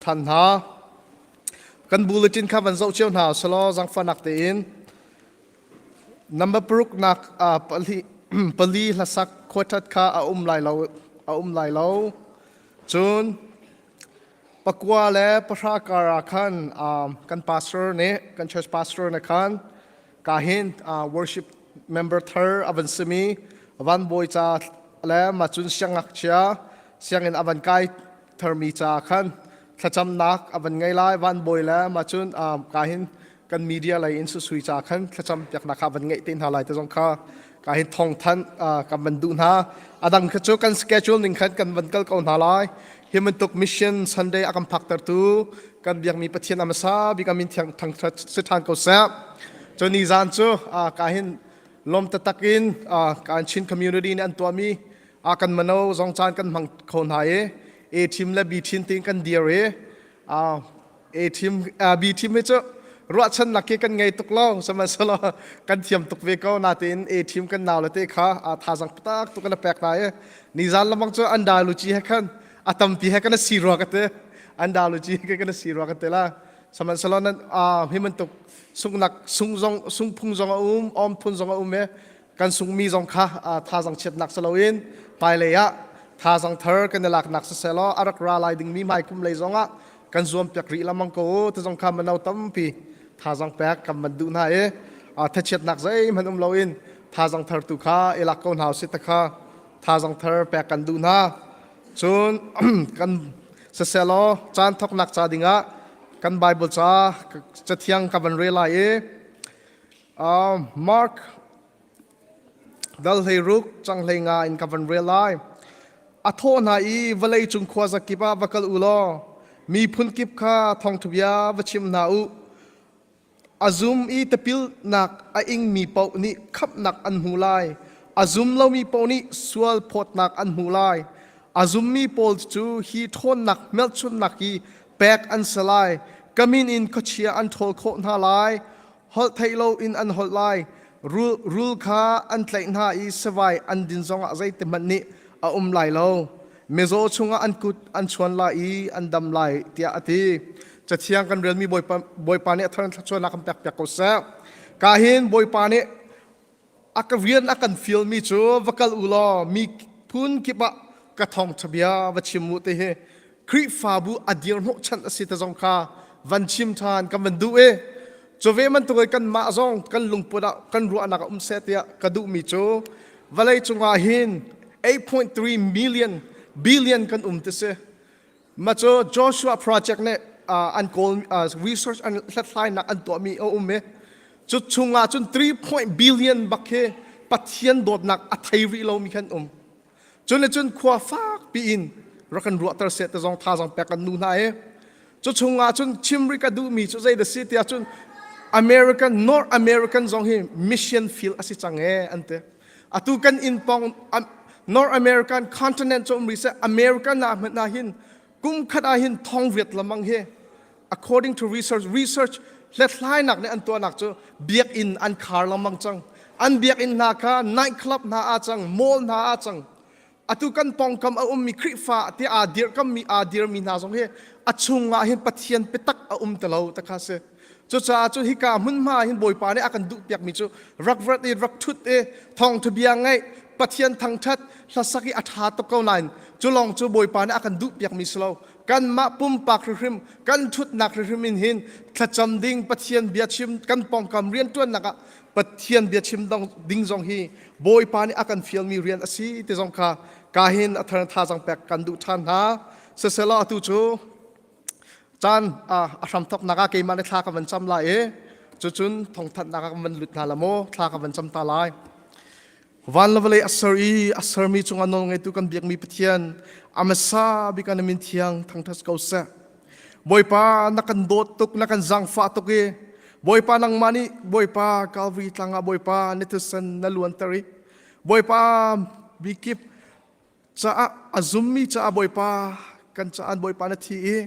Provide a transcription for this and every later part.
Than hna. Kan bulletin kha van zoh cio hna selaw zangfahnak tein number paruk nak pali pali hlasak khuaṭhat kha a um lai lo a um lai lo. Cun pakua le pahra kar ah khan kan pastor nih kan church pastor nih khan ka hin worship member thar a van simi van bawi ca le mah cun siangngakchia sianginn a van kai tharmi ca khan thlacamnak a van ngei lai van bawi le mah cun ka hin kan media lei in susui ca khan thlacam piaknak kha van ngeih te hna lai te zong kha ka hin thong than kan van duh hna adang kha cu kan schedule ning khan kan van kal ko hna lai hi bantuk mission Sunday a kan phaktertu kan biakmi Pathian amasa bik amin thiang thangthat si than ko seh cu ni zan cu ka hin lom tatak in kan Chin community nih an tuahmi a kan mano zong caan kan hmang kho hna i A team le B team tin kan dir i A team B team hi cu ruahchannak khi kan ngei tuk lo sihmanhsehlaw kan thiam tuk ve ko natein A team kan nau le te kha thazang tak tuk kan pek hna i nizan lamang cu an daluci he khan a tampi he kan si rua ka te an daluci he kan si rua ka te la sihmanhsehlaw nan hi bantuk sungnak sung zong sungphung zong a um om phun zong a um i kan sungmi zong kha thazang chiatnak si loin hmailei ah thazang thar kan i laknak siseh law a rak ra lai dingmi hmaikum lei zongah kan zuam piak rih lamang ko u ti zong kha mano tampi thazang pek kan van duh hna i thachiatnak zeihmanh um loin thazang thar tu kha i lak ko hna usih ta kha thazang thar pek kan duh hna cun kan siseh law caan thoknak ca dingah kan Bible ca cathiang ka van rel lai i Mark dal 16 cang 15 in ka van rel lai. A thawh hna i vawlei cung khua zakip ah va kal u law miphun kip kha thawngṭha va chim hna u. A zum i tipilnak a ingmi paoh nih khamhnak an hmu lai. A zum lomi paoh nih sual phawtnak an hmu lai. A zummi pawl cu hi ṭhawnnak hmelchunhnak hi pek an si lai. Ka min in khuachia an ṭhawl khawh hna lai. Holh theih loin an holh lai. Rul, rul kha an tlaih hna i savai an din zongah zeitihmanh nih a um lai lo. Mizaw chungah an kut an chuan lai i an dam lai tiah a ti. Cathiang kan relmi Bawipa, Bawipa nih a thar in thluachuahnak kan pekpiak ko seh. Ka hin Bawipa nih a ka rian a kan fialmi cu va kal u law mi phun kip ah ka thawngṭha bia va chim u ti hi Khrihfabu a dirhnawhchanh a si te zong kha van chim ṭhan kan van duh i cu ve bantuk in kanmah zong kan lungput ah kan ruahnak a um seh tiah ka duhmi cu vawlei cungah hin 8.3 million billion kan um ti si Mah cu Joshua Project nih an kawl research an hlathlainak an tuahmi a um i cu chungah cun 3 billion bak hi Pathian dawtnak a thei rih lomi khan um. Cun le cun khua fak piin rak kan ruahter seh te zong thazang pek kan nu hna i cu chungah cun chim rih ka duhmi cu zei da si tiah cun American North American zong hi mission field a si cang ee an ti. Atu kan inn pawng North American continent cu um rih seh American ah hmanh ah hin kum khat ah hin thong riat lamang hi according to research research hlathlainak nih an tuahnak cu biakinn an khar lengmang cang an biakinn hna kha night club hna ah cang mall hna ah cang atu kan pawngkam a ummi Khrihfa ti aa dirkammi aa dirmi hna zong hi a chungah hin Pathian biatak a um ti lo ta kha si cucaah cu hika hmunhma hin Bawipa nih a kan duhpiakmi cu rak rat i rak ṭhut i thawngṭha bia ngaih Pathian thangṭhat hlasak i a ṭha tuk ko nain cu lawng cu Bawipa nih a kan duhpiakmi si lo kanmah pumpak hrimhrim kan ṭhutnak hrimhrim in hin thlacam ding Pathian bia chim kan pawngkam rianṭuannak ah Pathian bia chim ding zong hi Bawipa nih a kan fialmi rian a si ti zong kha ka hin a thar thazang pek kan duh ṭhan hna siselaw atu cu caan a hramthoknak ah keimah le thla ka van cam lai i cucun thawngthanhnak ah kan van lut hna la maw thla ka van cam ta lai van le vawlei a ser i a sermi cungah nawl ngeitu kan biakmi Pathian a hmasa bik ah na min thiang thangṭhat ko seh Bawipa na kan dawt tuk na kan zaangfah tuk i Bawipa nangmah nih Bawipa Calvary tlang ah Bawipa na thisen na luanter i Bawipa mikip caah a zummi caah Bawipa kan caah Bawipa na thi i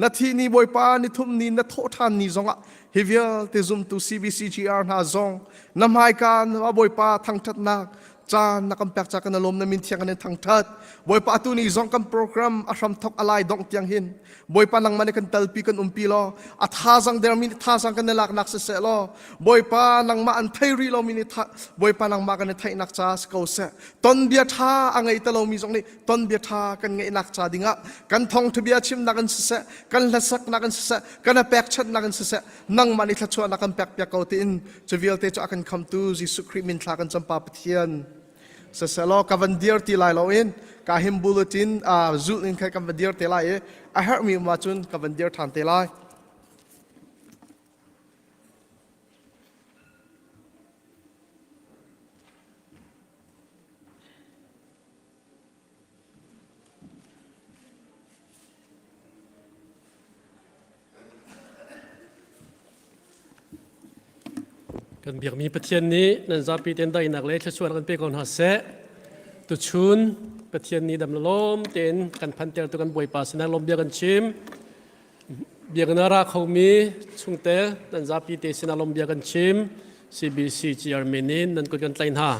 na thi ni Bawipa ni thum ni na thawh ṭhan ni zongah hi vialte zumtu CBCGR hna zong na hmaika na Bawipa thangṭhatnak Caan na kan pek ca kan lawm na min thiang kan in thangthat. Bawipa atu ni zong kan program a hram thok alai dong tiang hin Bawipa nangmah nih kan talpi kan umpi law a thazang dermi nih thazang kan i laknak siseh law Bawipa nangmah an thei rih lomi nih Bawipa nangmah kan i theihnak ca si ko seh. Ton bia ṭha a ngei ta lomi zong nih ton bia ṭha kan ngeihnak ca dingah kan thawngṭha bia chimnak in siseh kan hlasaknak in siseh kan a pekchanhnak in siseh nangmah nih thluachuahnak kan pekpiak ko tiin cu vialte cu a kan khamtu Jesuh Khrih min thla kan cam Pa Pathian. Siselaw ka van dir ti lai loin ka him bulletin zulh in khan kan va dir te lai i a herhmi um ahcun ka van dir ṭhan te lai. Kan biakmi Pathian nih nan zapi tein daihnak le thluachuah kan pe ko hna seh. Tuchun Pathian nih dam lawm tein kan phantertu kan Bawipa sinah lawm bia kan chim. Biakinn ah ra khomi chungtel nan zapi te sinah lawm bia kan chim. CBC chairman in nan kut kan tlaih hna.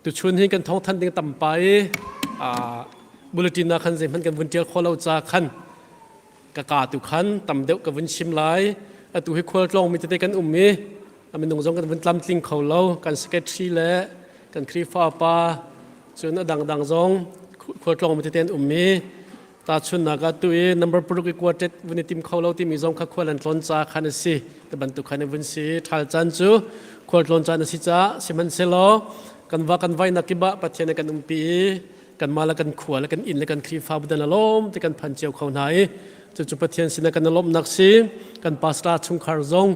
Tuchun hi kan thawngthanh ding tampa i bulletin ah khan zeihmanh kan vun ṭial khawh lo ca khan ka ka tu khan tam deuh ka vun chim lai. Atu hi khualtlawng mi tete kan um i a minung zong kan vun tlamtling kho lo. Kan secretary le kan Khrihfa pa cun a dangdang zong khualtlawng mi tete an um i Tahchunhnak ah tu i number paruk i quartet vun i tim kho lo timi zong kha khual an tlawn ca khan a si. Ti bantuk khan vun si. Ṭhal caan cu khual tlawn caan a si caah sihmanhsehlaw kan va kan vainak kip ah Pathian a kan umpi i kanmah le kan khua le kan inn le kan Khrihfabu dan a lawm ti kan phan cio kho hna i cucu Pathian sinah kan i lawmhnak si. Kan pastor chungkhar zong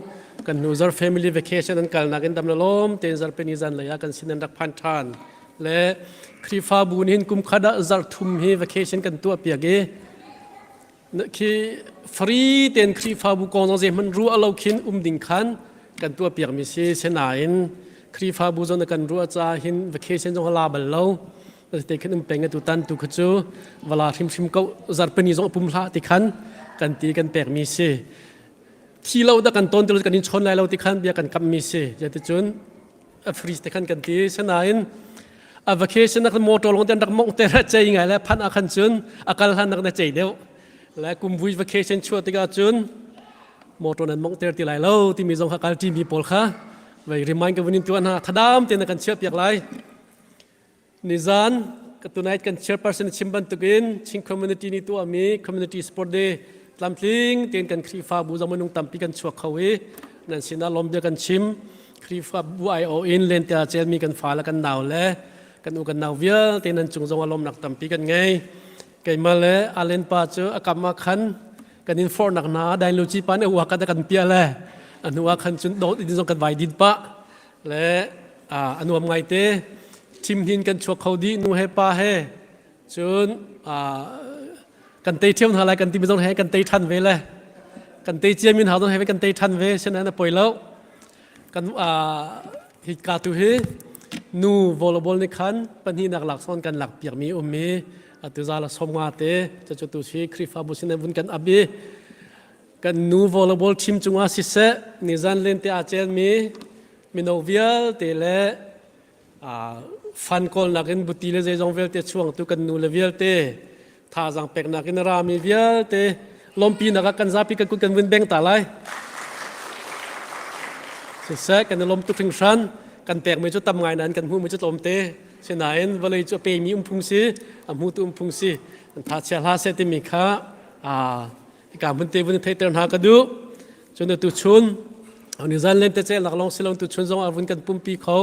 kan hnu zarh family vacation an kalnak in dam le lawm tein zarhpini zan lei ah kan sin an rak phan ṭhan. Le Khrihfabu nih hin kum khat ah zarh thum hi vacation kan tuah piak i khi free tein Khrihfabu kong zong zeihmanh ruah lo khin um ding khan kan tuah piak mi si senain Khrihfabu zong kan ruah ca hin vacation zong la bal lo te khin um peng tu tan tu kha cu vala hrimhrim ko zarpani zong pum hlah ti khan kan ti kan pek mi si thi lo da kan ton ti kan in chon lai lo ti khan bia kan kam mi si cun a freeze te khan kan ti sinain a vacation nak motor long ten rak mong te ra chei ngai le phan a khan cun a kal hlan nak na chei deuh le kumvui vacation chua tikah cun motor nan mong ter ti lai lo timi zong kha kal ti mi pawl kha vai remind ka vunin tuan ha thadam te na kan chia piak lai Nizan ka tonight kan chairperson chim bantukin Chin community nih tuahmi community sport day tlamtling tein kan Khrihfabu zong minung tampi kan chuak kho i nan sinah lawm bia kan chim. Khrihfabu aiawh in lentea celmi kan fa le kan nau le kan u kan nau vialte nan cung zong ah lawmnak tampi kan ngei. Keimah le Alen pa cu a kam ah khan kan in forhnak hna dain lu ci pa nih uak kan pia le a hnu ah khan cun dawt in zong kan vai din pah le a nuam ngaite thimhnin kan chuak kho dih nu he pa he cun kan tei ṭhiam hna lai kan timi zong he kan tei ṭhan ve le kan tei ciamin hau zong he kan tei ṭhan ve sinain a poi lo kan hi ka tu hi nu volleyball nih khan pahnihnak laksawng kan lak piakmi um i atu za la som nga te cu tu si Khrihfabu sin vun kan ap i Kan nu volleyball team cungah siseh nizan lente aa celmi mino vialte le fan kawlnak in buti le zeizong vialte chuangtu kan nu le vialte thazaang peknak in a rami vialte lawmpinak ah kan zapi kan kut kan vun beng ta lai. Siseh kan i lawm tuk hringhran kan pekmi cu tam ngai nain kan hmuhmi cu tlawmte sinain vawlei cu a pemi um phung si a hmutu um phung si an tha chia hlah seh timi kha Hika hmun te vun theihter hna ka duh. Cun tu chun ni zan len te che laklong silong tu chun zong vun kan pumpi kho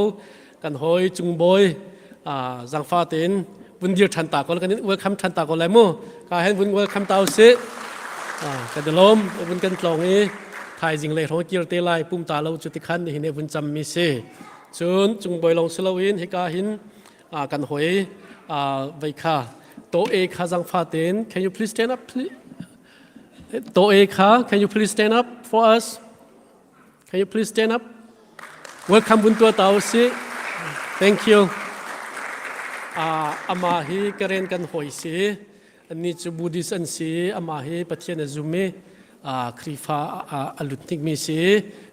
kan hoi cungbawi zangfa tein vun dir than ta ko kan in welcome than ta ko lai mu ka hen vun welcome ta usih kan lom vun kan tlong i thaizing le hrong kir te lai pum ta lo cu ti khan ni hin vun cham mi si cun cungbawi long silo in hika hin kan hoi vei kha to e kha zangfa tein can you please stand up please to e kha can you please stand up for us can you please stand up welcome bun tua tau si thank you ama hi karen kan hoi si anni chu buddhist an si ama hi pathian a zum i. Khrihfa a lut hnikmi si.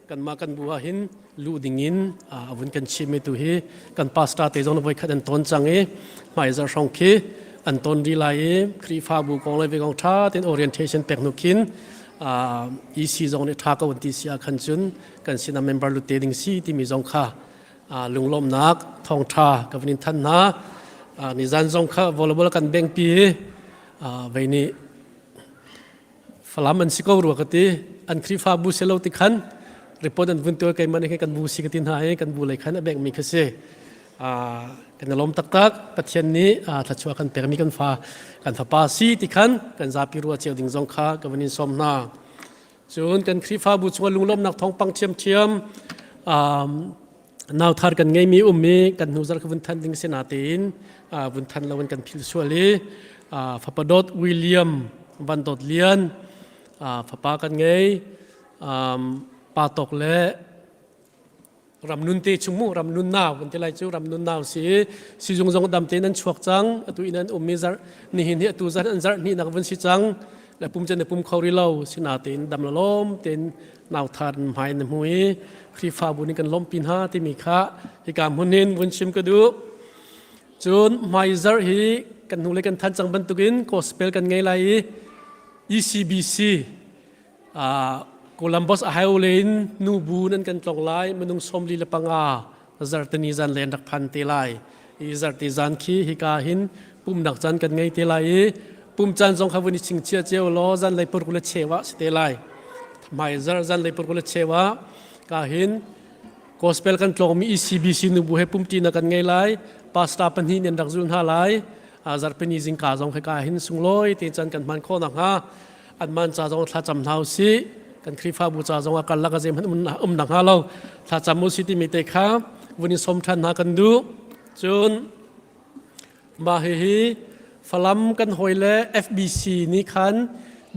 Kanmah kan bu ah hin luh dingin a vun kan chimmi tu hi kan pastor te zong voi khat an ton cang i hmaizarh hrawng khi an ton rih lai i Khrihfabu kong le ve kong ṭha tein orientation pek hnu khin EC zong nih ṭha ko an ti si ah khan cun kan sinah member lut te ding si timi zong kha lunglawmhnak thawngṭha ka vun in than hna. Nizan zong kha volleyball kan bengpi vei nih Falam an si ko rua ka ti. An Khrihfabu si lo ti khan report an vun tuah keimah nih kan bu si ka ti hna i kan bu lei khan a bengmi kha si. Kan i lawm taktak. Pathian nih thluachuah kan pekmi kan fa kan fapa si ti khan kan zapi ruah cio ding zong kha ka vun in sawm hna. Cun kan Khrihfabu chungah lunglawmhnak thawngpang ṭhiamṭhiam nauthar kan ngeimi um i kan hnu zarh ka vun than ding si natein vun than lo in kan philh sual i fapa dawt William Van Dawt Lian fapa kan ngei pa tawk le ramnun te chung mu ramnun nau kan ti lai cu ramnun nau si sizung zong dam tein an chuak cang atu in an um mi zarh nihin hi atu zan an zarh hnih nak vun si cang le pum chan pum kho ri lo sinatein dam lawm tein nauthar hmai na hmu i Khrihfabu nih kan lawmhpi hna timi kha hika hmun in vun chim ka duh. Cun hmaizarh hi kan hnu le kan than cang bantukin gospel kan ngei lai i ECBC Columbus Ohio le in nubu nan kan tlong lai minung 45 zartini zan le an rak phan te lai. I zarti zan khi hika hin pumnak caan kan ngei te lai i pum caan zong kha vun i chingchia cio law zan lei purku le chewa si te lai. Hmai zar zan lei purku le chewa ka hin gospel kan tlawngmi ECBC nubu he pumti na kan ngei lai. Pastor pahnih nih an rak zul hna lai. Zarhpini zingka zong ka hin sunglawi te caan kan hman khawh nakhnga an man ca zong thlacam hna usih kan Khrihfabu ca zong ah karlak a zeihmanh um nak hnga lo thlacam usih timi te kha vun in sawm ṭhan hna kan duh cun mah hihi Falam kan hawi le FBC nih khan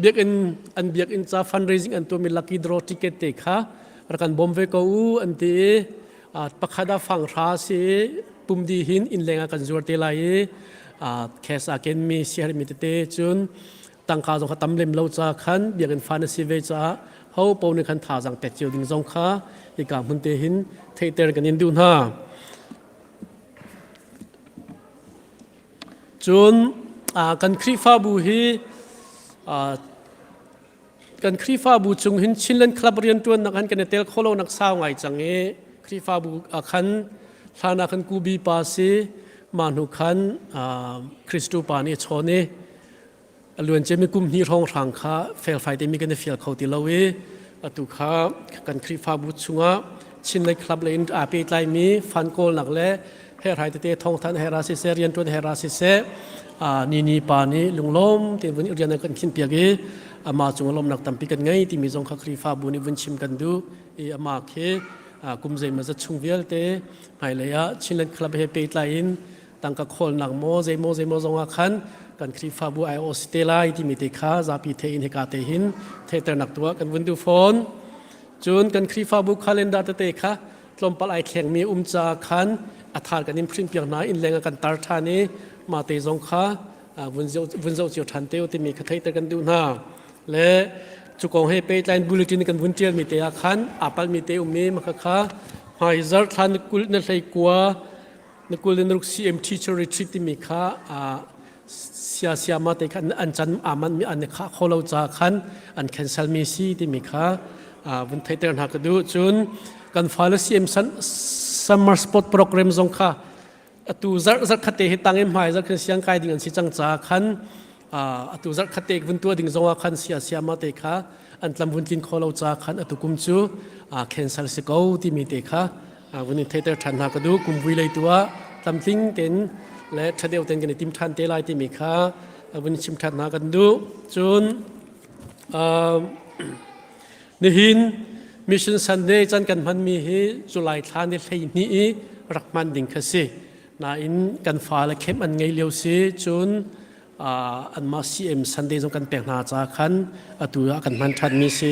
biakinn an biakinn ca fundraising an tuahmi lucky draw ticket te kha rak kan bawm ve ko u an ti i pakhat ah fang hra si i pum di hin inn leng ah kan zuar te lai i cash a kenmi siaherhmi tete cun tangka zong kha tam lem lo ca khan biakinn fa na si ve caah ho po nih khan thazaang pek cio ding zong kha hika hmun te hin theihter kan in duh hna. Cun kan Khrihfabu hi kan Khrihfabu chung hin Chinland Club rianṭuannak han kan i tel kho lo nak sau ngai cang i Khrihfabu ah khan hlan ah khan Kubi pa si mah hnu khan Khristu pa nih a chawn i a luanciami kum hnih hrawnghrang kha felfai temi kan i fial kho ti lo i atu kha kan Khrihfabu chungah Chinlei Club lei in aa pehtlaimi fund kawlnak le herhai tete thawngthan hera siseh rianṭuan hera siseh nini pa nih lunglawm tein vun rian an kan khinpiak i amah cung lawmnak tampi kan ngei timi zong kha Khrihfabu nih vun chim kan duh i amah khi kum zeimawzat chung vialte hmailei ah Chinland Club he pehtlai in tangka khawlnak maw zeimaw zeimaw zong ah khan kan Khrihfabu ai-awh si te lai timi te kha zapi the in hika te hin theihternak tuah kan vun duh fawn. Cun kan Khrihfabu calendar tete kha tlawmpal ai thlengmi um ca khan a thar kan in print piak hna inn leng ah kan tar ṭhan i mah te zong kha vun zoh cio ṭhan te u timi kha theihter kan duh hna. Le cu kong he pehtlai in bulletin kan vun ṭialmi te ah khan aa palmi te ummi maka kha hmaizarh thla ni kul na hlei kua na kul in ruk CM teacher retreat timi kha sia siama te kha an can aman mi an kha kho lo ca khan an cancel mi si timi kha vun theiter hna ka duh cun kan fale CM summer sport program zong kha atu zarh zarh khate hi tangin hmai zarh khan siang kai ding an si cang ca khan atu zarh khate vun tua ding zong ah khan sia siama te kha an tlam vun tlin kho lo ca khan atu kum cu cancel si ko timi te kha vun in theiter ṭhan hna ka duh kum vui lei tu ah tlamtling tein le ṭha deuh tein kan i tim ṭhan te lai timi kha vun chim ṭhan hna kan duh cun nihin Mission Sunday can kan hmanmi hi July thla ni 12 i rak hman ding kha si nain kan fale khem an ngei lio si cun anmah CM Sunday zong kan pek hna ca khan atu ah kan hman ṭhanmi si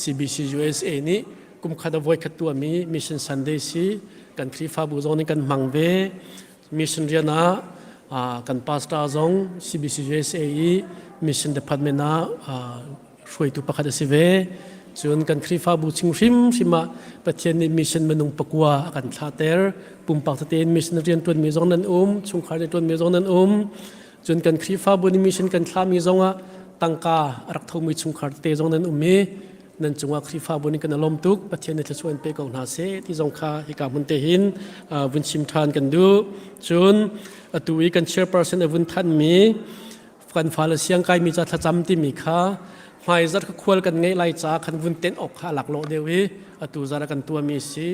CBC USA nih kum khat a voi khat tuahmi Mission Sunday si kan Khrihfabu zong nih kan hmang ve mission rian ah kan pastor zong CBC USA i mission department ah. hruaitu pakhat a si ve. Cun kan Khrihfabu chung hrimhrim ah Pathian nih mission minung pakua a kan thlahter. Pumpak tete in mission rianṭuanmi zong nan um, chungkhar rianṭuanmi zong nan um. Cun kan Khrihfabu nih mission kan thlahmi zong ah tangka a rak thomi chungkhar tete zong nan um i nan cungah Khrihfabu nih kan i lawm tuk. Pathian nih thluachuah in pe ko hna seh ti zong kha hika hmun te hin vun chim ṭhan kan duh. Cun atu i kan chairperson a vun thanmi kan fale siang kaimi ca thlacam timi kha hmaizarh kha khual kan ngeih lai ca khan vun tenh awk kha a laklawh deuh i atu zar ah kan tuahmi si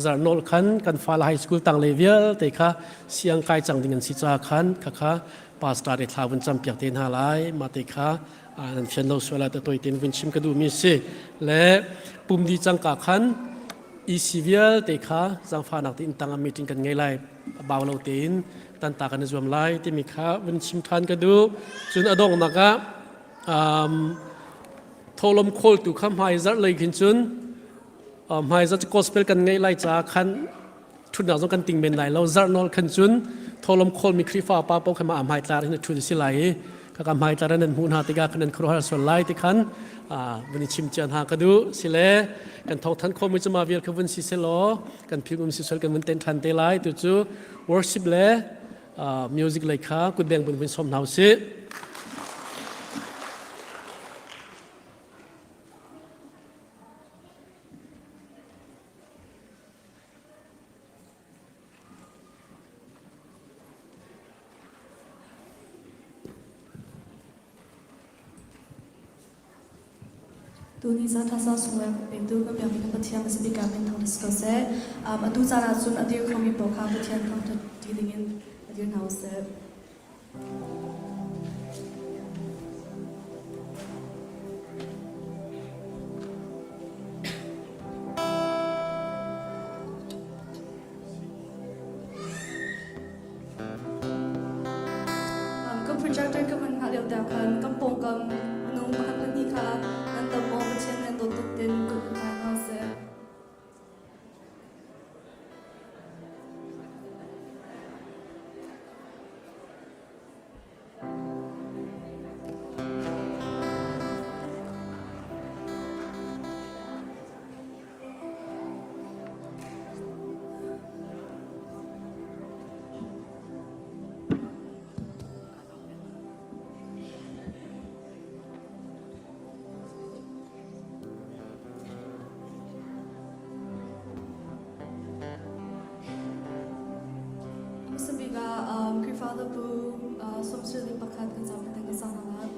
zarnawl khan kan fale high school tanglei vialte kha siang kai cang ding an si ca khan khakha pastor te thla vun cam piak te hna lai mah te kha nan fian lo sual ah toi tein vun chim ka duhmi si le pumdi cangka khan EC vialte kha zaangfahnak tein tang ah meeting kan ngei lai bau lo tein tanta kan i zuam lai timi kha vun chim ṭhan ka duh. Cun a donghnak ah thawhlawm khawltu kha hmaizarh lei khin cun hmaizarh cu gospel kan ngeih lai caah khan ṭhutnak zong kan ting men lai lo. Zarh nawl khan cun thawhlawm khawlmi Khrihfa pa paoh kha mah hmaitlar hin ṭhut a si lai i khaka hmaitlar in nan hmuh hna tikah khan nan khuaruahhar sual lai ti khan vun i chim cia hna ka duh. Sile kan thawngthanh khawhmi cu mah vial kha vun si selaw kan philh um si sual kan vun ten ṭhan te lai. Tu cu worship le music lei kha kutbeng vun vun sawm hna usih. Tuni caan thazaang sunglawi ka petu ka biakmi ka Pathian a si bik ah min thangṭhat si ko seh. Atu caan ah cun a dir khomi paoh kha Pathian thangṭhat ṭi dingin a dir hna u sih. Kan projector ka hman hngah lio te khan kan pawngkam minung pakhat pahnih kha nan dam maw Pathian nan dawt tuk tin kut in tlai hna seh. Hmasa bik ah Khrihfabu sawmsarih pakhat kan zapi te kan sang hna lai.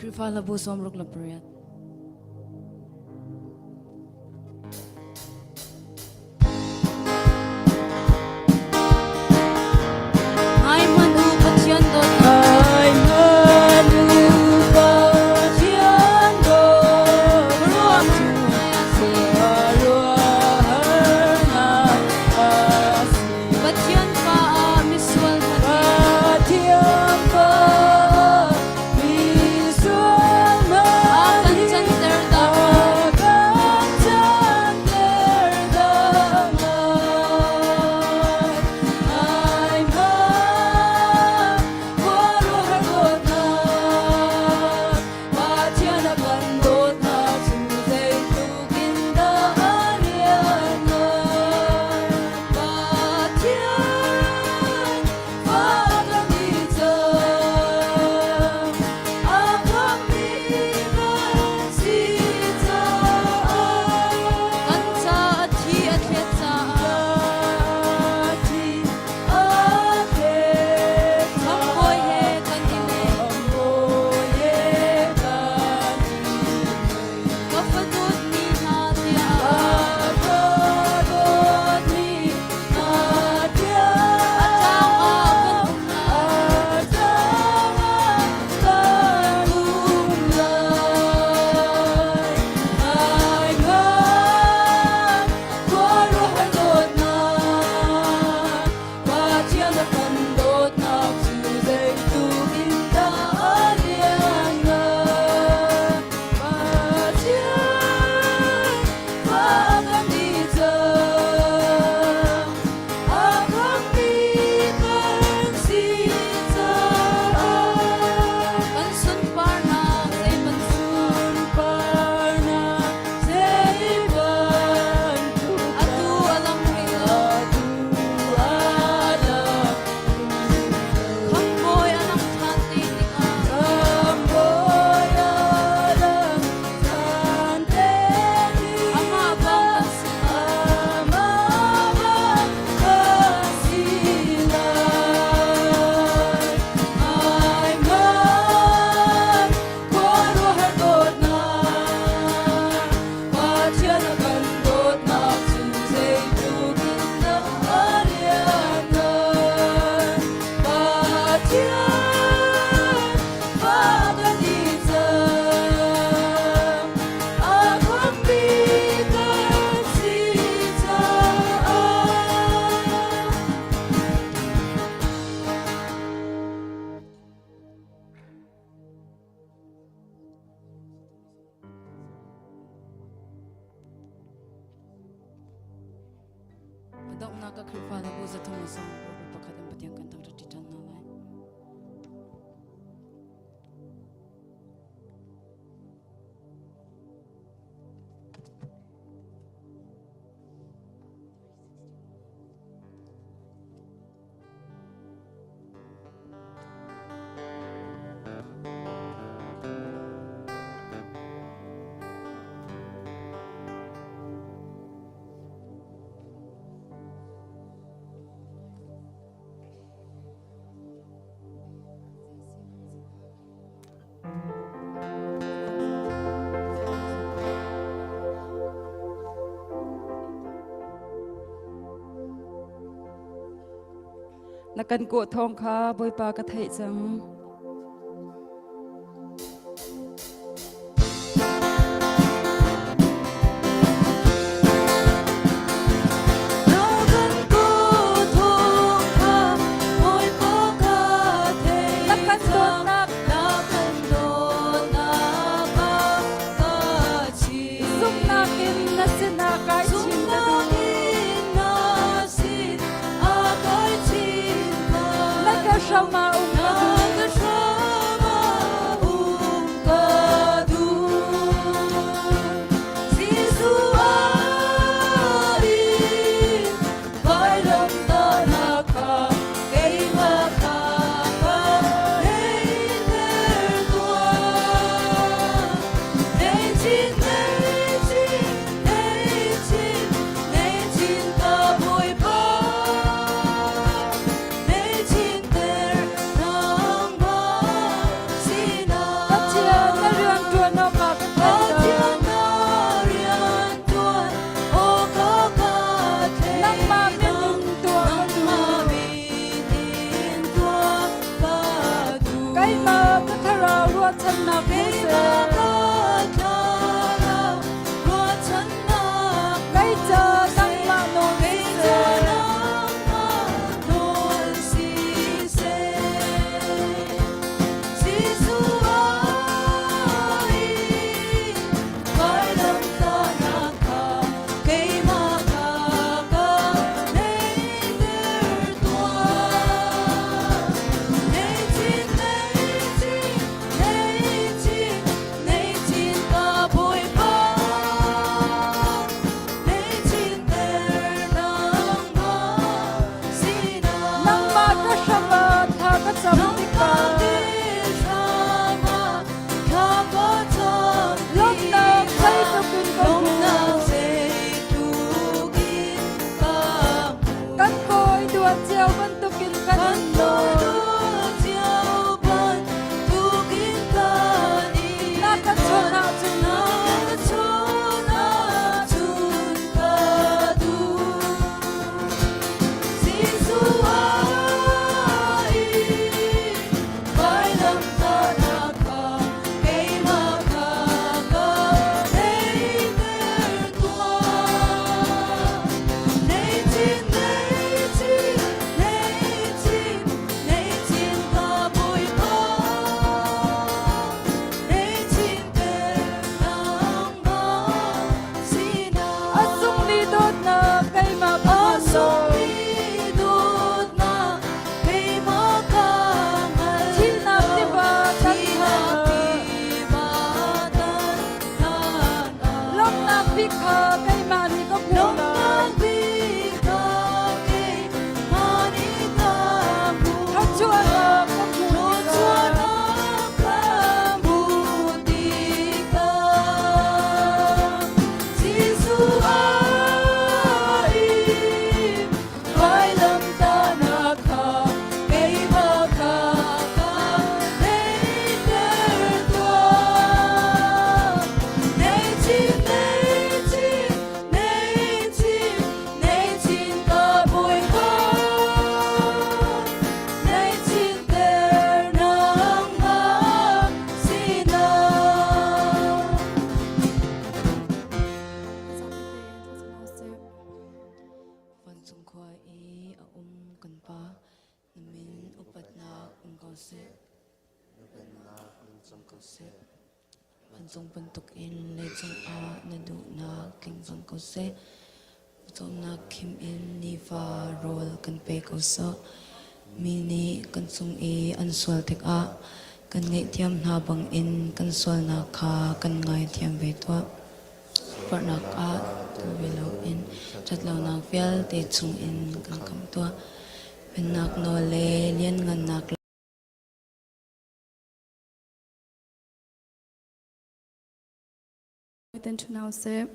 Khrihfa hlabu 68. Ngai hmanh u Pathian dawtnak. Ngai hmanh u Pathian dawtnak cu khuaruahharnak a si. Pathian fa ah misual hmanh Pathian fa misual a hmanh kan canter dah. A kan canter dah ngai. Ngai hmanh khuaruahhar dawtnak, Pathian a kan dawtnak cu zeitluk in dah a lianngan. Pathian fa kan ni cang, a khammi kan si caah. Kan ca a thi a thlet caah. Thi a thlet Khamhbawi he kan i leng. Khamhbawi he kan i leng. Ka fa dawtmi hna tiah. Ka dawtmi hna tiah. A tlang ah kan um lai. A tlang ah kan um lai. Ngai hmanh khuaruahhar dawtnak, Pathian a kan dawtnak cu zeitluk in dah a lianngan. Pathian fa kan ni cang, a khammi kan si caah. Kan sunparnak zei bantuk. Sunparnak zei bantuk Atu a lang rih lo. atu a lang Khamhbawi a lang ṭhan te tikah. Khamhbawi a lang ṭhan te Amah bang kan si lai. Amah bang kan si lai. Ngai hmanh khuaruahhar dawtnak, Pathian a kan dawtnak cu zeitluk in dah a lianngan. Pathian fa kan ni cang, a khammi kan si caah. Donghnak ka Khrihfa hlabu 361 in Pathian kan thangṭhat ṭi ṭhan hna lai. Na kan kawh thawng kha Bawipa ka theih cang. Na kan kawh thawng kha Bawipa ka theih Na kan cang. dawtnak Na kan dawtnak a ka chim. Zumhnak in na sinah kai chin ka duh. Zumhnak in na sin a kai chin ka Na ka hram ah um ka Na duh. ka hram ah um ka duh. Jesuh ai vailamtahnak kha keimah kha ka theihter tuah. Nei chin, nei chin, nei chin, nei chin ka Bawipa. Nei chinter nangmah sinah. Pathian bik kha keimah nih ka hmuh lai. Lawmhnak bik kha keimah nih ka hmuh Thluachuahnak ka hmuh tikah. Thluachuahnak ka hmuh tikah. Jesuh a in vailamtahnak kha keimah kha ka theihter tuah. Nei chin, nei chin, nei chin, nei chin ka Bawipa. Nei chin ter nangmah sinah. Vancung khua i a um kan Pa, na min upatnak um ko seh. Na pennak in cang ko seh. Vancung bantukin leicung ah na duhnak tling cang ko seh. Pawcawmnak khim in nifa rawl kan pe ko sawh. Mi nih kan cung i an sual tikah kan ngaihthiam hna bangin kan sualnak kha kan ngaithiam ve tuah. Forhnak ah tel ve loin ṭhatlonak vialte chungin kan khamh tuah. Pennak nawl le lianngannak Ten ṭhu hna usih.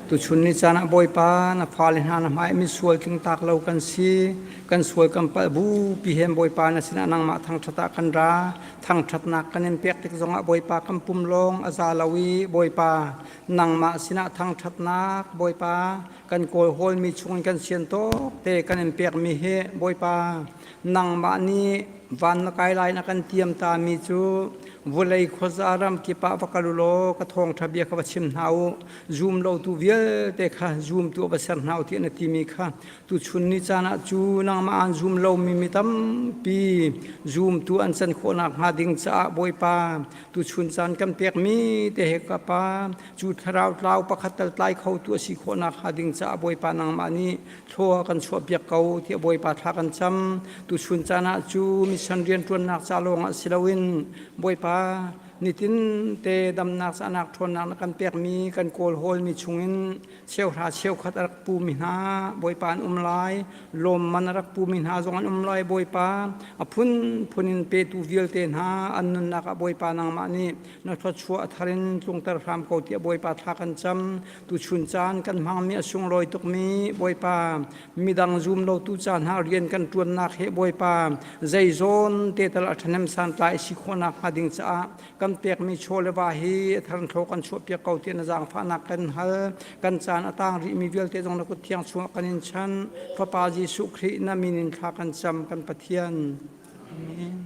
Tuchun ni caan ah Bawipa na fale hna na hmai misual tlingtak lo kan si. Kan sual kan palh bupi hen Bawipa na sinah nangmah thangṭhat ah kan ra. Thangṭhatnak kan in pek tik zongah Bawipa kan pum lawng a za lo i Bawipa nangmah sinah thangṭhatnak Bawipa kan kawl hawlmi chungin kan sian tawk te kan in pekmi hi Bawipa nangmah nih van na kai lai na kan tiam ta mi cu vulei khuaza ram kip ah va kal u law ka thawngṭha bia kha va chim hna u zum lotu vialte kha zumtu va ser hna u tiah na timi kha tuchun ni caan ah cu nangmah aan zum lomi mi tampi zumtu an can khawhnak hnga ding caah Bawipa tuchun caan kan pekmi te he ka pa cu thlarau tlau pakhat tal tlai khotu a si khawhnak hnga ding caah Bawipa nangmah nih thlua kan chuahpiak ko tiah Bawipa thla kan cam. Tuchun caan ah cu mission rianṭuannak ca lawngah si loin Bawipa nitin te damnak cahnak ṭhawnnak na kan pekmi kan kawl hawlmi chungin cheuhra cheukhat a rak pumi hna Bawipa an um lai lawmman a rak pumi hna zong an um lai Bawipa a phunphun in petu vialte hna an nunnak ah Bawipa nangmah nih na thluachuah a thar in tlungter hram ko tiah Bawipa thla kan cam. Tuchun caan kan hmangmi a sunglawi tukmi Bawipa midang zum lotu ca hna rian kan ṭuannak he Bawipa zeizawn te tal a ṭhahnem santlai si khawhnak hnga ding caah kan pekmi chaw le va hi a thar thlo kan chuahpiak ko tiah na zaangfahnak kan hal. Kan caan a tang rihmi vialte zong na kut thiang chungah kan in chanh. Fapa Jesuh Khrih na min in thla kan cam kan Pathian. Amen.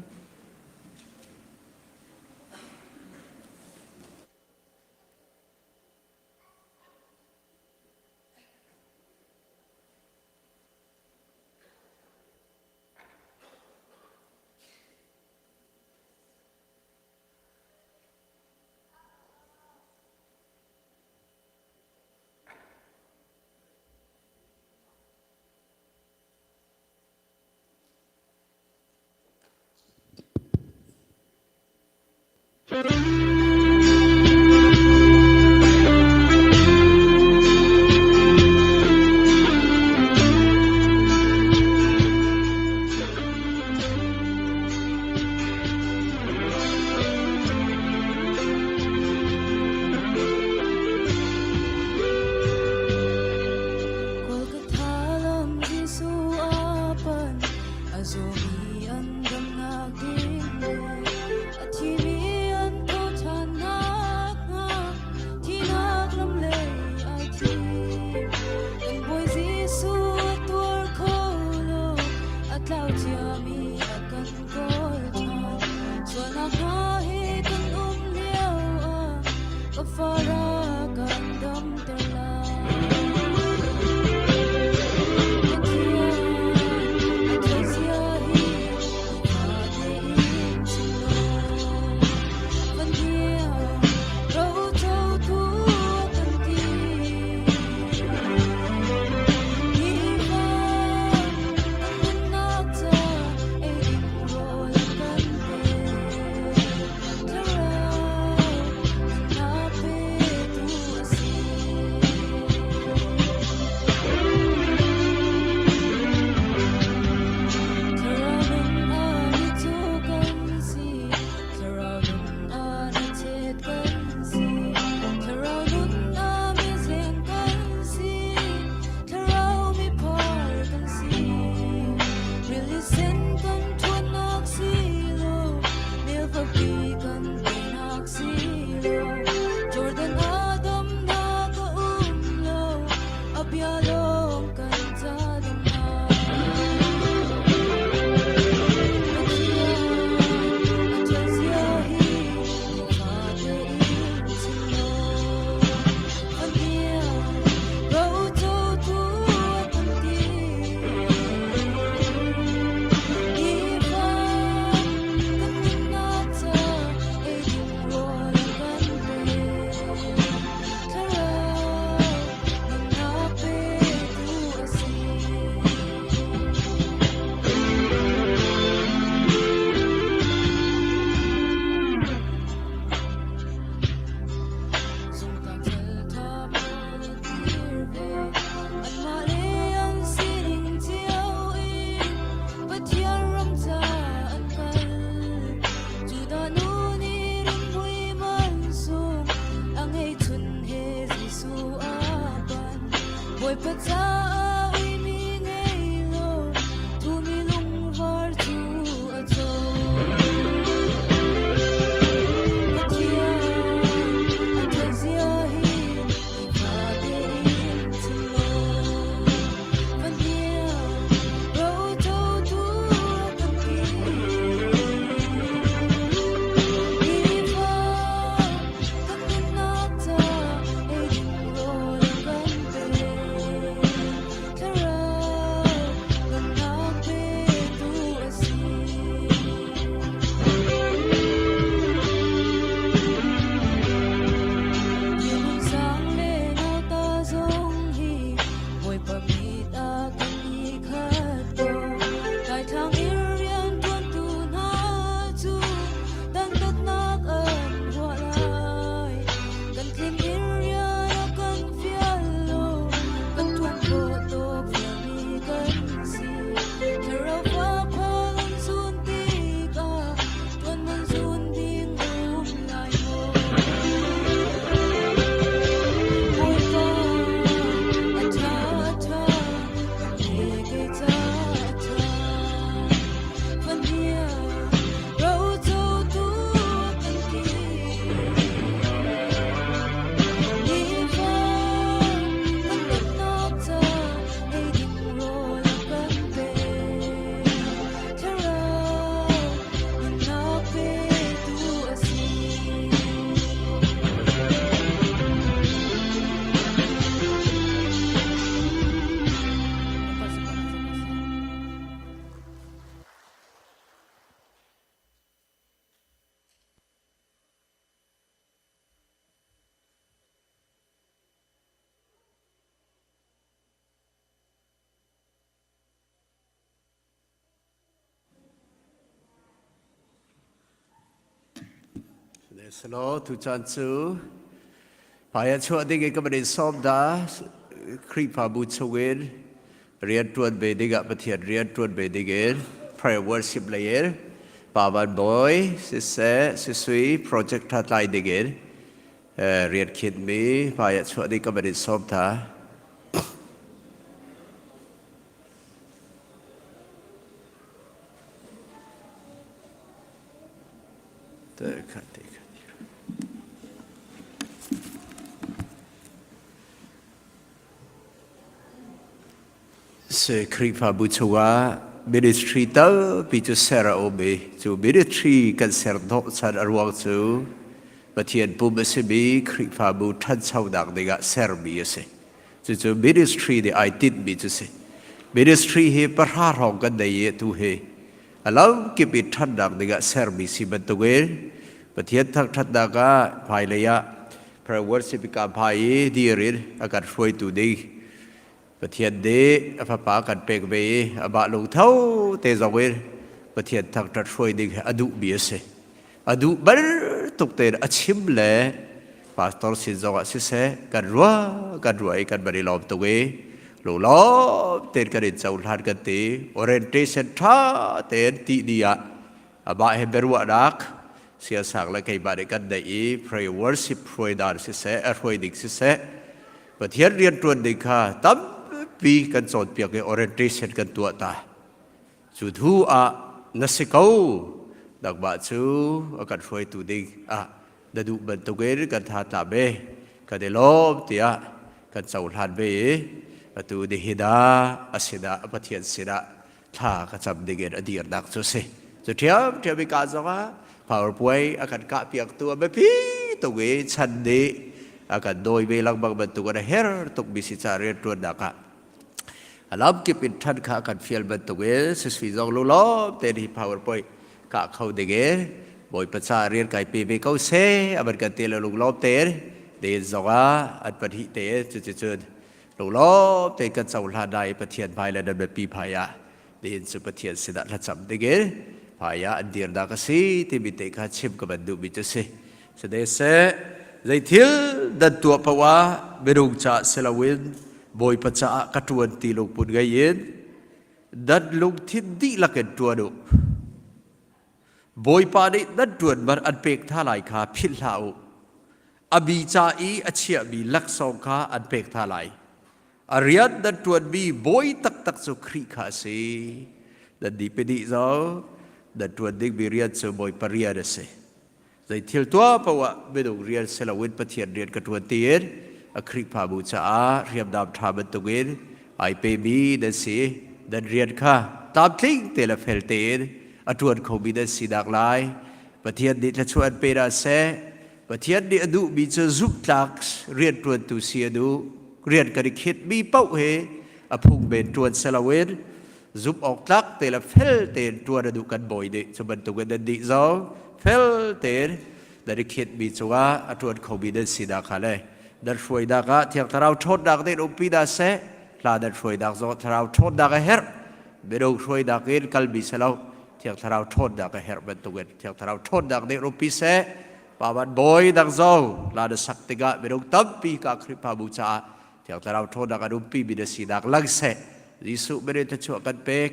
Bawipa caah uimi ngei lo, thumi lungvar cu a co. Pathian a ṭhatzia hi nifate in chim law, Fahniang rocotu kan ti. Nifa kan nunnak ca ei ding rawl kan pe. Thlarau nunnak petu a si. Dirhmun sang le nauta zong hi Bawipa mit ah kan i khat ko. Daithlang in rianṭuantu hna cu dantatnak an ruah lai. Kan tlin in rian a kan fial lo, kan ṭuan khawh tawk fialmi kan si. Thlarau fa phal an zun tikah ṭuan man zun ding um lai maw? Bawipa, a ṭha a ṭha, kan he kei ca a ṭha. Fahniang rocotu kan ti. Nifa kan nunnak ca ei ding rawl a kan pe. Thlarau nunnak petu a si. Selaw tuchan cu hmai ah chuah ding in ka van in sawm hna. Khrihfabu chungin rianṭuan ve dingah Pathian rianṭuan ve dingin prayer worship lei in Pa Van Bawi siseh Sisui project ṭha tlai dingin rian khinmi hmai ah chuah ding ka van in sawm hna. Se Khrihfabu chungah ministry tampi cu ser a um i cu ministry kan ser hnawhchan a ruang cu Pathian pum a simi Khrihfabu ṭhanchonak dingah sermi a si. Cucu ministry nih ai tinhmi cu si. Ministry hi pahra hrawng kan nei i atu hi a lamkip in ṭhannak dingah sermi si bantukin Pathian thangṭhatnak ah hmailei ah Prayer worship ka hmai i dir in a kan hruaitu ding Pathian nih a fapa kan pek ve i amah lungtho te zong in Pathian thangṭhat hruai ding hi a duhmi a si. A duh bantuk tein a chim le pastor sin zong ah siseh kan ruah kan ruah i kan van i lawm tuk i lunglawm tein kan in cohlan kan ti orientation ṭha tein ti ni ah amah he biaruahnak siasang le keimah nih kan neih i pray worship hruai dan siseh a hruai ding siseh Pathian rianṭuan ding kha tampi kan cawnpiak i orientation kan tuah ta cu thu ah na si ko nangmah cu a kan hruaitu ding ah na duh bantukin kan tha tla ve kan i lawm tiah kan cohlan ve i atu nihin ah a sinah Pathian sinah thla ka cam dingin a dirnak cu si cu ṭhiamṭhiam i ka zongah powerpoint a kan kah piaktu a biapi tuk i chan nih a kan dawi ve lengmang bantuk in a her tukmi si ca rianṭuannak ah a lamkip in ṭhan kha a kan fial bantuk in sisui zong lunglawm tein hi powerpoint kah kho ding in Bawipa ca rian kai pe ve ko seh a van kan te le lunglawm tein den zongah an pahnih te cuticun lunglawm tein kan cohlan hna i Pathian hmai le nan biapi hmai ah nihin cu Pathian sinah thlacam dingin hmai ah an dirnak a si timi te kha chim ka van duhmi cu si. Sihmanhseh zeithil nan tuah paoh ah minung caah si loin Bawipa caah ka ṭuan ti lungput ngei in nan lungthin dihlak in ṭuan u. Bawipa nih nan ṭuan man an pek hna lai kha philh hlah u. A mi ca i a chiahmi laksawng kha an pek hna lai. A rian nan ṭuanmi bawi taktak cu Khrih kha a si. Nan di pe dih zo, nan ṭuan dingmi rian cu Bawipa rian a si. Zei thil tuah paoh ah minung rian si loin Pathian rian ka ṭuan tiin a Khrihfabu caah hriamnam ṭha bantukin ai pemi nan si. Nan rian kha tlamtling te le fel tein a ṭuan khomi nan sinak lai Pathian nih thluachuah an pe hna seh. Pathian nih a duhmi cu zumhtlak rianṭuantu si a duh. Rian kan i khitmi paoh hi a phung men ṭuan si loin zumh awk tlak te le fel tein ṭuan a duh kan bawi nih cu bantukin nan nih zong fel tein nan i khitmi cungah a ṭuan khomi nan sinak kha le nan hruainak ah Thiang Thlarau ṭhawnnak nih in umpi hna seh. Hla nan hruainak zong Thlarau ṭhawnnak a herh. Minung hruainak in kalmi si lo. Thiang Thlarau ṭhawnnak a herh bantukin Thiang Thlarau ṭhawnnak nih rumpi seh. Pavan bawi dang zong la na sak tikah minung tampi ka Khrihfabu caah Thiang Thlarau ṭhawnnak an umpi mi na sinak lang seh. Jesuh min in thluachuah kan pek.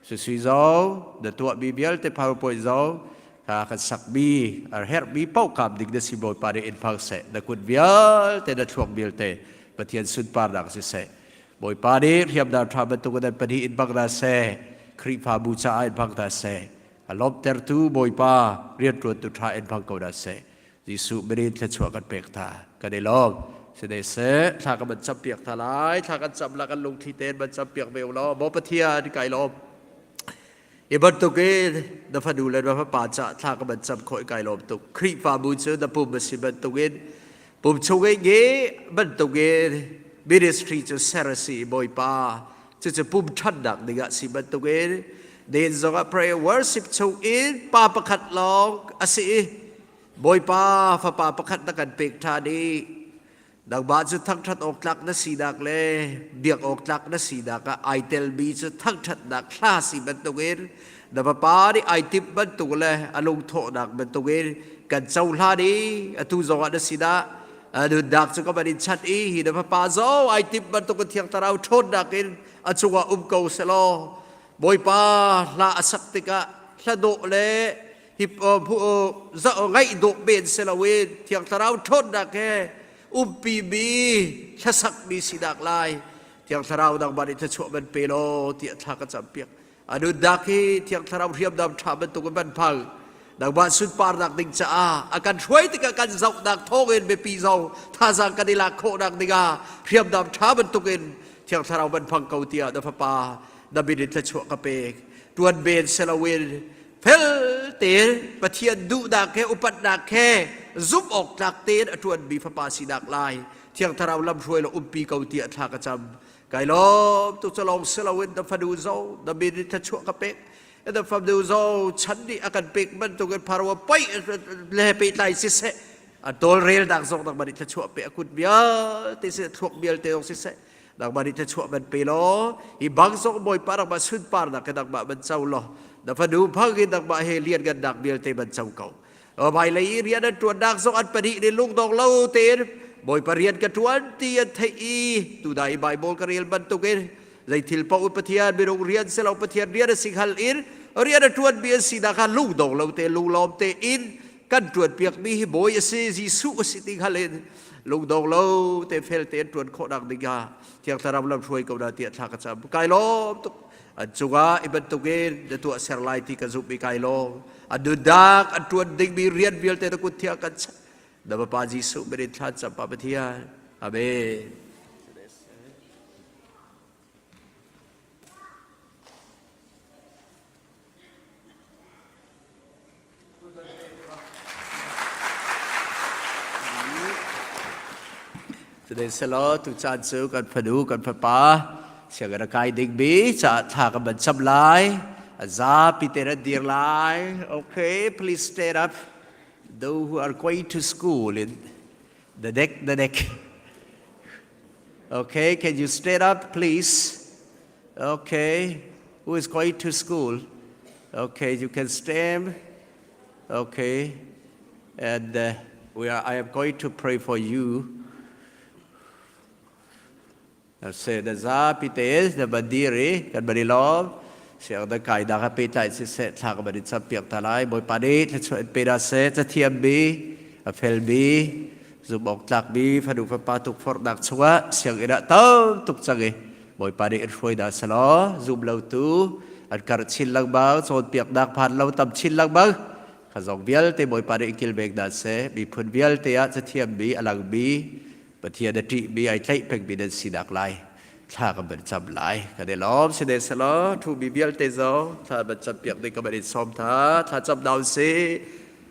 Susui zong na tuahmi vialte PowerPoint zong kha kan sakmi a herhmi paoh kaam ding na si Bawipa nih in hmang seh. Na kut vialte na thluak vialte Pathian sunparnak siseh. Bawipa nih hriamnam ṭha bantuk in an pahnih in hmang hna seh. Khrihfabu caah in hmang hna seh. A lawmhtertu Bawipa rianṭuantu ṭha in hmang ko hna seh. Jesuh min in thluachuah kan pek hna. Kan i lawm. Sine seh, thla ka van campiak hna lai. Thla kan cam la kan lungthli tein van campiak ve u law. Maw Pathian, kai lawm. Hi bantuk in na fanu le na fapa caah thla ka van cam khawh i kai lawm tuk. Khrihfabu cu na pum a si bantuk in pum chung i nge bantuk in ministry cu ser a si i Bawipa cucu pum ṭhannak ding ah si bantuk in den zong ah prayer worship chung in pa pakhat lawng a si i Bawipa fapa pakhat na kan pek ṭhan i Nangmah cu thangṭhat awk tlak na sinak le biak awk tlak na sinak ah ai telmi cu thangṭhatnak hla si bantukin na vapa nih ai timh bantuk le a lungthawhnak bantukin kan cohlan i atu zongah na sinah nunnak cu ka van in chanh i hi na fapa zong ai timh bantukin Thiang Thlarau ṭhawnnak in a cungah um ko selaw Bawipa hla a sak tikah hla dawh le hi ngaih dawh men si loin Thiang Thlarau ṭhawnnak he umpimi hlasakmi sinak lai Thiang Thlarau nangmah nih thluachuah van pe law tiah thla ka campiak. A nunnak hi Thiang Thlarau hriamnam ṭha bantuk in van phal. Nangmah sunparnak ding caah a kan hruai tikah kan zohnak thawngin biapi zong thazaang kan i lak khawhnak dingah hriamnam ṭha bantukin Thiang Thlarau van phang ko tiah na Fapa na min in thluachuah ka pek. Ṭuan men si loin fel tein Pathian duhnak he upatnak he zumh awk tlak tein a ṭuanmi fapa sinak lai Thiang Thlarau lamhruai lo umpi ko tiah thla ka cam. Kai lawm tu cu lawng si loin na fanu zo na min in thluachuah ka pek. Na fanu zo chan nih a kan pek bantukin pharaoh poi le pehtlai siseh a tawlrelnak zong nangmah nih thluachuah pe a kut vialte siseh thluak vialte zong siseh nangmah nih thluachuah van pe law hi bang zong Bawipa nangmah sunparnak ke nangmah van co law na fanu phang in nangmah he lianngannak vialte van co ko hmailei i rian an ṭuannak zong an pahnih nih lungdong lo tein Bawipa rian ka ṭuan ti an theih i tudai i Baibal ka rel bantukin zei thil paoh Pathian minung rian si lo Pathian rian a si hngal in rian a ṭuanmi an sinak kha lungdong lo te lunglawm tein kan ṭuanpiakmi hi bawi a si Jesuh a si ti hngal in lungdong lo te fel tein ṭuan khawhnak ding ah Thiang Thlarau lam hruai ko na tiah thla ka cam kai lawm tuk an cungah i bantukin na tuah ser lai ti ka zumh i kai lawm an nunnak an ṭuan dingmi rian vialte na kut thiang kan chanh na Bapa Jesuh min in thla cam Pa Pathian Amen. Sihmanhsehlaw tucaan cu kan fanu kan fapa sianginn a kai dingmi caah thla kan van cam lai. A zapi te nan dir lai. Okay, please stand up. Those who are going to school in the neck, the neck. Okay, can you stand up, please? Okay, who is going to school? Okay, you can stand. Okay, and uh, we are, I am going to pray for you. Se da zapi te na bandiri kan bari lom siang da kai da ka pe tlai si se thla ka bari chap piak ta lai bawipa nih thluachuah in pe da se cathiam bi a fel bi. Zumh tlakmi fanu fapa tukforhnak chungah sianginn ah tam tuk cang i Bawipa nih in hruai hna selaw zum lotu an karh chin lengmang cawnpiaknak phan lo tam chin lengmang kha zong vialte Bawipa nih in kilveng hna seh miphun vialte ah cathiammi a langmi Pathian a ṭihmi ai tlaih pengmi nan sinak lai thla kan van cam lai kan i lawm si ne selaw ṭhumi vialte zong thla van cam piak ding ka van in sawm hna thla cam hna usih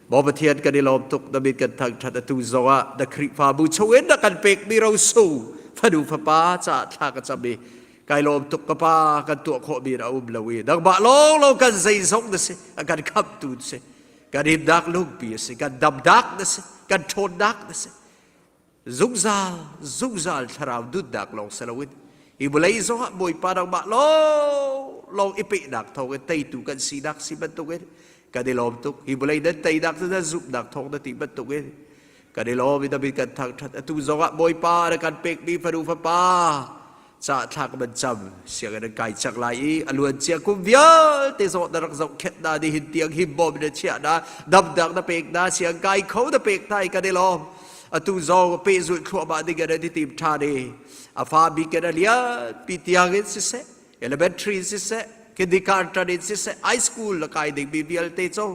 Maw Pathian kan i lawm tuk na min kan thangṭhat atu zongah na Khrihfabu chungin na kan pekmi rosung fanu fapa caah thla ka cam i kai lawm tuk ka pa kan tuah khawhmi a um lo i nangmah lawnglawng kan zeizong na si a kan khamtu na si kan himnak lungpi a si kan damnak na si kan ṭhawnnak na si zungzal zungzal thlarau dutnak lawng si loin hi vawlei zongah Bawipa nangmah lawnglawng i pehnak thawngin teitu kan sinak si bantukin kan i lawm tuk hi vawlei nan teinak cu nan zumhnak thawng na ti bantukin kan i lawm i David kan thangṭhat atu zongah Bawipa na kan pekmi fanu fapa ca thlak man cam sianginn an kai cang lai i a luan cia kum vialte zawh na rak zohkhenh na nihin tiang himbawm na chiah na damnak na pek na siang kai kho na pek hna i kan i lawm atu zong pehzulh thluahmah ding in an i tim ṭhan i a fa bik in a lian pi tiang in siseh elementary in siseh kindergarten in siseh high school la kai ding mi vialte cu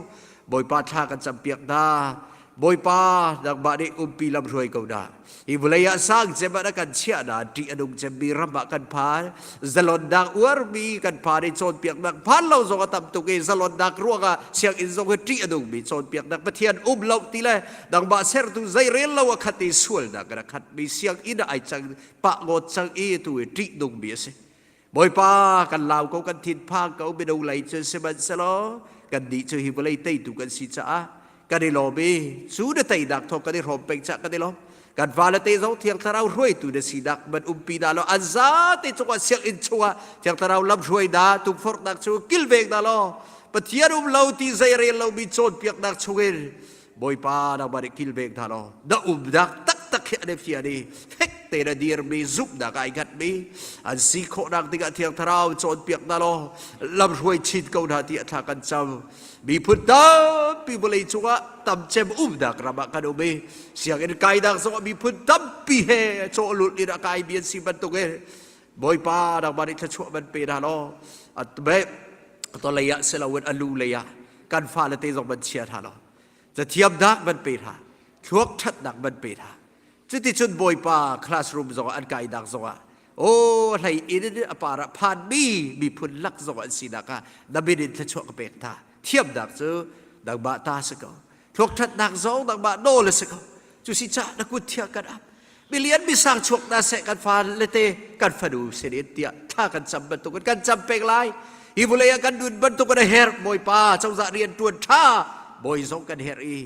Bawipa thla kan campiak hna Bawipa nangmah nih umpi lam hruai ko dah. Hi vawlei ah sang cem ah na kan chiah na ṭih a nung cemmi ram ah kan phan. Zalonnak uarmi kan phan i cawnpiaknak phan lo zong a tam tuk i zalonnak ruangah sianginn zong hi ṭih a nungmi cawnpiaknak Pathian um lo ti le nangmah sertu zeirel lo a khat i sualnak in a khatmi sianginn ah ai cang pah ngawt cang i tu i ṭih nungmi a si. Bawipa kan lau ko kan thinphang ko mino lei cu sihmanhsehlaw kan nih cu hi vawlei teitu kan si caah kan i lawm i cu na teinak thawng kan i hrawm peng caah kan i lawm kan fale te zong thiang thlarau hruaitu na sinak man umpi dah law an zate cungah sianginn chungah thiang thlarau lam hruai dah tukforhnak cu kilveng dah law Pathian um lo ti zei rel lomi cawnpiaknak chungin Bawipa nangmah nih kilveng hna law na umnak taktak hi an i fian i fek tein a dirmi zumhnak ai hngatmi an si khawhnak dingah Thiang Thlarau cawnpiak hna law lamhruai chin ko hna ti a thla kan cam miphun tampi vawlei cungah tamcem umnak ram ah kan um i sianginn kainak zongah miphun tampi he cawhlulh in a kaimi an si bantukin Bawipa nangmah nih thluachuah van pe hna law tolei ah si loin a lu lei ah kan fale te zong van chia hna law cathiamnak van pe hna thluak ṭhatnak van pe hna cuticun Bawipa classroom zongah an kainak zongah aw hlei in a par ah phanmi miphun lak zong an sinak ah na min in thluachuah ka pek hna thiamnak cu nangmah ta si ko thluak ṭhatnak zong nangmah nawl a si ko cu si cah na kut thiang kan ap milian misang chuak hna seh kan fa le te kan fanu sin in tiah thla kan cam bantuk in kan cam peng lai hi vulei ah kan nun bantuk in a herh bawipa cozah rian ṭuan ṭha bawi zong kan herh i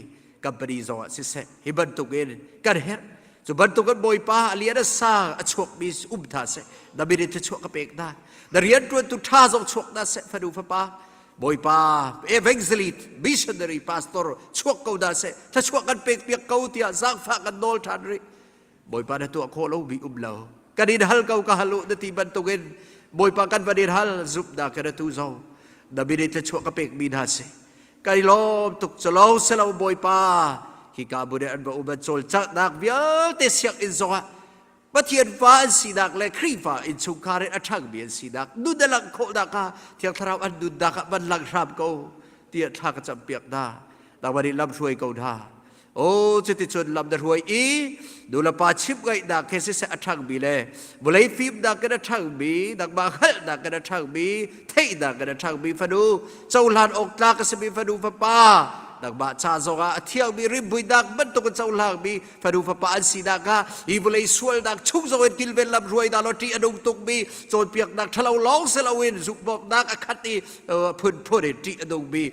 company zong ah siseh hi bantuk in kan herh cu bantuk in bawipa a lian a sang a chuakmi um tha seh na min in thluachuah ka pek hna na rian ṭuantu ṭha zong chuak hna seh fanu fapa Bawipa evangelist missionary pastor chuak ko dah seh thluachuah kan pek piak ko tiah zaangfah kan nawl ṭhan rih Bawipa na tuah khawh lo mi um lo kan in hal ko ka hal u na ti bantukin Bawipa kan van in hal zumhnak in atu zong na min in thluachuah ka pek mi hna si kan i lawm tuk cu lo selo Bawipa hika bu nih an va um an cawlcanghnak vialte sianginn zongah Pathian fa an sinak le Khrihfa innchungkhar in a ṭhangmi an sinak nun a langh khawhnak kha Thiang Thlarau an nunnak ah van lang hram ko tiah thla ka campiak hna. Nangmah nih lam hruai ko hna. Aw cuticun lam na hruai i nulepa chimh ngaihnak he siseh a ṭhangmi le vawlei fimnak in a ṭhangmi nangmah hngalhnak in a ṭhangmi theihnak in a ṭhangmi fanu cohlan awk tlak a simi fanu fapa nangmah ca zongah a thiangmi rimhmuinak bantuk in cohlangmi fanu fapa an sinak kha hi vawlei sualnak chung zong in kilven lam hruai dah law ṭih a nung tukmi cawnpiaknak ṭhalo lawng si loin zumhawknak a khat i phunphun in ṭih a nungmi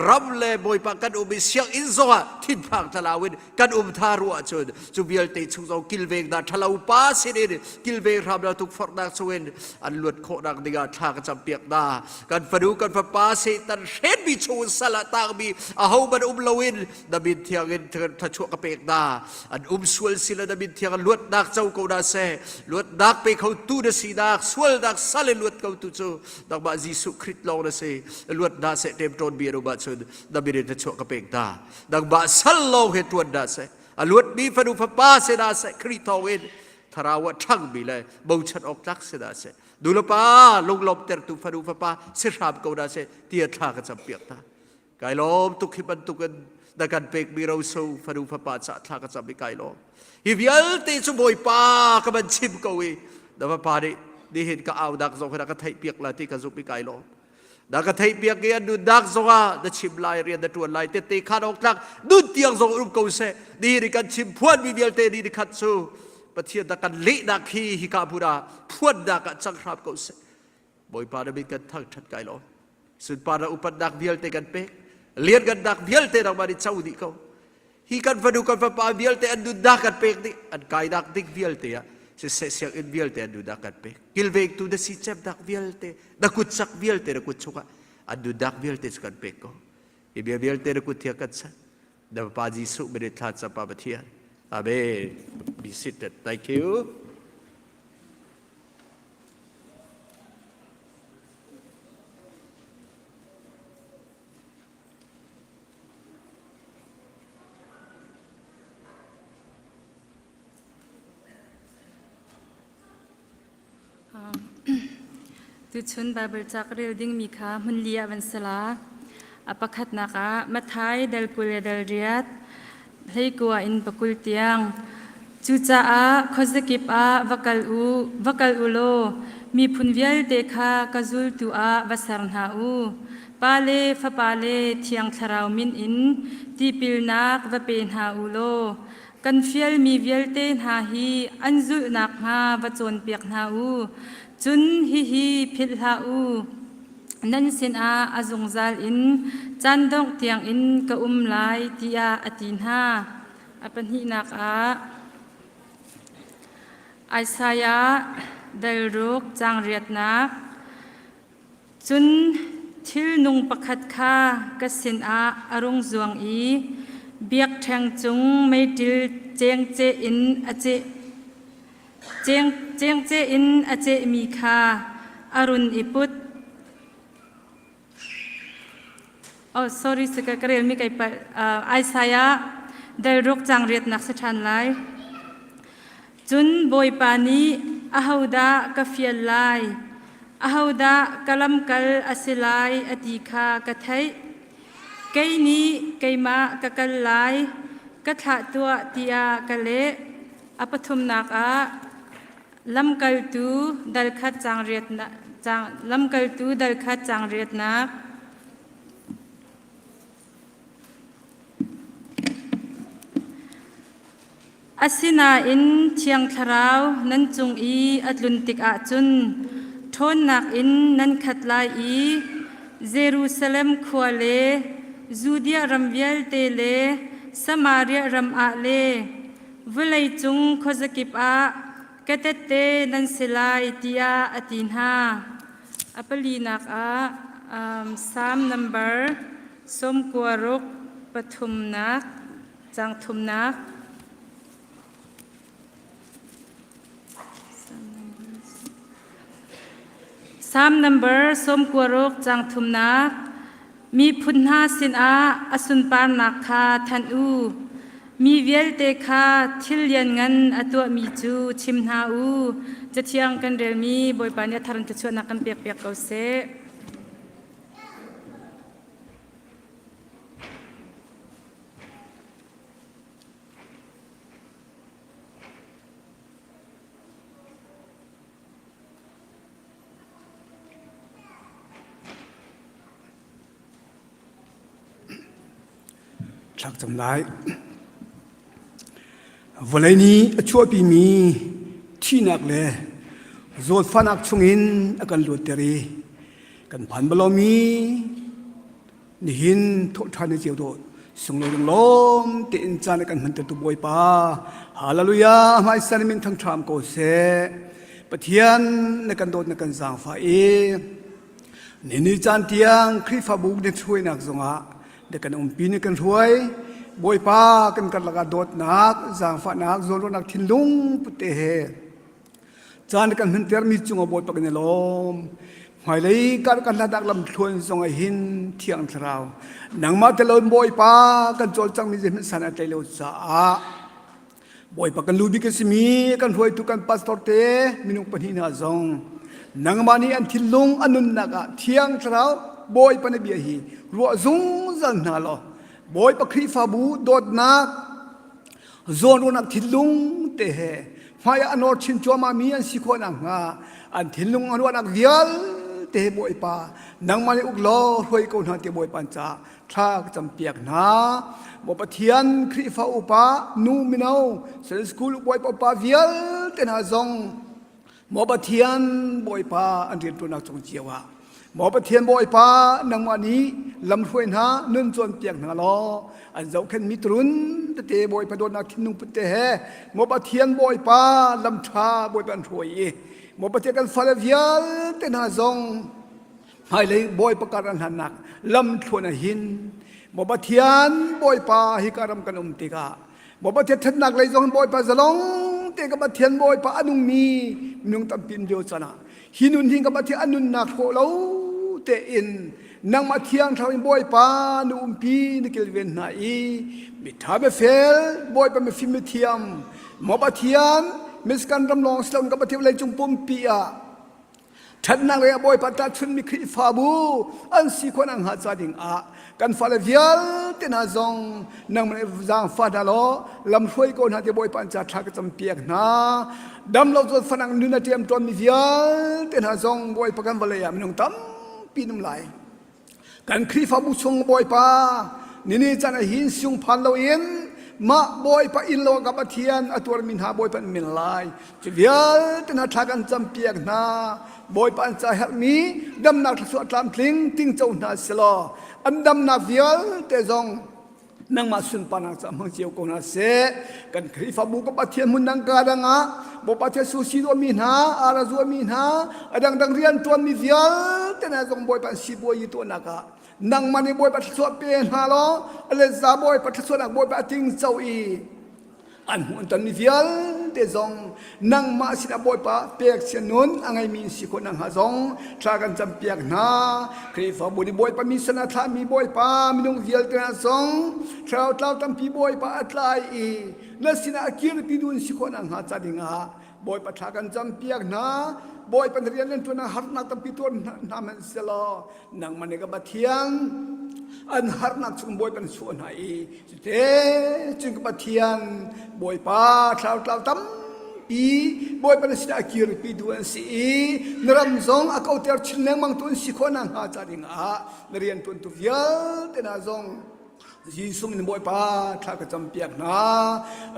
ram le bawipa kan um i sianginn zongah thinphang thlalau in kan um tha ruah cun cu vialte chung zong kilveng dah ṭhalo pa sinin kilveng hram la tukforhnak chungin an luat khawhnak dingah thla ka campiak hna kan fanu kan fapa Satan hrenmi chung sal ah tangmi ahohmanh um loin na min thiang in thluachuah ka pek hna an um sual sila na min thiang luatnak co ko hna seh luatnak pe kho tu na sinak sualnak sal in luat ko tu cu nangmah Jesuh Khrist lawng na si luat hna seh temṭawn bi an um ahcun na min in thluachuah ka pek hna nangmah sal lawng he ṭuan hna seh. A luatmi fanu fapa si hna seh, Khrih thawngin thlarau ah ṭhangmi le bochan awk tlak si hna seh. Nulepa lunglawmhtertu fanu fapa si hram ko hna seh tiah thla ka campiak hna. Kai lawm tuk hi bantukin na kan pekmi roso fanu fapa ca thla ka cam i kai lawm. Hi vialte cu Bawipa ka van chim ko i na fapa nih nihin ka aunak zong hi na ka theihpiak la ti ka zumh i kai lawm. Na ka theihpiak i an nunnak zongah na chim lai rian na ṭuan lai tette khan awk tlak nun tiang zong um ko seh. Nihin i kan chim phuanmi vialte ni nikhat cu Pathian na kan lehnak hi hika hmun ah phuannak ah cang hram ko seh. Bawipa na min kan thangṭhat kai lawm. Sunpar na upatnak vialte kan pek. Lianngannak vialte nangmah nih co dih ko. Hi kan fanu kan fapa vialte an nunnak kan pek dih. An kainak ding vialte ah siseh sianginn vialte an nunnak kan pek. Kilvengtu na si cemnak vialte, na kutsak vialte na kut chungah an nunnak vialte cu kan pek ko. Hi bia vialte na kut thiang kan chan. Na Fapa Jesuh min in thla cam Pa Pathian. Amen. Be seated. Thank you. Tuchun Baibal ca ka rel dingmi kha hmunli ah van si la. A pakhatnak ah Matthai dal 20 le dal riat, hleikua in pakul tiang. Cucaah khuazakip ah va kal u, va kal u law miphun vialte kha ka zultu ah va ser hna u. Pa le Fapa le Thiang Thlarau min in tipilnak va pe hna u law kan fialmi vialte hna hi an zulh nakhnga va cawnpiak hna u. Cun hihi philh hlah u, nan sinah a zungzal in caan dongh tiangin ka um lai, tiah a ti hna. A pahnihnak ah Isaiah dal ruk caang riatnak Cun thilnung pakhat kha ka sinah a rung zuang i biakṭheng cung meiṭil cengceh in a ceh cengceh in a cehmi kha a run i put. Oh, sorry, ka ka relmi kai palh. Isaiah dal ruk caang riatnak si ṭhan lai. Cun Bawipa nih ahodah ka fial lai, ahodah ka lamkal a si lai a ti kha ka theih. Kei nih keimah ka kal lai, ka thlah tuah tiah ka leh. A pathumnak ah lamkaltu dal khat caang riatnak, lamkaltu dal khat caang riatnak. Asinain Thiang Thlarau nan cung i a tlun tikah cun ṭhawnnak in nan khat lai i Jerusalem khua le Judea ram vialte le Samaria ram ah le vawleicung khuazakip ah ka tehte nan si lai tiah a ti hna. A palinak ah Salm nambar 96 pathumnak Caang thumnak. Psalm number 96 caang thumnak. Miphun hna sinah a sunparnak kha thanh u. Mi vialte kha thil lianngan a tuahmi cu chim hna u. Cathiang kan relmi Bawipa nih a thar in thluachuahnak kan pekpiak ko seh. Thlakcam lai. Vawlei nih a chuahpimi thihnak le zawtfahnak chungin a kan luatter i kan phan balomi Nihin thawhṭhan ni cio dawh sunglawi lunglawm tein caan a kan hmantertu Bawipa Hallelujah hmaisan min thangṭham ko seh Pathian na kan dawt na kan zaangfah i ni ni caan tiang Khrihfabu na hruainak zongah na kan umpi na kan hruai Bawipa kan karlak ah dawtnak zaangfahnak zawnruahnak thinlung put te he Caan kan hmantermi cungah Bawipa kan i lawm. Hmailei kar kan hlatnak lamthluan zong ah hin Thiang Thlarau nangmah tel loin Bawipa kan cawlcanghmi zeihmanh san a tlai lo caah. Bawipa kan lu bik a simi kan hruaitu kan pastor te minung pahnih hna zong nangmah nih an thinlung an nunnak ah thiang thlarau Bawipa na bia hi ruah zungzal hna law Bawipa Khrihfabu dawtnak zawnruahnak thinlung te he hmai ah a nawr chin cuahmah mi an si khawh nakhnga an thinlung an ruahnak vialte he Bawipa nangmah nih uk law hruai ko hna ti Bawipa an caah thla ka campiak hna. Maw Pathian Khrihfa upa nu mino Sunday school bawipa upa vialte hna zong Maw Pathian Bawipa an rianṭuannak cung cio ah Maw Pathian Bawipa nangmah nih lamhruai hna nun cawnpiak hna law an zohkhenhmi turun tete Bawipa dawtnak thinlung put te he Maw Pathian Bawipa lamṭha Bawipa an hruai i Maw Pathian kan fale vialte hna zong hmailei Bawipa kar an hlannak lamthluan a hin Maw Pathian Bawipa hika ram kan um tikah Maw Pathian ṭhatnak lei zong Bawipa zalong te ka Pathian Bawipa a nungmi minung tampi um lio caan ah hi nun hi ka Pathian a nunnak hrawh lo tein nangmah thiang thlarau in Bawipa na umpi na kilven hna i miṭha mifel Bawipa mifim mithiam maw Pathian miskan ram lawng si loin ka Pathian leicung pumpi ah Ṭhatnak lei ah Bawipa tahchunmi Khrihfabu an si khawh nakhnga ca ding ah kan fale vialte hna zong nangmah nih zaangfah hna law lamhruai ko hna ti Bawipa an ca thla ka campiak hna. Dam lo zawt fanang nun a ṭiam ṭawnmi vialte hna zong Bawipa kan vawlei ah minung tampi an um lai. Kan Khrihfabu chung Bawipa nini can ah hin siung phan loin mah Bawipa inn lo ka Pathian a tuarmi hna Bawipa an min lai. Cu vialte hna thla kan campiak hna. Bawipa an ca herhmi damnak thluachuah tlamtling tingco hna selaw an damnak vialte zong nangmah sunparnak ca hmang cio ko hna seh kan Khrihfabu ka Pathian hmun dang ka dang ah Bawipa Pathian susi mi hna ara zuami hna a dangdang rian tuanmi vialte hna zong Bawipa an sibawi i tuahnak ah nangmah nih Bawipa thluachuah pe hna law a letza Bawipa thluachuahnak Bawipa a tingco i an hmuh an tonmi vialte zong nangmah sinah Bawipa pek sia nun a ngeimi in si khawh nakhnga zong thla kan campiak hna Khrihfabu nih Bawipa mi sin a thlahmi Bawipa minung vialte hna zong thlarau tlau tampi Bawipa a tlai i na sinah a kirpi duh in si khawh nakhnga ca dingah Bawipa thla kan campiak hna Bawipa na rian nan ṭuan ah harnak tampi tuar hna hmanh selaw nangmah nih ka Pathian an harnak chung Bawipa na chuah hna i Cute cun ka Pathian Bawipa thlarau tlau tampi Bawipa na sinah a kirpi tu an si i na ram zong a kauter chin lengmang tu an si khawh nakhnga ca dingah na rian ṭuantu vialte hna zong Jesuh min Bawipa thla ka campiak hna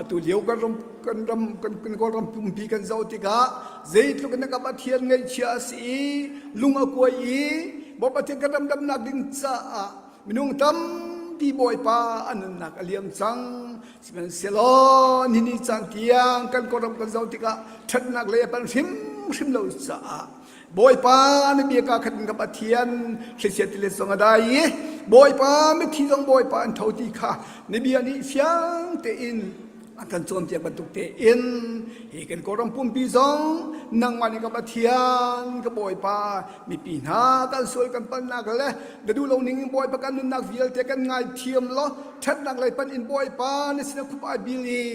atu lio kan ram kan ram kan kan Kawlram pumpi kan zoh tikah zeitluk in ka Pathian ngaihchia a si i lung a kuai i Bawipa Pathian kan ram damnak ding caah Minung tampi Bawipa an nunnak a liam cang. Sihmanhsehlaw nini caan tiang kan kawlram kan zoh tikah ṭhatnak lei a panh hrimhrim lo caah Bawipa na bia kaa khat in ka Pathian thlichia tilet zong a dai i Bawipa mithi zong Bawipa an tho ti kha na bia nih fiang tein a kan cawnpiak bantuk tein hi kan Kawlram pumpi zong nangmah nih ka Pathian ka Bawipa mipi hna kan sual kan palhnak le na duh lo ning in Bawipa kan nunnak vialte kan ngaithiam law ṭhatnak lei panh in Bawipa na sinah khup ai bil i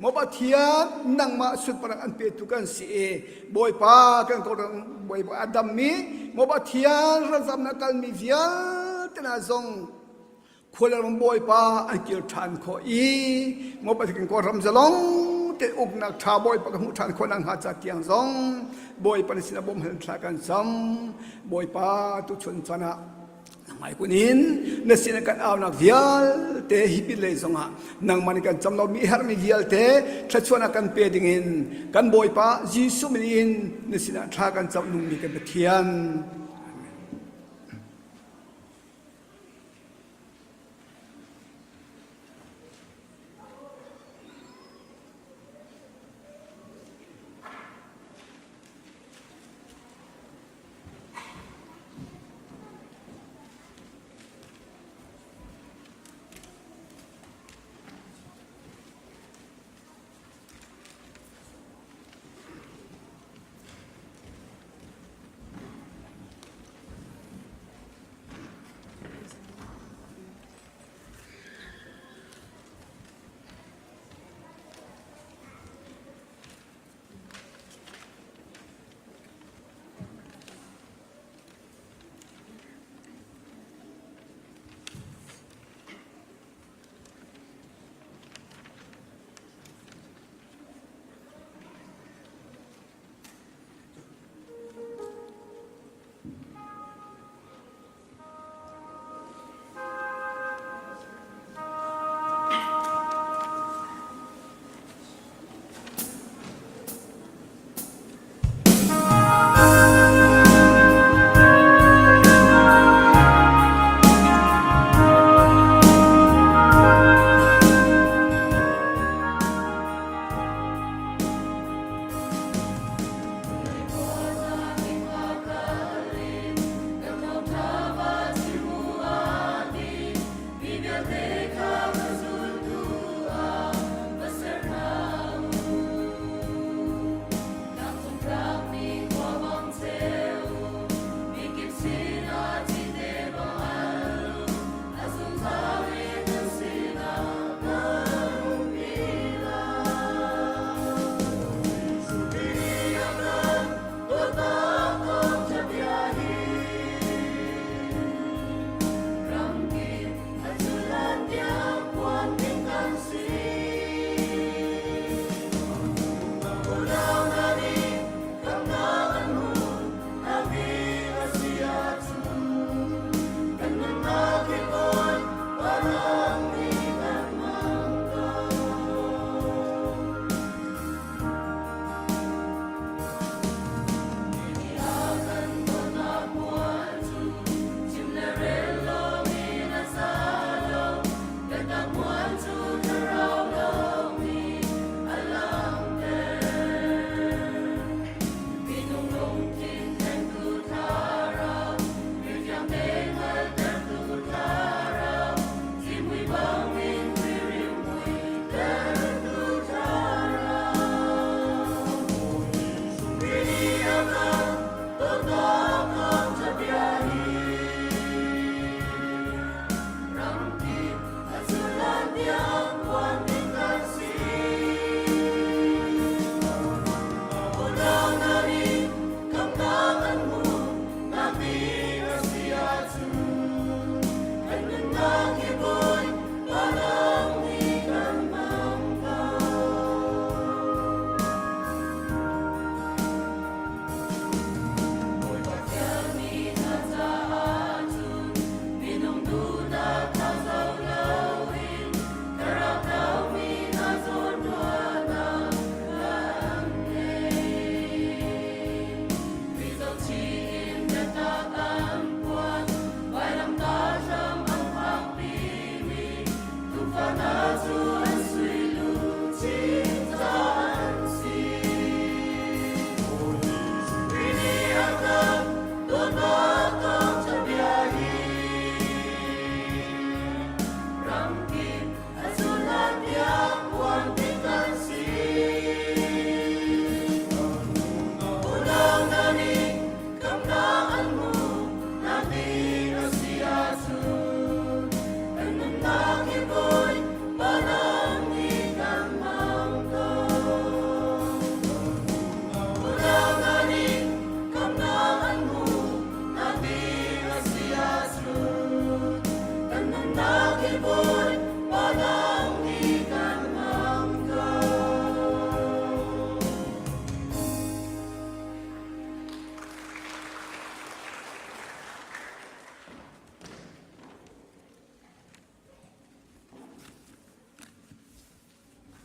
maw Pathian nangmah sunparnak an petu kan si i Bawipa kan Kawlram Bawipa a dammi maw Pathian ralzamnak kalmi vialte hna zong Khualram bawipa an kir ṭhan khawh i Ngopathikin Kawlram zalong te uknak ṭha bawipa ka hmuh ṭhan khawh nakhnga ca tiang zong bawipa na sinah bawmhal thla kan cam bawipa tuchun caan ah nangmai kun in na sinah kan aunak vialte hi pin lei zongah nangmah nih kan cam lomi herhmi vialte thluachuahnak kan pe dingin kan bawipa Jesuh min in na sinah thla kan cam nungmi kan Pathian Amen.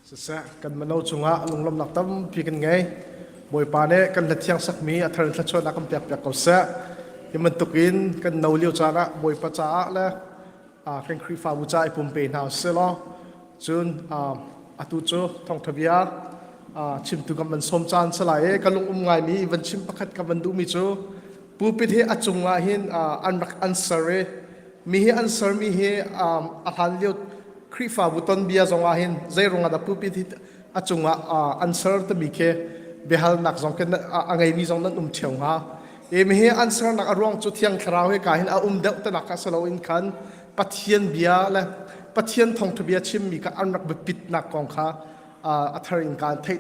Siseh, kan mino cungah lunglawmhnak tampi kan ngei. Bawipa nih kan hlathiang sakmi a thar in thluachuahnak kan pekpiak ko seh. Hi bantukin kan no lio caan ah Bawipa caah le kan Khrihfabu caah i pumpe hna usih law cun atu cu thawngṭha bia chimtu kan van sawm caan si lai i ka lung um ngaimi van chim pakhat ka van duhmi cu pulpit hi a cungah hin an rak an ser i mi hi an sermi hi a hlan lio Khrihfabu tonbia zong ah hin zeiruang ah dah pulpit hi a cungah an ser timi khi biahalnak zong khi a ngeimi zong nan um ṭheo hnga. E mi hi an sernak a ruang cu Thiang Thlarau hi ka hin a um deuh tanak kha si loin khan Pathian bia le Pathian thawngṭha bia chimmi kha an rak biapitnak kong kha a thar in kaan theih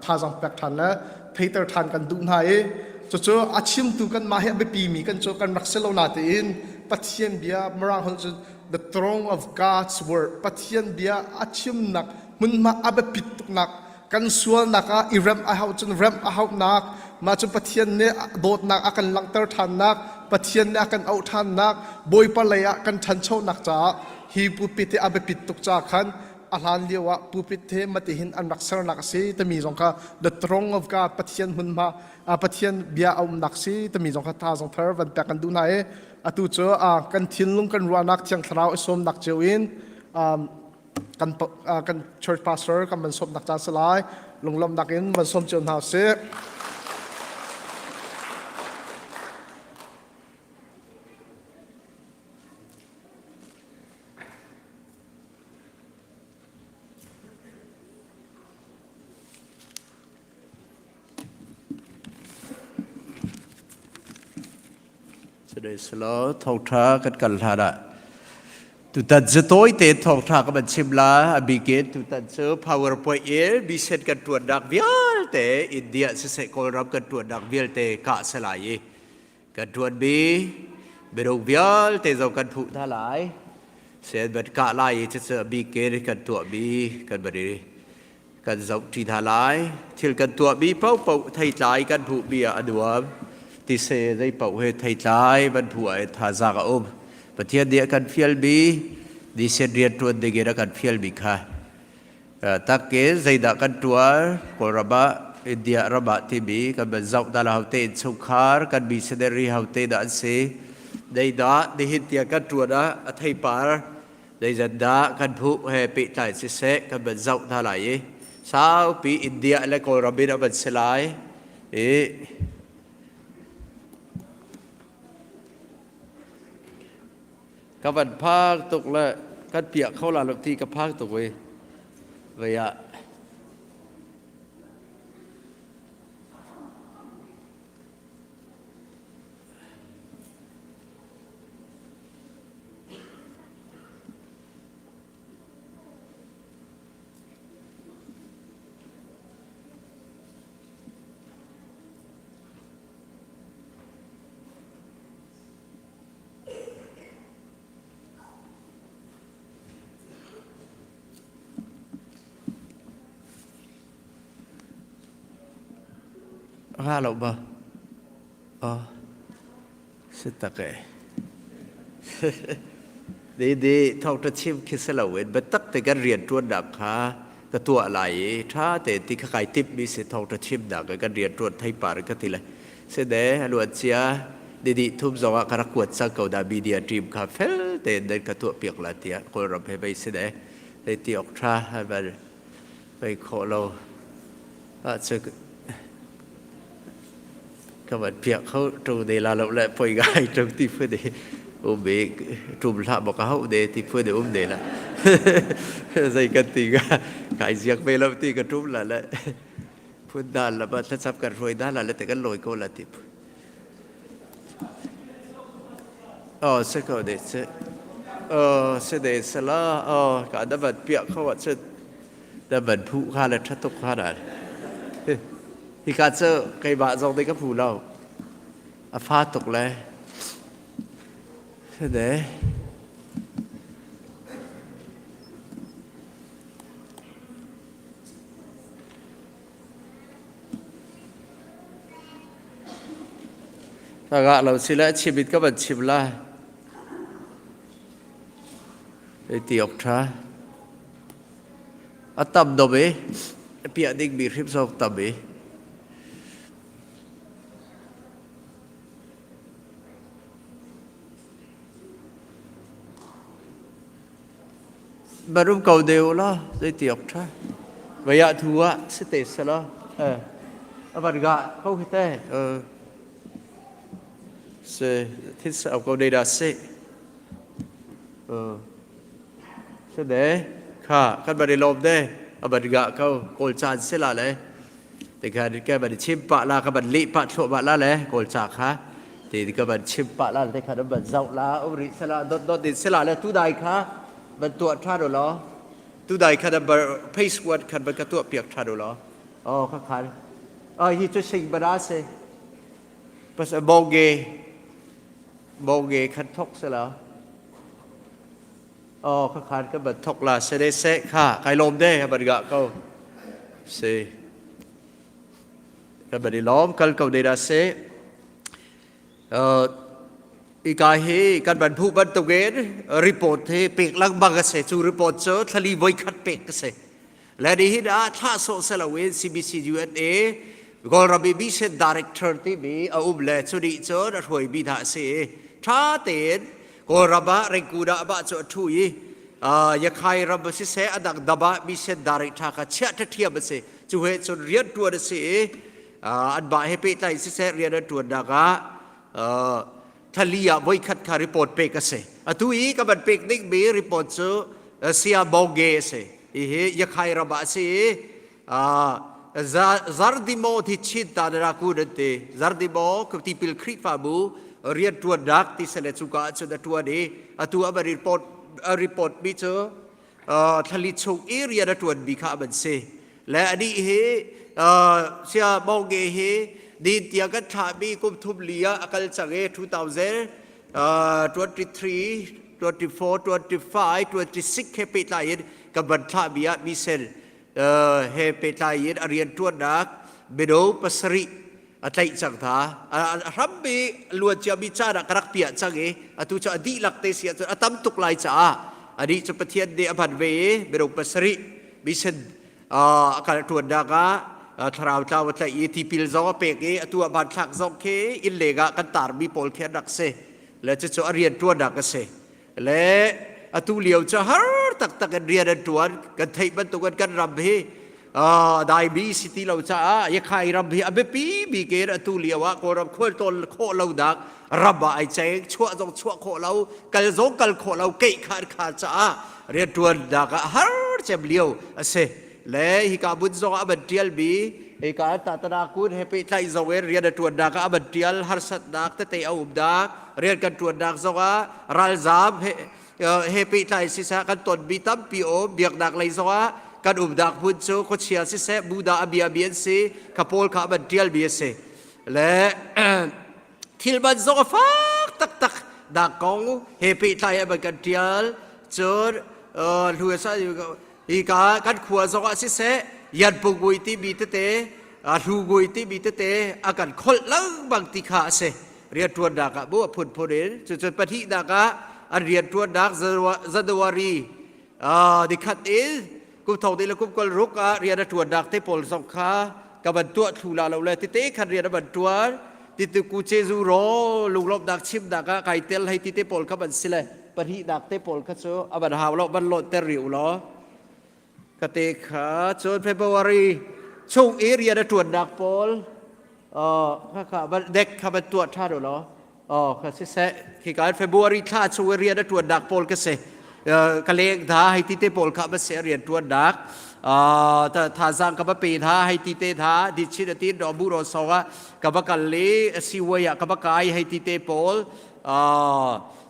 thazaang pek ṭhan le theiter ṭhan kan duh hna i cucu a chimtu kanmah hi a biapimi kan cu kan rak si lo natein Pathian bia Mirang holh cu the throne of God's word Pathian bia a chimnak hmunhma a biapit tuknak kan sualnak ah i remh a hauh cun remh a hauhnak mah cu Pathian nih dawtnak a kan langhter ṭhannak Pathian nih a kan auh ṭhannak Bawipa lei ah kan ṭhanchonak caah hi pulpit hi a biapit tuk caah khan a hlan lio ah pulpit he matihin an rak sernak a si timi zong kha the throne of God Pathian hmunhma Pathian bia a umnak si timi zong kha tha zong thar van pek kan duh hna i atu cu kan thinlung kan ruahnak thiang thlarau i sawmnak cio in kan kan church pastor kan van sawmnak caan si lai lunglawmhnak in van sawm cio hna usih. Silo thawngṭha kan kal hlan ah tutan cu tawite thawngṭha ka van chim la a bikin tutan cu PowerPoint in mission kan ṭuannak vialte India siseh Kawlram kan ṭuannak vialte kah si lai i kan ṭuanmi minung vialte zong kan phuh hna lai sen van kah lai i cucu a bikin kan tuahmi kan van i kan zohṭi hna lai thil kan tuahmi paohpaoh theitlai kan hmuhmi ah a nuam tise zei paoh he theitlai van hmuh ah thazaang a um Pathian nih a kan fialmi nisen rianṭuan dingin a kan fialmi kha takin zeidah kan ṭuan Kawlram ah India ram ah timi kan van zoh ta la hote innchungkhar kan missionary hote dah an si zeidah nihin tiang kan ṭuan ah a theipar zeizat dah kan phu he pehtlai siseh kan van zoh hna lai i saupi India le Kawlram in a van si lai i ka van phak tuk le kan piah kho la lo ti ka phak tuk i vei ah Ra lo ba? Oh, si tak e. Di di thawk ta chim khi si lo in biatak te kan rian ṭuannak kha ka tuah lai i ṭha te ti kha kai timh mi si thawk ta chimnak kan rian ṭuan theipar ka ti le si de luan cia didi thum zong ah ka rak kuat cang ko da media team kha fel tein nan ka tuah piak la tiah Kawlram he bei si de zei ti ok ṭha bal bei khawh lo ah cu ka van piak kho ṭung de la lo le poi ngai ṭung ti phu de um be ṭum hlah bak hau de ti phu de um de la zei kan ti ga kai ziak ve lo ti ka ṭum la le phun dan la ba thlacap kan hruai dan la le te kan loi ko la ti phu oh se ko de se oh se de se la oh ka da van piak kho wa se da van phu kha le ṭha tuk kha da Hika cu keimah zong nih ka hmu lo. A fa tuk le. Sede. Ka lo si le chim in ka van chim lai. Ti ok tha. A tam dom i piah dingmi hrim zong tam i. Barum ko deu la zeiti ok tha. Vaya thu ah si te se la. Eh. Avan ga ko hi te. Eh. Se thit sa ko dei da se. Eh. Se de kha kan bari lom de aban ga ko kawl caan se la le. Te kha ke ban chim pa la ka ban li pa thlo ba la le kawl ca kha. Te ka ban chim pa la te kha ban zau la um ri se la dot dot din se la le tu dai kha ban tua tha do lo. Tu dai kha da bar face word khan ban ka tua piak tha do lo. Oh kha khan. Oh hi chu sing ba se. Pas a boge boge khan thok se la. Oh kha khan ka ban thok la se de se kha kai lom de ban ga ko se ka ban i lom kal ko de da se uh ika hi kan ban phu ban tugen report he pek lang bang se chu report cho thali voi khat pek se le di hi da thla so se lo in CBC USA Golrabi Mission Director ti mi a um le chu di cho da hruai bi tha se tha ten Kawlram ah Rengkuda ba cu a ṭhu i Yakhai ram siseh a dang dam ah mission direct ṭha kha chiah ṭhathiam a si. Cu he cun rian ṭuan a si i anmah he pehtlai siseh rian an ṭuannak ah thali ah voikhat kha report pek a si. Atu i ka van pek dingmi report cu Sia Bawge a si. Hihi Yakhai ram ah a si i Zardimo thi chin ta na ku nan ti Zardimo tipil Khrihfabu rian ṭuannak ti sele cuka ah cun a ṭuan i atu a report a report mi cu thlali chung i rian a ṭuan mi kha an si le anih hi sia Mawge hi din tiang kan thlah mi kum thum li ah a kal cang i 2023 24 25 26 he pehtlai in kan van thlah mi ah mi sel he pehtlai in a rianṭuannak mino pasarih a tlaih cang hna. A hrammi luan ciami caan ah ka rak piah cang i atu cu a dihlak te si ahcun a tam tuk lai caah anih cu Pathian nih a hman ve i minung pasarih mission a kal ṭuannak ah thlarau tlau a tlaih i tipil zong a pek i atu ah hmanthlak zong khi inn leng ah kan tarmi pawl khi an rak si le cucu a rianṭuannak a si. Le atu lio cu har taktak in rian an ṭuan. Kan theih bantukin kan ram hi daimi si ti lo caah Yakhai ram hi a biapi bik in atu lio ah Kawlram khualtlawn khawh lonak ram ah ai ceng. Chuah zong chuah khawh lo, kal zong kal khawh lo, keih kha an khar caah rianṭuannak ah har cem lio a si. Le hika bun zong ah a van ṭialmi hika tatana kun he pehtlaih zong in rian a ṭuannak ah a van ṭial harsatnak tete a umnak rian kan ṭuannak zong ah ralzaam he he pehtlai siseh kan tonmi tampi um biaknak lei zong ah kan umnak hmun cu khuachia siseh Buddha a biami an si kha pawl kha an ṭialmi a si le thil man zong a fak taktak dak kong he pehtlai an kan ṭial cun hlu hika kan khua zong ah siseh yanpungui timi tete hlugui timi tete a kan kholh lengmang ti kha a si rianṭuannak ah bu a phunphun in cucun pahnihnak ah an rianṭuannak January nikhat in kum thong le kum kol ruk ah rian a ṭuannak te pawl zong kha ka van tuah thlu la lo le tete khan rian a van ṭuan titu ku cezu ro lunglawmhnak chimnak ah kai tel hei ti te pawl kha van si le pahnihnak te pawl kha cu a van hau lo van lawt ter rih u law ka te kha cun February chung i rian a ṭuannak pawl kha van dek kha van tuah ṭhan u law kha siseh khika February thla chung i rian a ṭuannak pawl ka si ka leng hna hei ti te pawl kha va si rian ṭuannak thazaang ka va pe hna hei ti te hna dichin a tin ro bu ro song ah ka va kal i siway ah ka va kai hei ti te pawl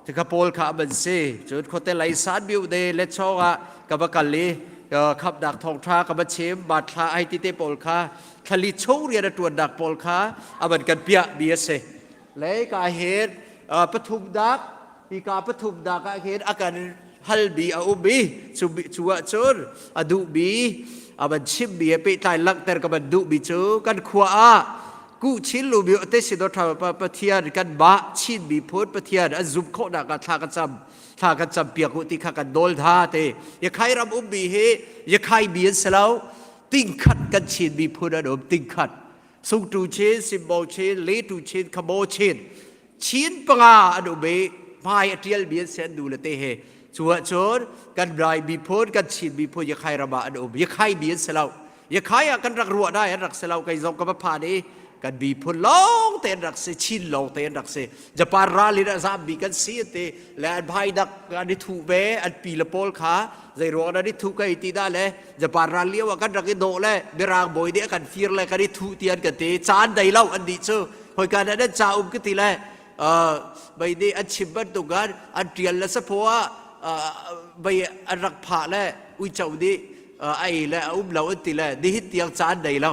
Tika pawl kha an si. Cun khuate lei san biu de le chong ah ka va kal i khapnak thawngṭha ka va chim matthla ai ti te pawl kha thlali chung rian a ṭuannak pawl kha a van kan piah mi a si. Le ka hin pathumnak hi ka pathumnak ah hin a kan halmi a um i cu cu ah cun a duhmi a van chimmi he pehtlai langhter ka van duhmi cu kan khua ah Ku Chin lu mi te si do tha pa Pathian kan ba Chin miphun Pathian an zum khawh nak ah thla kan cam thla kan cam piak u ti kha kan nawl tha te Yakhai ram um mi hi Yakhai mi an si lo tingkhat kan Chin miphun an um tingkhat Sungtu Chin Simbo Chin Letu Chin Khamo Chin Chin panga an um i hmai a ṭial mi an si an nu le te he cu ahcun kan Lai miphun kan Chin miphun Yakhai ram ah an um Yakhai mi an si lo Yakhai ah kan rak ruah dai an rak si lo kei zong ka va phan i kan miphun lawng te an rak si Chin lawng te an rak si Japan ral in a zam mi kan si an ti le an bhai dak an i thuh ve an pi le pawl kha zei ruang an i thuh kai ti dah le Japan ral lio ah kan rak i dawh le Mirang bawi nih a kan fir le kan i thuh ti an kan ti caan dei lo an nih cu hoi kan an ca um ka ti le bai nih an chim bantuk an an ṭial le saphaw ah bai an rak phah le uico nih a ei le a um lo an ti le nihin tiang caan nei lo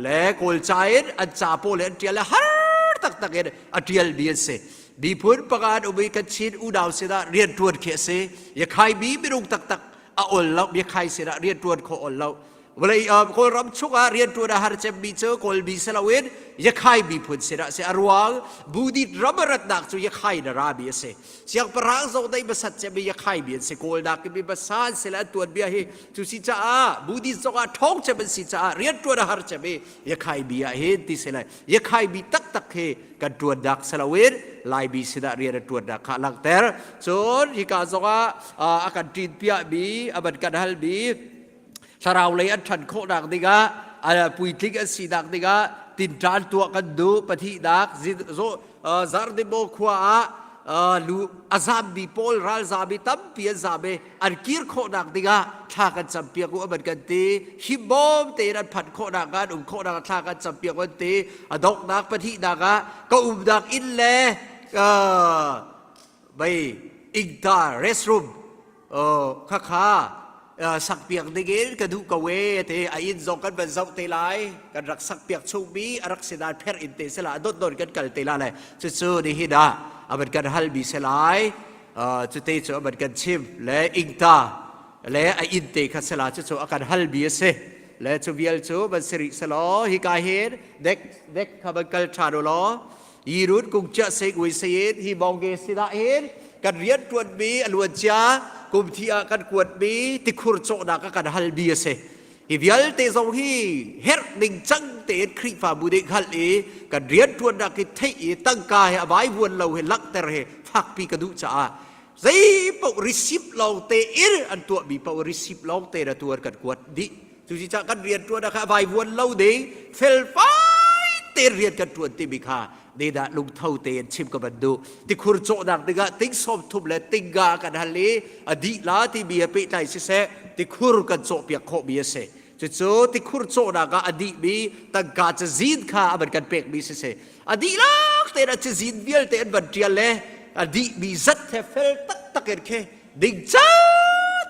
le kawl ca in an ca pawl le an ṭial le har taktak in a ṭial mi an si miphun pakhat um i kan Chin unau sinah rian ṭuan khi a si yakhai mi minung taktak a ol lo biakhai sinah rian ṭuan khawh ol lo vawlei Kawlram chungah rianṭuan a har cemmi cu Kawlmi si loin Yakhai miphun sinah si a ruang Budit ram a ratnak cu Yakhai na rami a si siangpahrang zong dei basat cemmi Yakhai mi an si Kawlnak mi basa an si le an tuanbia hi cu si caah Budit zongah ṭhawng cem an si caah rianṭuan a har cem i Yakhai mi ah hin ti si lai Yakhai mi taktak hi kan ṭuannak si loin Laimi sinah rian a ṭuannak kha a langhter cun hika zongah a kan ṭinpiahmi a van kan halmi thlarau lei an ṭhan khawhnak dingah puitling an sinak dingah tinṭan tuah kan duh pathihnak Zardimo khua ah lu a zammi pawl ralzami tampi an zam i an kir khawhnak dingah thla kan campiak u an kan ti himbawm tein an phanh khawhnak ah an um khawhnak ah thla kan campiak u an ti a donghnak pahnihnak ah ka umnak inn le mei ingta restroom khakha sakpiak dingin ka duh ko e te a inn zong kan van zoh te lai kan rak sakpiak chungmi a rak si dan pher in te sela dot dot kan kal te la le cucu nihin ah a van kan halmi si lai cute cu a van kan chim le ingta le a inn te kha sela cucu a kan halmi a si le cu vial cu van si rih selaw hika hin dek dek kha van kal ṭhan u law Yirut kung chia se gui se hi bongge sida hin kan rian tuan mi a luan cia kum thi ah kan kuat mi tikhur cawhnak a kan hal mi a si hi vialte zong hi herh ning cang tein Khrihfabu nih hngalh i kan rian tuannak hi theih i tangka he a vaivuan lo he langhter he fakpi ka duh caah zei paoh receipt lawng te in an tuahmi paoh receipt lawng te na tuar kan kuat dih Cucaah kan rian ṭuan ah kha a vaivuan lo ding felfai tein rian kan ṭuan timi kha dah lungtho tein chim ka van duh. Tikhur cawhnak dingah ting 30 le tinga kan hal i a dih la timi he pehtlai siseh tikhur kan cawhpiak khawhmi a si. Cucu tikhur cawhnak ah a dihmi tangka cazin kha a van kan pekmi siseh a dihlak tein a cazin vialte an van ṭial le a dihmi zat he fel taktak in khi dingca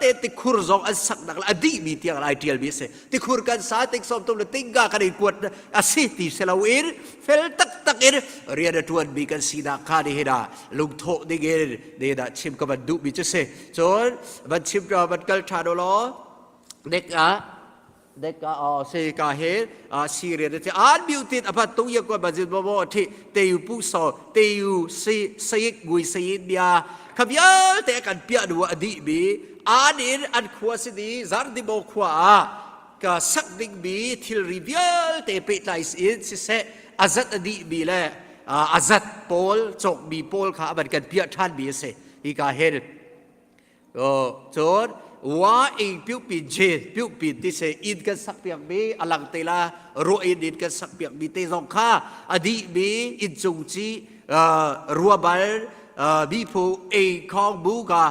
te tikhur zong an saknak le a dihmi tiang ai ṭialmi a si tikhur kan sa tik som tum le tingga kan i kuat a si ti si loin fel taktak in rian a ṭuanmi kan sinak kha nihin ah lungthawh dingin nihin ah chim ka van duhmi cu si cun van chim van kal ṭhan u law nek ah deka o se ka he a si rian te an biu tit apa tung ye ko ba jin bo bo thi te yu pu so te yu si sayik gui sayit bia kha vialte kan pia du a di bi an in an khua si di zar di bo khua a ka sak ding bi thilri vialte pehtlai in siseh azat a di bi le azat pawl cawk bi pawl kha aban kan pia than bi ase hi ka hel Cun wa ing piupi je piupi ti se inn kan sak piak mi a lang te la ruah in inn kan sak piak mi te zong kha a dih mi inn cung ci rua bal mi phu ei khong bu ka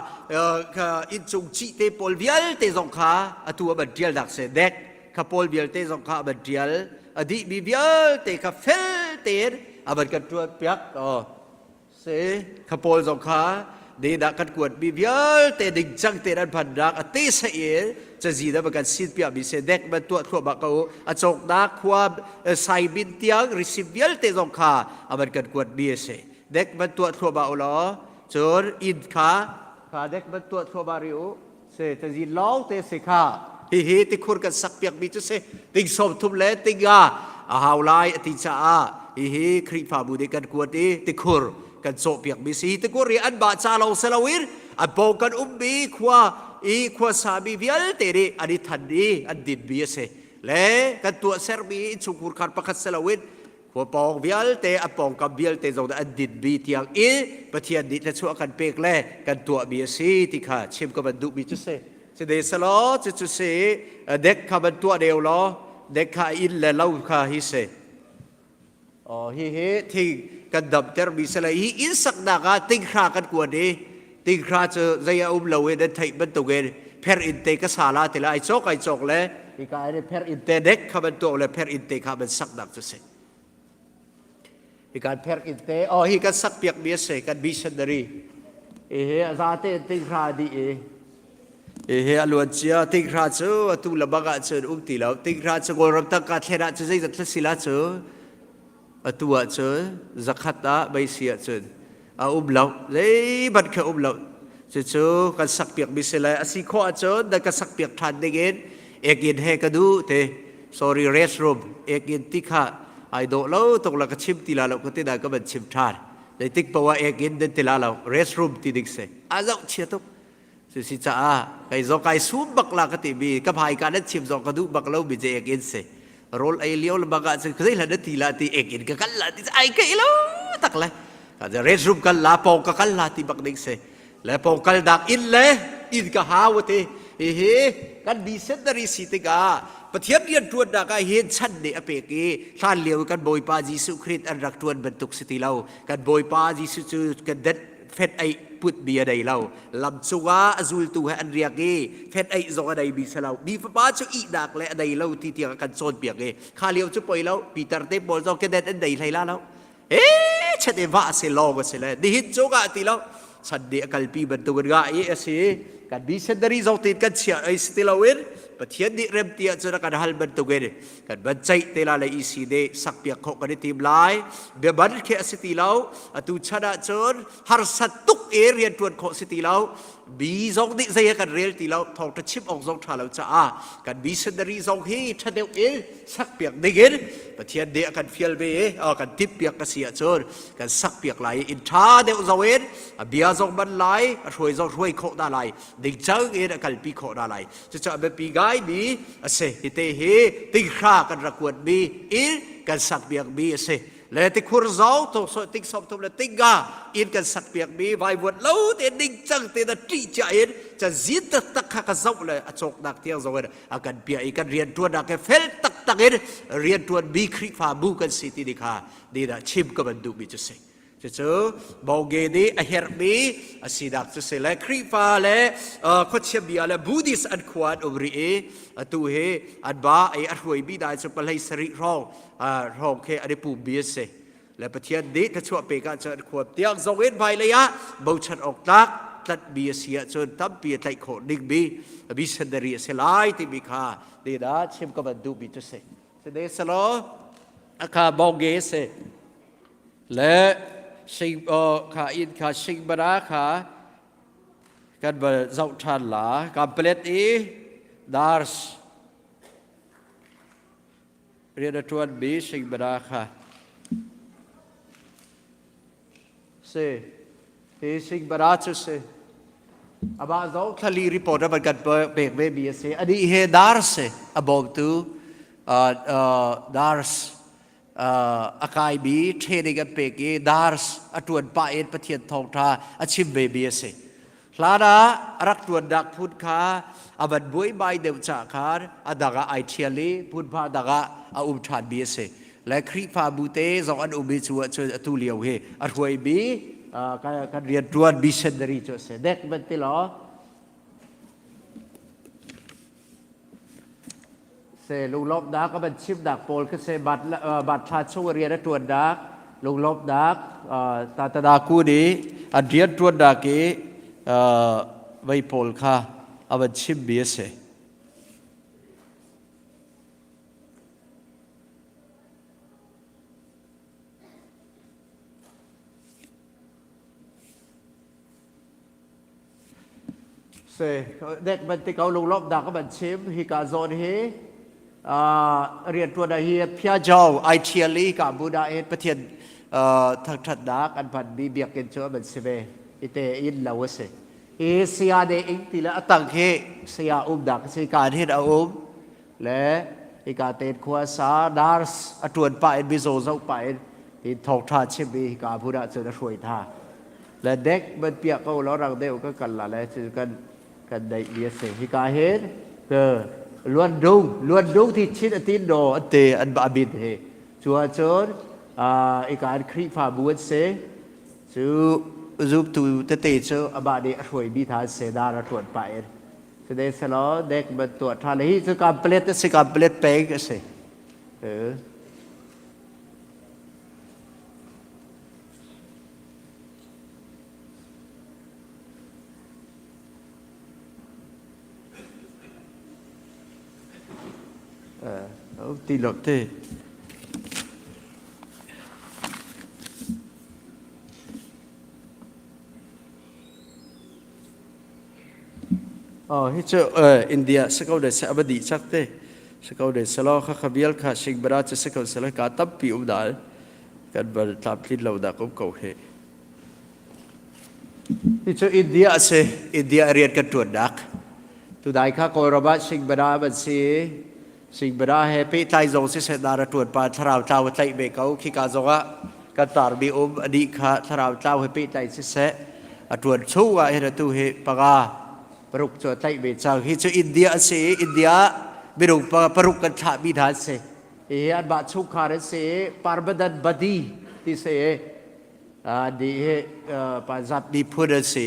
inn cung ci te pawl vialte zong kha atu a ban tial dak se dek kha pawl vialte zong kha a ban tial a dih mi vialte kha fel tein a ban kan tuan piak Si, kha pawl zong kha dah kan kuatmi vialte dingcang tein an phannak a te seh in cazi da kan sin piahmi se dek man tuah thluahmah ko a cawknak khua saibin tiang receipt vialte zong kha a van kan kuatmi a si dek man tuah thluahmah u law cun inn kha kha dek man tuah thluahmah rih u se cazi lawng te si kha hihi tikhur kan sak piakmi cu si ting 30 le tinga a hau lai a ti caah. Hihi Khrihfabu nih kan kuat i tikhur kan cawhpiakmi si. Tikhur hi an mah ca lawng si loin an pawng kan ummi khua i khuasami vialte nih an i than i an dinmi a si. Le kan tuahsermi innchungkhur khar pakhat si loin khua pawng vialte a pawngkam vialte zong nih an dinmi tiang i Pathian nih thluachuah kan pek le kan tuahmi a si ti kha chim ka van duhmi cu si. Side selaw cucu si dek kha van tuah deu law dek kha inn le lo kha hi si. Oh, hi hi thing kan damtermi si le hi inn saknak ah tinghra kan kuan i tinghra cu zei a um lo i nan theih bantukin pher inn te ka sa la ti la ai cawk ai cawk le hika in pher inn te dek kha ban tuah le pher inn te kha ban saknak cu si. Hi kan pher inn te oh hi kan sak piak mi a si kan missionary hi a zate tinghra dih i Hihi a luan cia tinghra cu atu lebang ah cun um ti lo. Tinghra cu Kawlram tangka thlen ah cun zeizat thla si la cu atu ah cun zakhat ah meisi ah cun a um lo. Zeihmanh kha um lo. Cucu kan sakpiak mi si le a si khawh ahcun nan ka sakpiak ṭhan ding in ekin he ka duh te. Sorry restroom ekin ti kha ai dawh lo tuk la ka chim ti la lo ka ti na ka van chim ṭhan. Zeitik poah ekin nan ti la lo restroom ti ding si. A zoh chia tuk. Cusi caah kei zong kai sum bak la ka ti mi ka hmai ka nan chim zong ka duh bak lo mi je ek in si rawl ei lio le bak ah cun zei hlan na ti la ti ek in ka kal la ti ai kai lo tak le ka je restroom kal la pawng ka kal la ti bak ding si le pawng kal dak in le in ka hau ti hi hi kan missionary si tikah Pathian rian ṭuannak ah hin chan nih a pek i hlan lio kan Bawipa Jesuh Khrist an rak ṭuan bantuk si ti lo kan Bawipa Jesuh cu kan det fet ei put mi a nei lo lam cungah a zultu he an riak i fet ei zong a nei mi si lo mi fapa cu ihnak le a nei lo ti tiang a kan cawnpiak i kha lio cu poi lo Peter te pawl zong kedet an nei hlei la lo e chet e va si lawng a si le nihin cungah ti lo chan nih a kalpi bantuk in nga i a si kan missionary zong tin kan chia ei si ti lo in Pathian nih rem ti ahcun a kan hal bantuk in kan van ceih te la le EC nih sakpiak khawh kan i tim lai biaban khi a si ti lo atu chan ahcun harsat tuk e rianṭuan khawh si ti lo mi zong nih zei kan rel ti lo thawngṭha chim awk zong ṭha lo caah kan missionary zong hi ṭha deuh in sakpiak ding in Pathian nih a kan fial ve i kan timhpiak ka si ahcun kan sakpiak lai i inn ṭha deuh zong in a bia zong man lai a hruai zong hruai khawh hna lai dingcang in a kalpi khawh hna lai Cucu a biapi ngaimi a si. Hite hi tinghra kan rak kuatmi inn kan sakpiakmi a si. Le tikhur zong ting 30 le tinga inn kan sakpiakmi vaivuan lo te ningcang te na ṭih cia in cazin taktak kha ka zoh le a cawknak tiang zong in a kan piah i kan rianṭuannak he fel taktak in rianṭuanmi Khrihfabu kan si ti ni kha ni dah chim ka van duhmi cu si. Cucu Boge nih a herhmi a sinak cu si le Khrihfa le khuachia bia le Buddhist an khua an um rih i atu hi an ba i a hruaimi hna cu palei sarih hrawng hrawng khi an i pummi a si. Le Pathian nih thluachuah pek ahcun an khua tiang zong in hmailei ah bochan awk tlak tlanhmi a si ahcun tampi a tlaih khawh dingmi missionary a si lai timi kha nih chim ka van duhmi cu si. Sine selaw akha bawge si le sing kha in kha singbara kha kan va zoh ṭhan la kamplet i dars rian a ṭuanmi singbara kha Si. Hi Singbara cu si. Amah zong thlali report a van kan pek ve mi a si. Anih he nurse a bawmtu nurse a kaimi training an pek i nurse a ṭuan pah in Pathian thawngṭha a chim ve mi a si. Hlan ah a rak ṭuannak phun kha a van buaibai deuh caah khan a dang ah ai ṭhial i hmunhma dang ah a um ṭhanmi a si. Le Khrihfabu te zong an um i cu ahcun atu lio hi a hruaimi kan rianṭuan missionary cu a si. Dek van ti law Se lunglawmhnak a van chimnak pawl khi se banthla chung rian a ṭuannak lunglawmhnak tatada ku nih an rian ṭuannak i vei pawl kha a van chimmi a si. Se dek ban ti ko lunglawmhnak a van chim hika zawn hi. Rianṭuan ah hi Phiajau ai ṭhial i ka bu dah hin Pathian thangṭhatnak an hmanmi biakinn cu an si ve. Ite inn lo a si. Hi saya ne ing ti le a tang hi saya umnak a si. Kaan hin a um le hika tein khua sa nurse a ṭuan pah in mizaw zoh pah in tin thawngṭha chim i hika hmun ah cun a hruai hna. Le dek man piah ko law rang deuh ka kal la le cu kan kan neih mi a si. Hika hin ke luan dung luan dung ti chin a tin do an te an ba bin he. Cu ahcun ika an Khrihfabu an si. Cu zumtu tete cu amah nih a hruai mi hna an si dar a ṭuan pah in. Sine selaw dek man tuah ṭha le hi cu kamplet a si kamplet peng a si. Ti lo te. Oh, hi cu India si ko de se aba di chak te. Si ko de selo kha kha vial kha singbara cu si ko selo ka tampi um dal. Kan bal tlamtlin lo dak um ko he. Hi cu India a si. India rian kan ṭuannak. Tudai kha Kawlram ah Singbara an si. Singbara he pehtlai zong siseh dar a ṭuan pa thlarau tlau a tlaih ve ko. Khika zong ah kan tarmi um a dih kha thlarau tlau he pehtlai siseh a ṭuan chung ah hin atu hi panga paruk cu a tlaih ve cang. Hi cu India a si i India minung paruk kan thlahmi hna an si. Hihi anmah chungkhar an si i Parmadan Badi ti si i Nih hi Punjab miphun an si.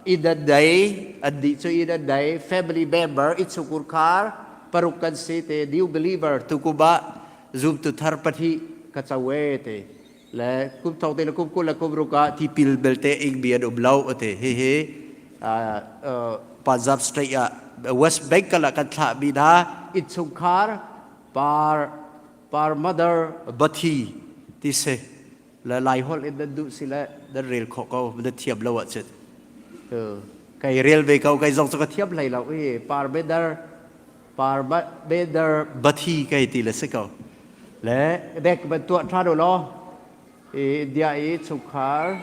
Inn an nei, an nih cu inn an nei, family member, innchungkhar khar paruk kan si te, new believer tukum ah zumtu thar pahnih ka co e te. Le kum thong te le kum 20 le kum ruk ah tipil belte ingmi an um lo te. Hihi Punjab state ah West Bengal ah kan thlahmi hna innchungkhar par Par mother bathi ti si le lai holh in nan duh si le nan rel khawh ko nan thiam lo ahcun kai rel ve ko kai zong cu ka thiam hlei lo i par mother par mother bathi kai ti le si ko le dek ban tuah tha do law i India i chungkhar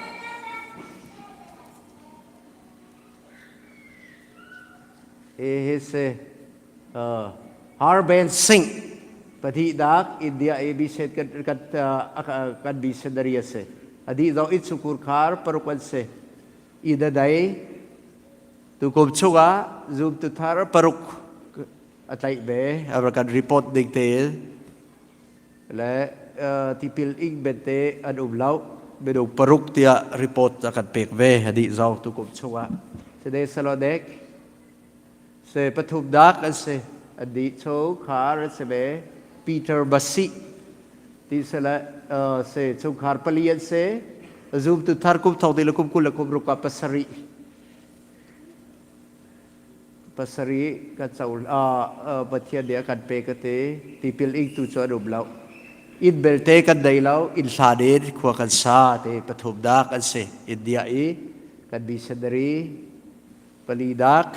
Hi si Harbans Singh pathihnak India i biset kan kan kan missionary a si. Adi zong innchungkhur khar paruk an si. Idadai tukum chungah zumtu thar paruk a tlaih ve. A kan report ding tein le tipil ing bente an um lo minung paruk tiah report a kan pek ve adi zong tukum chungah sede salodek se pathum dak an si adi chungkhar an si ve Peter Basi ti se le se chungkhar pali an si zum tu thar kum thong ti le kum 20 le kum ruk ah pasarih Pasarih ka co Pathian nih a kan pe ka ti. Tipil ingtu cu an um lo. Inn belte kan nei lo, inn hlan in khua kan sa ti pathumnak an si. India i kan missionary palinak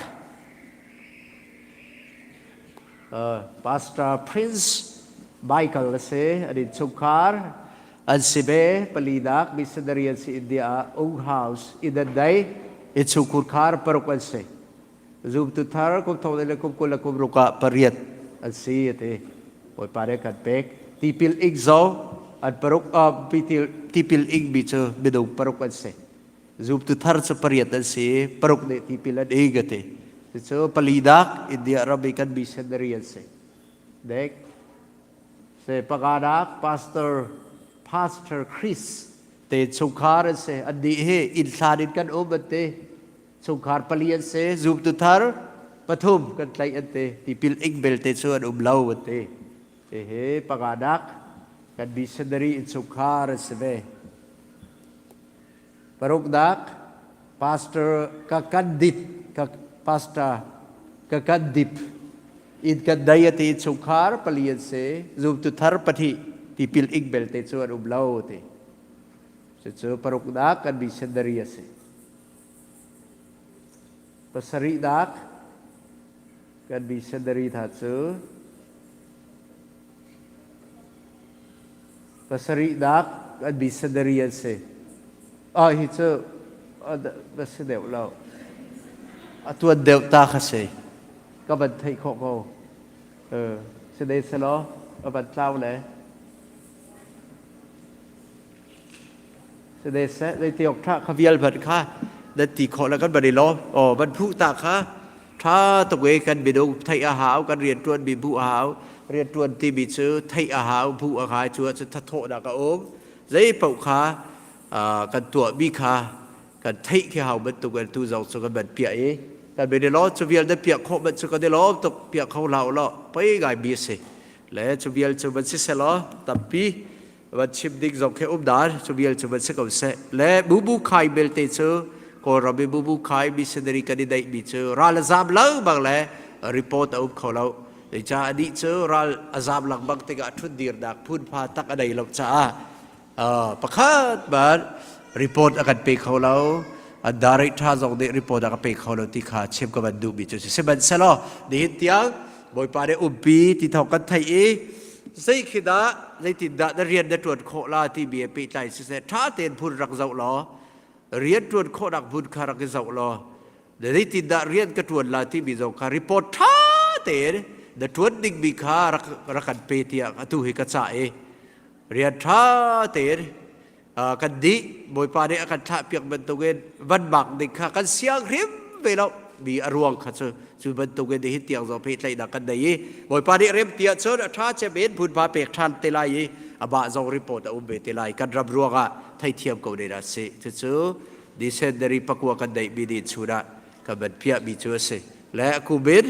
Pastor Prince Michael a si, an innchungkhar an si ve palinak missionary an si India ah Ung House in an nei innchungkhur khar paruk an si zumtu thar kum thong le kum 20 le kum ruk ah pariat an si ati Bawipa nih kan pek tipil ing zo an paruk tipil ing mi cu minung paruk an si zumtu thar cu pariat an si paruk nih tipil an ing ati cucu palinak India ram i kan missionary an si dek Se pakanak pastor pastor Chris te chungkhar an si an nih hi inn hlan in kan um an ti chungkhar pali an si zumtu thar pathum kan tlaih an ti tipil ing belte cu an um lo an ti hihi pakanak kan missionary in chungkhar an si ve Paruknak, Pastor ka kan dip, ka pastor ka kan dip. In kan dai a ti chungkhar pali an si, zumtu thar pahnih tipil ing belte cu an um lo ti. Cucu paruknak kan missionary a si. Pasarihnak, Kan missionary hna cu pasarihnak an missionary an si. Ah hi cu a si deuh lo. A tuan deuh ta kha si. Ka van theih khawh ko. Si dei selaw a van tlau le. Si dei seh zei ti awk ṭha kha vial hmanh kha nan ti khawh le kan van i lawm. Aw van phuh ta kha ṭha tuk i kan minung theih a hau, kan rianṭuan mi hmuh a hau. Rianṭuan timi cu theih a hau, hmuh a hau, cu ahcun thathawhnak a um. Zei paoh kha kan tuahmi kha kan theih khi hau bantuk in tu zong cu kan van piah i kan ben i law cu vial na piah khawh man cu kan i lawm tuk piah kho hlah u law pei ngai mi a si le cu vial cu van si selaw tampi van chim ding zong khi um dan cu vial cu van si ko seh le bubu khai belte cu Kawlram i bubu khai missionary kan i daih mi cu ral a zam lo bang le report a um kho lo Zeicah anih cu ral a zam lengmang tikah ṭhut dirnak phunpha tak a nei lo caah pakhat ban report a kan pe kho lo direct tha zong nih report a ka pe kho lo ti kha chim ka van duhmi cu sihmanhsehlaw nihin tiang bawipa nih umpi ti thawng kan theih i zei khi dah zeitin dah na rian na ṭuan khawh la timi he pehtlai siseh ṭha tein phun rak zoh law rian ṭuan khawhnak hmun kha rak i zoh law zeitin dah rian ka ṭuan la timi zong kha report ṭha tein na ṭuan dingmi kha rak rak kan pe tiah atu hi ka cah i rian ṭha tein kan dih Bawipa nih a kan thlahpiak bantukin van bak ding kha kan siang hrim ve lo mi a ruang kha cu cu bantukin nihin tiang zong pehtlaihnak kan nei i Bawipa nih rem ti ahcun a ṭha cem in hmunhma pek ṭhan te lai i amah zong report a um ve te lai kan ram ruangah theithiam ko ne dah si cucu December pakua kan neihmi ni chun ah kan van piahmi cu a si le kum in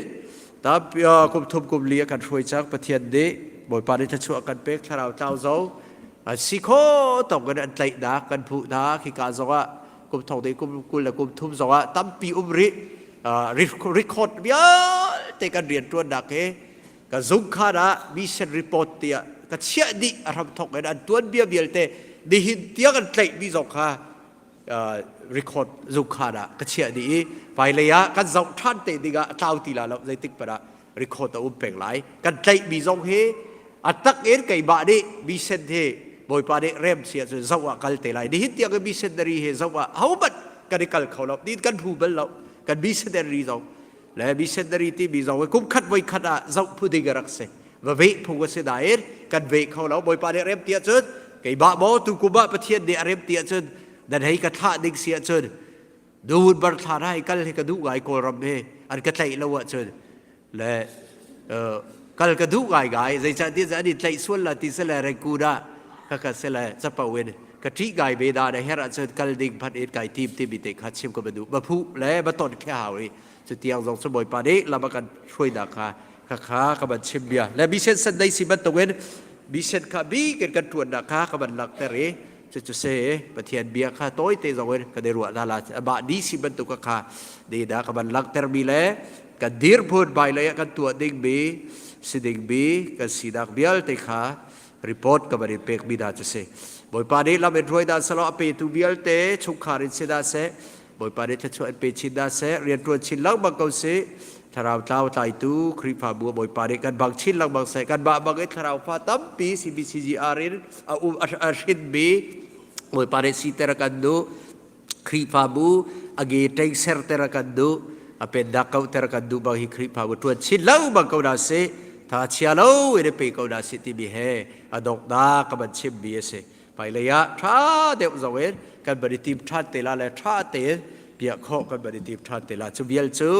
tampi kum thum kum li a kan hruai cang Pathian nih Bawipa nih thluachuah kan pek thlarau tlau zo si kho tawk in an tlaihnak kan phuh hna khika zongah kum thong ding kum 20 le kum thum zongah tampi um rih record vialte kan rian ṭuannak hi ka zungkhan ah mission report tiah ka chiah dih a hram thok in an tuanbia vialte nihin tiang an tlaihmi zong kha record zungkhan ah ka chiah dih i hmailei ah kan zoh ṭhan te dingah a tlau ti la lo zeitik hmanh ah record a um peng lai kan tlaihmi zong hi a tak in keimah nih mission hi bawipa nih rem si ahcun zoh ah kal te lai nihin tiang i missionary he zoh ah hohmanh kan i kal kho lo ni kan hmu bal lo kan missionary zong le missionary timi zong hi kum khat voi khat ah zoh phu ding a rak si va veh phung a si nain kan veh kho lo bawipa nih rem ti ahcun keimah maw tu kum ah pathian nih a rem ti ahcun nan hei ka thlah ding si ahcun duhun bar thla hna hi kal hi ka duh ngai kawlram hi an ka tlaih lo ahcun le kal ka duh ngai ngai zeicahtiah an i tlaih sual la ti sele rengkun ah ka ka sele capo in ka ṭih ngai ve da na her ahcun kal ding phat in kai tim timi te kha chim ka ba duh ba phu le ba ton khe hau i Cutiang zong cu Bawipa nih lam a kan hruainak kha khakha ka van chim bia. Le mission san dei si bantukin mission kha bik in kan ṭuannak kha ka van langhter i cucu se Pathian bia kha tawite zong in kan i ruah hna la amah ni si bantuk kha ni dah ka van langhter mi le kan dirhmun hmailei ah kan tuah dingmi si dingmi kan sinak vialte kha report ka van in pek mi hna cu si. Bawipa nih lam in hruai dan selaw a petu vialte chungkhar in si dah seh Bawipa nih thluachuah in pe chin hna seh, rianṭuan chin lengmang ko sih. Thlarau tlau tlaitu Khrihfabu Bawipa nih kan bang chin lengmang seh. Kanmah bang in thlarau fa tampi CBCGR in a um a hrinmi Bawipa nih siter a kan duh. Khrihfabu a ge ṭeng serter a kan duh. A pennak kauhter a kan duh bang hi Khrihfabu ṭuan chin lengmang ko hna sih. Tha chia lo in pe ko hna sih timi he a donghnak ka van chimmi a si. Hmailei ah ṭha deuh zong in kan van i tim ṭhan te la le ṭha tein piah khawh kan van i tim ṭhan te la. Cu vial cu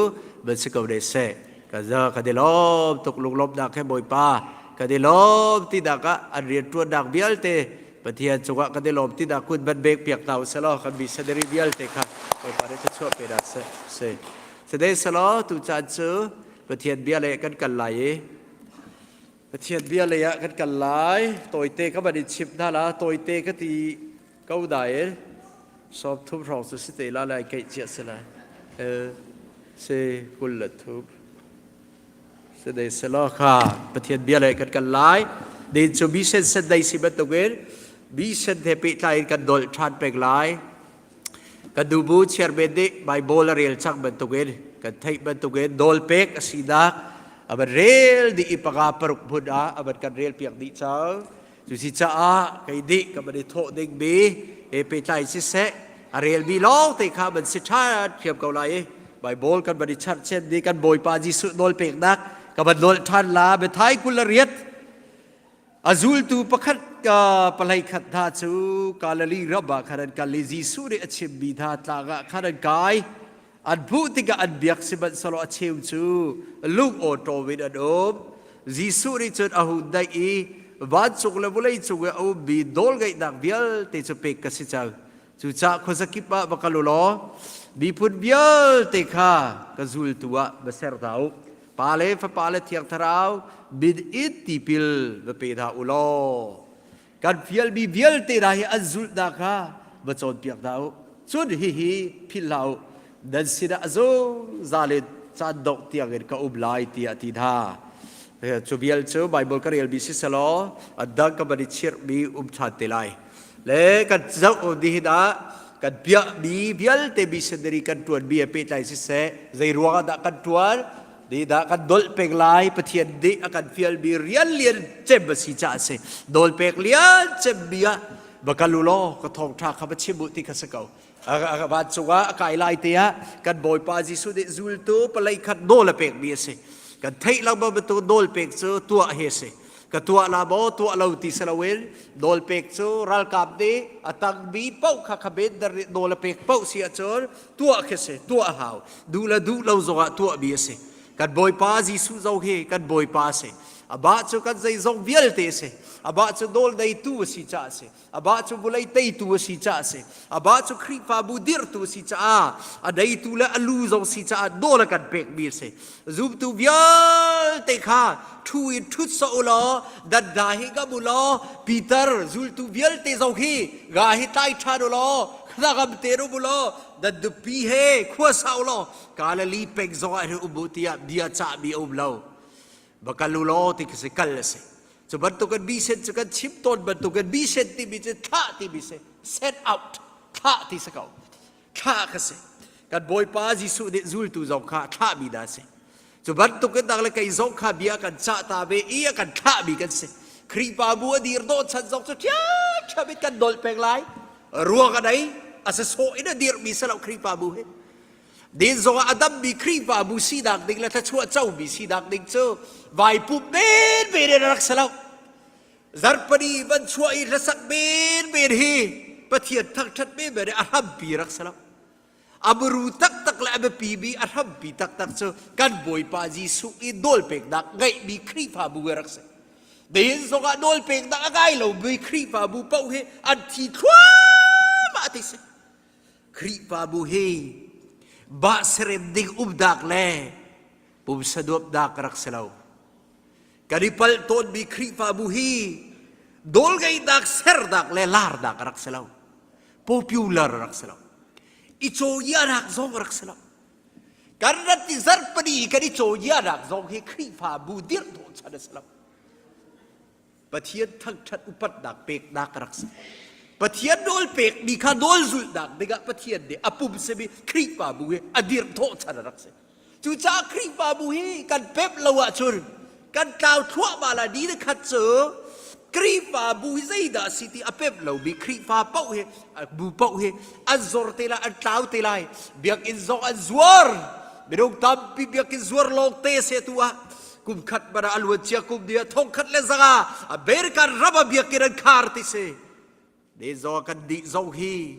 van si ko ne seh. Ka za kan i lawm tuk lunglawmhnak he Bawipa kan i lawm tinak ah an rianṭuannak vialte Pathian cungah kan i lawm tinak kun van bek piak hna u selaw kan missionary vialte kha Bawipa nih thluachuah pe hna seh. Si. Sede selaw tu caan cu Pathian bia le kan kal lai i Pathian bia lei ah kan kal lai. Tawite ka van in chimh hna la. Tawite ka ti ko nain 30 hrawng cu si te la lai keih cia si lai. Si 23. Si dei selaw kha Pathian bia lei kan kal lai. Din cu mission sen dei si bantukin mission he pehtlai in kan dolh ṭhan peng lai. Kan nubu chairman nih Bible a rel cang bantukin kan theih bantukin nawl pek a sinak. A van rel dih i panga paruk hmun ah a van kan rel piak dih cang. Cu si caah kei nih ka van i thawh ding mi he pehtlai siseh a rel mi lawng te kha van si ṭhan thiam ko lai i Bible kan van i charhchen ni kan Bawipa Jesuh nawl peknak ka van nawl ṭhan la biathai 28 A zultu pakhat palei khat hna cu Galilee ram ah khan an kal i Jesuh nih a chimmi hna tlang ah khan an kai. An hmuh tikah an biak sihmanhsehlaw a cheu cu lung awṭawm in an um. Jesuh nih cun a hun daih i vancung le vawlei cung i a ummi nawlngeihnak vialte cu pek ka si cang. Cucaah khuazakip ah va kal u law miphun vialte kha ka zultu ah va ser hna u. Pa le Fapa le Thiang Thlarau min in tipil va pe hna u law kan fialmi vialte hna hi an zulhnak kha va cawnpiak hna u. Cun hihi philh hlah u, nan sinah a zungzal in caan dongh tiangin ka um lai tiah a ti hna. Cu vial cu Baibal ka relmi siselaw a dang ka van i chirhmi um ṭhan te lai. Le kan zoh nihin ah kan piahmi vialte missionary kan ṭuanmi he pehtlai siseh zei ruang ah dah kan ṭuan nih dah kan dolh peng lai Pathian nih a kan fialmi rian lian cem a si caah a si nawl pek lian cem mi ah va kal u law ka thawngṭha kha va chim u ti kha si ko vancung ah a kai lai te ah kan Bawipa Jesuh nih zultu palei khat nawl a pekmi a si kan theih lengmang bantuk nawl pek cu tuah hi a si ka tuah la maw tuah lo ti si loin nawl pek cu ralkap nih a tangmi paoh kha kha bender nih nawl a pek paoh si ahcun tuah khi si tuah a hau duh le duh lo zongah tuahmi a si kan Bawipa Jesuh zong hi kan Bawipa a si amah cu kan zeizong vialte a si amah cu nawl neitu a si caah a si Amah cu vulei teitu a si caah a si. Amah cu Khrihfabu dirhtu a si caah a neitu le a lu zong si caah nawl a kan pekmi a si. Zumtu vialte kha ṭhu in ṭhut sawh u law dan hna hi ngam u law Peter zultu vialte zong hi nga hi tlai ṭhan u law hnangam tein um u law nan nupi he khua sa u law Galilee peng zong ah hin um u tiah bia cahmi a um lo. Va kal u law ti khi si kal a si. Cu bantukin mission cu kan chim tawn bantukin mission timi cu thlah timi si send out thlah ti si ko thlah kha si kan Bawipa Jesuh nih zultu zong kha thlahmi dah si cu bantukin dang le kei zong kha bia kan cah ta ve i a kan thlahmi kan si Khrihfabu a dir dawh chan zong cu ṭhiamṭhiam in kan dolh peng lai ruang a nei a si sawh in a dirhmi si lo Khrihfabu hi Din zongah a dammi Khrihfabu sinak ding le thluachuah comi sinak ding cu vai pum men men in a rak si lo. Zarhpini van chuah i hlasak men men hi Pathian thangṭhat men men i a hrampi rak si lo. A muru taktak le a biapimi a hrampi taktak cu kan Bawipa Jesuh i nawlpeknak ngeihmi Khrihfabu hi rak si. Nihin zongah nawlpeknak a ngai lomi Khrihfabu paoh hi an thi thluahmah ti si. Khrihfabu hi bah serem ding umnak le pumsa nuamhnak rak si lo. Kan i palh tawnmi Khrihfabu hi nawlngeihnak sernak le larnak rak si lo. Popular rak si lo. I cawianak zong rak si lo. Kan rat i zarhpani kan i cawianak zong hi Khrihfabu dirh dawh chan a si lo. Pathian thangṭhat upatnak peknak rak si. Pathian nawl pekmi kha nawl zulhnak dingah Pathian nih a pum simi Khrihfabu hi a dirh thawh chan a rak si. Cucaah Khrihfabu hi kan pemh lo ahcun kan tlau thluahmah lai ni le khat cu Khrihfabu hi zeidah a si ti a pemh lomi Khrihfa paoh hi bu paoh hi an zor te lai an tlau te lai biakinn zong an zuar minung tampi biakinn zuar lawng te se tu ah kum khat man ah a luan cia kum ni ah thong khat le zanga American ram ah biakinn an khar ti si ne zo kan dih zong hi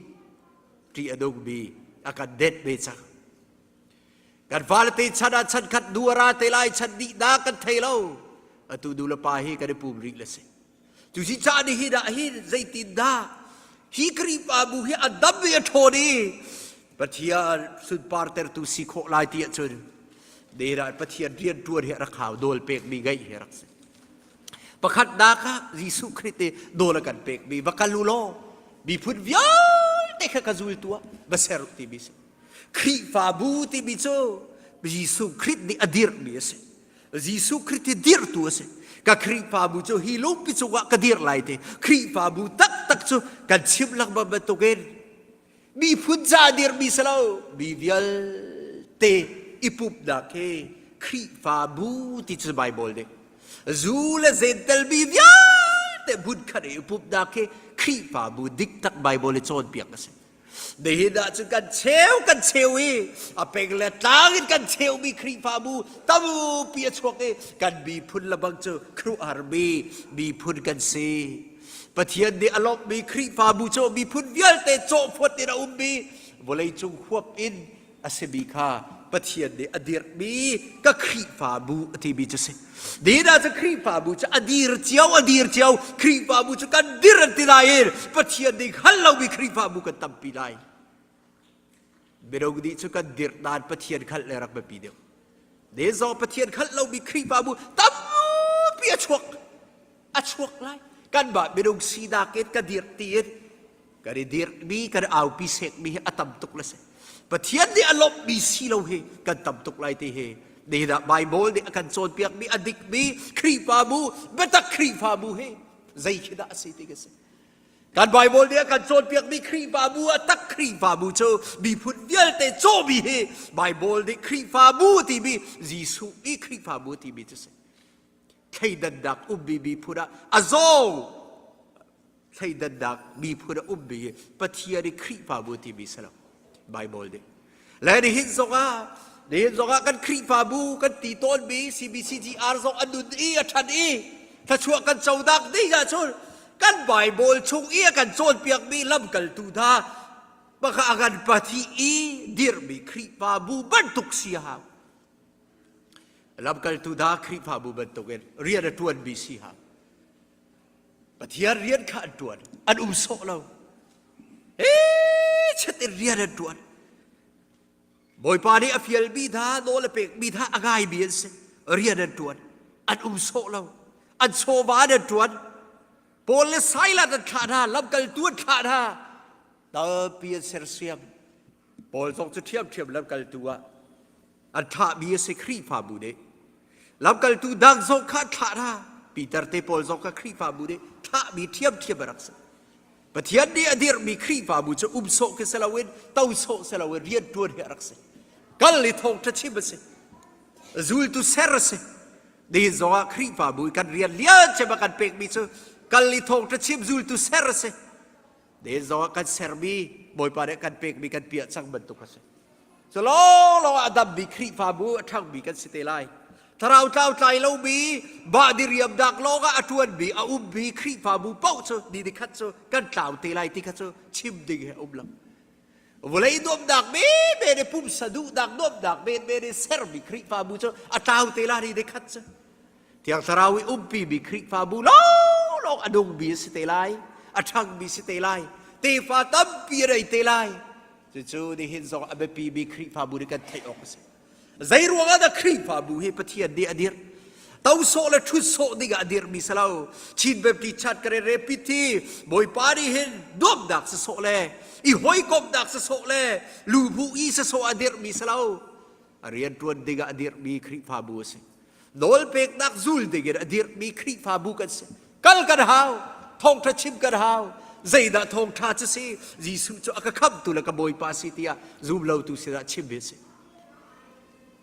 ṭih a nungmi a kan det ve cang kan fale te chan ah chan khat nu a ra te lai chan dih dah kan thei lo atu nu le pa hi kan i pum rih le si cu si ca ni hi dah hi zeitin dah hi Khrihfabu hi a dam i a ṭhawn i Pathian sunpartertu si khawh lai ti ahcun Dera Pathian rian ṭuan hi a rak hau nawl pekmi ngeih hi a rak si. Pakhatnak ah Jesuh Khrih te nawl a kan pekmi va kal u law miphun vialte kha ka zultu ah va ser u timi si. Khrihfabu timi cu Jesuh Khrih nih a dirhmi a si. Jesuh Khrih hi dirhtu a si. Ka Khrihfabu cu hi lungpi cungah ka dirh lai ti. Khrihfabu taktak cu kan chim lengmang bantukin miphun ca dirhmi si lo mi vialte i pumhnak hi. Khrihfabu ti cu Bible nih zu le zentel mi vialte hmunkhat i pumhnak khi Khrihfabu dik tak Bible i cawnpiak a si. Nihin ah cun kan cheu kan cheu i a peng le tlang in kan cheumi Khrihfabu tampi a chuak i kan miphun lebang cu khuaruahharmi miphun kan si. Pathian nih a lawmhmi Khrihfabu cu miphun vialte cawhfuat in a ummi vawleicung huap in a simi kha Pathian nih a dirhmi ka Khrihfabu a timi cu si. Nihin ah cu Khrihfabu cu a dir cio a dir cio Khrihfabu cu kan dir an ti lai i Pathian nih hngal lomi Khrihfabu kan tampi lai. Minung nih cu kan dirh nain Pathian khalh le rak biapi deuh. Ne zaw Pathian khalh lomi Khrihfabu tampi a chuak a chuak lai. Kanmah minung sinak in ka dirh tiin kan i dirhmi kan aupi sekmi hi a tam tuk le si Pathian nih a lawmhmi si lo hi kan tam tuk lai ti hi nihin ah Bible nih a kan cawnpiakmi a dikmi Khrihfabu biatak Khrihfabu hi zei khi dah a si ti ka si kan Bible nih a kan cawnpiakmi Khrihfabu a tak Khrihfabu cu miphun vialte cawmi hi Bible nih Khrihfabu timi Jesuh i Khrihfabu timi cu si thleidannak ummi miphun ah a zaw thleidannak miphun a ummi hi Pathian i Khrihfabu timi si lo Bible nih le nihin zongah nihin zongah kan Khrihfabu kan ti tawnmi CBCGR zong a nun i a ṭhan i thluachuah kan codak ding ahcun kan Bible chung i a kan cawnpiakmi lamkaltu hna baka a kan pathi i dirhmi Khrihfabu bantuk si a hau lamkaltu hna Khrihfabu bantukin rian a ṭuanmi si hau Pathian rian kha an ṭuan an um sawh lo chet in rian an ṭuan Bawipa nih a fialmi hna nawl a pekmi hna a ngaimi an si rian an ṭuan an um sawh lo an chawva an ṭuan Paul le Silas an thlah hna lamkaltu an thlah hna tampi an sersiam Paul zong cu ṭhiamṭhiam lamkaltu ah an thlahmi a si Khrihfabu nih lamkaltu dang zong kha an thlah hna Peter te pawl zong kha Khrihfabu nih thlahmi ṭhiamṭhiam a rak si Pathian nih a dirhmi Khrihfabu cu um sawh khi si loin to sawh si loin rian ṭuan hi a rak si kal i thawngṭha chim a si zultu ser a si nihin zongah Khrihfabu i kan rian lian cem a kan pekmi cu kal i thawngṭha chim zultu ser a si nihin zongah kan sermi Bawipa nih kan pekmi kan piah cang bantuk a si Cu lawnglawng ah a dammi Khrihfabu a ṭhangmi kan si te lai. Thlarau tlau tlai lomi, bah diriamnak lawngah a ṭuanmi, a ummi Khrihfabu paoh cu ni nikhat cu kan tlau te lai ti kha cu chim ding he a um lo. Vawlei nuamhnak menmen i pumsa duhnak nuamhnak menmen i sermi Khrihfabu cu a tlau te lai ni nikhat cu. Thiang Thlarau i umpimi Khrihfabu lawnglawng a nungmi a si te lai, a ṭhangmi si te lai, tefa tampi a rei te lai. Cucu nihin zong a biapimi Khrihfabu nih kan theih awk a si. Zei ruangah dah Khrihfabu hi Pathian nih a dirh? To sawh le ṭhut sawh ding ah a dirhmi si lo. Chin Baptist Church ka re pithi Bawipa nih hin nuamhnak si sawh le i hawikomhnak si sawh le luhmuh i si sawh a dirhmi si lo. A rian ṭuan ding ah a dirhmi Khrihfabu a si. Nawlpeknak zul ding in a dirhmi Khrihfabu kan si. Kal kan hau, thawngṭha chim kan hau. Zeidah thawngṭha cu si? Jesuh cu a ka khamhtu le ka Bawipa si tiah zumlotu sinah chim hi a si.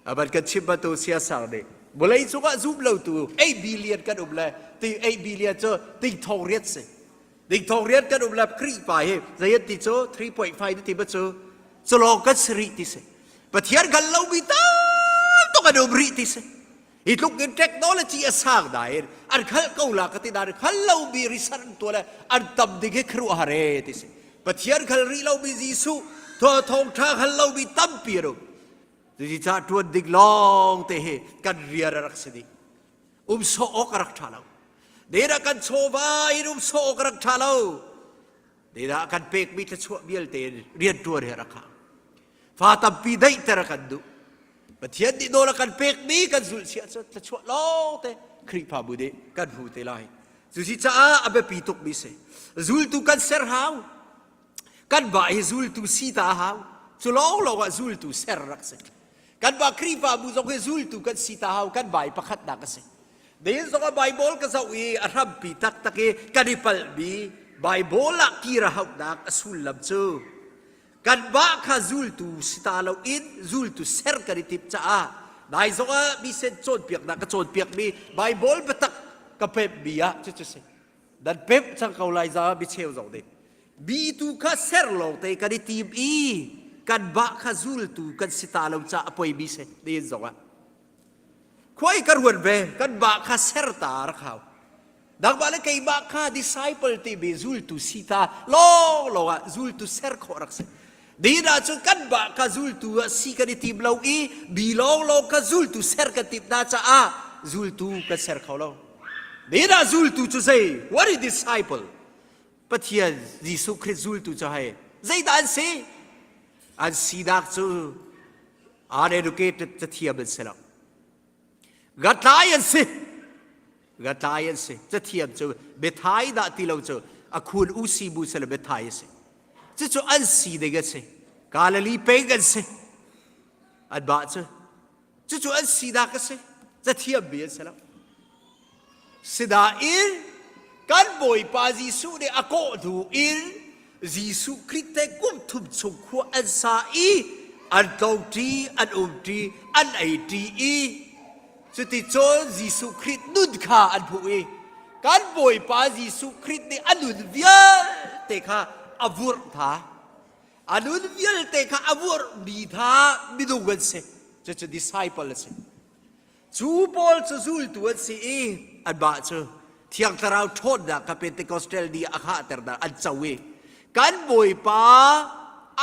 Aban kan chim bantu siasang nih vawlei cungah zumlotu 8 billion kan um le ti 8 billion cu ting thong riat si. Ding thong riat kan um le Khrihfa hi zei an ti cu 3.5 ti ba cu cu lawng kan si rih ti si. Pathian kan lomi tam tuk an um rih ti si. Hi tluk in technology a sang nain an khalh ko la ka ti nain khal lomi research an tuah le an tam ding hi khuaruahhar e ti si. Pathian khal rih lomi Jesuh thawngṭha khal lomi tampi an um. Cucaah ṭuan ding lawng te hi kan rian a rak si dih. Um sawh awk a rak ṭha lo. Dehdah kan chawva in um sawh awk a rak ṭha lo. Dehdah kan pekmi thluachuah vialte in rianṭuan hi a rak hau. Fa tampi daihter a kan duh. Pathian nih nawl a kan pekmi kan zulh si ahcun thluachuah lawngte Khrihfabu nih kan hmu te lai. Cusi caah a biapi tukmi si. Zultu kan ser hau. Kan mah hi zultu si ta a hau. Cu lawnglawng ah zultu ser rak si. Kan mah Khrihfabu zong hi zultu kan si ta hau. Kan bai pakhatnak a si. Nihin zong ah Bible ka zoh i a hrampi taktak i kan i palhmi Bible ah kir a hauhnak a sullam cu kanmah kha zultu si ta loin zultu ser kan i timh caah. Dai zong ah misen cawnpiaknak ka cawnpiakmi Bible biatak ka pemmi ah cucu si. Dan pemh cang ko lai za bicheu zong ding. Bi tu kha ser lawng te kan i tim i kan bah kha zultu kan si ta lo ca a poi mi si din zong ah. Khuai ka ruat ve kan bah kha ser ta rak hau. Nangmah le keimah kha disciple timi zultu si ta lawnglawng ah zultu ser khawh rak si. Nihin ah cun kanmah kha zultu ah si kan i tim lo i mi lawnglawng kha zultu ser kan timh hna caah zultu kan ser kho lo. Nihin ah zultu cu zei? What is disciple? Pathian Jesuh Khrist zultu cu hei zeidah an si? An sinak cu uneducated cathiam an si lo. Ngatlai an si. Ngatlai an si. Cathiam cu biathai dah ti lo cu a khun usi bu sele biathai a si. Cucu an si ding a si. Galilee peng an si. An mah cu. Cucu an sinak a si. Cathiam mi an si lo. Sinain kan Bawipa Jesuh nih a kawh hnu in Jesuh Khrih te kum thum chung khua an sa i an tlongṭi, an umṭi, an eiṭi i cuticun Jesuh Khrih nun kha an hmuh i kan Bawipa Jesuh Khrih nih a nun vialte kha a vurh hna. A nun vialte kha a vurhmi hna minung an si. Cucu disciple a si. Cu pawl cu zultu an si i anmah cu Thiang Thlarau ṭhawnnak kha Pentecostal ni ah a khahternak an co i kan Bawipa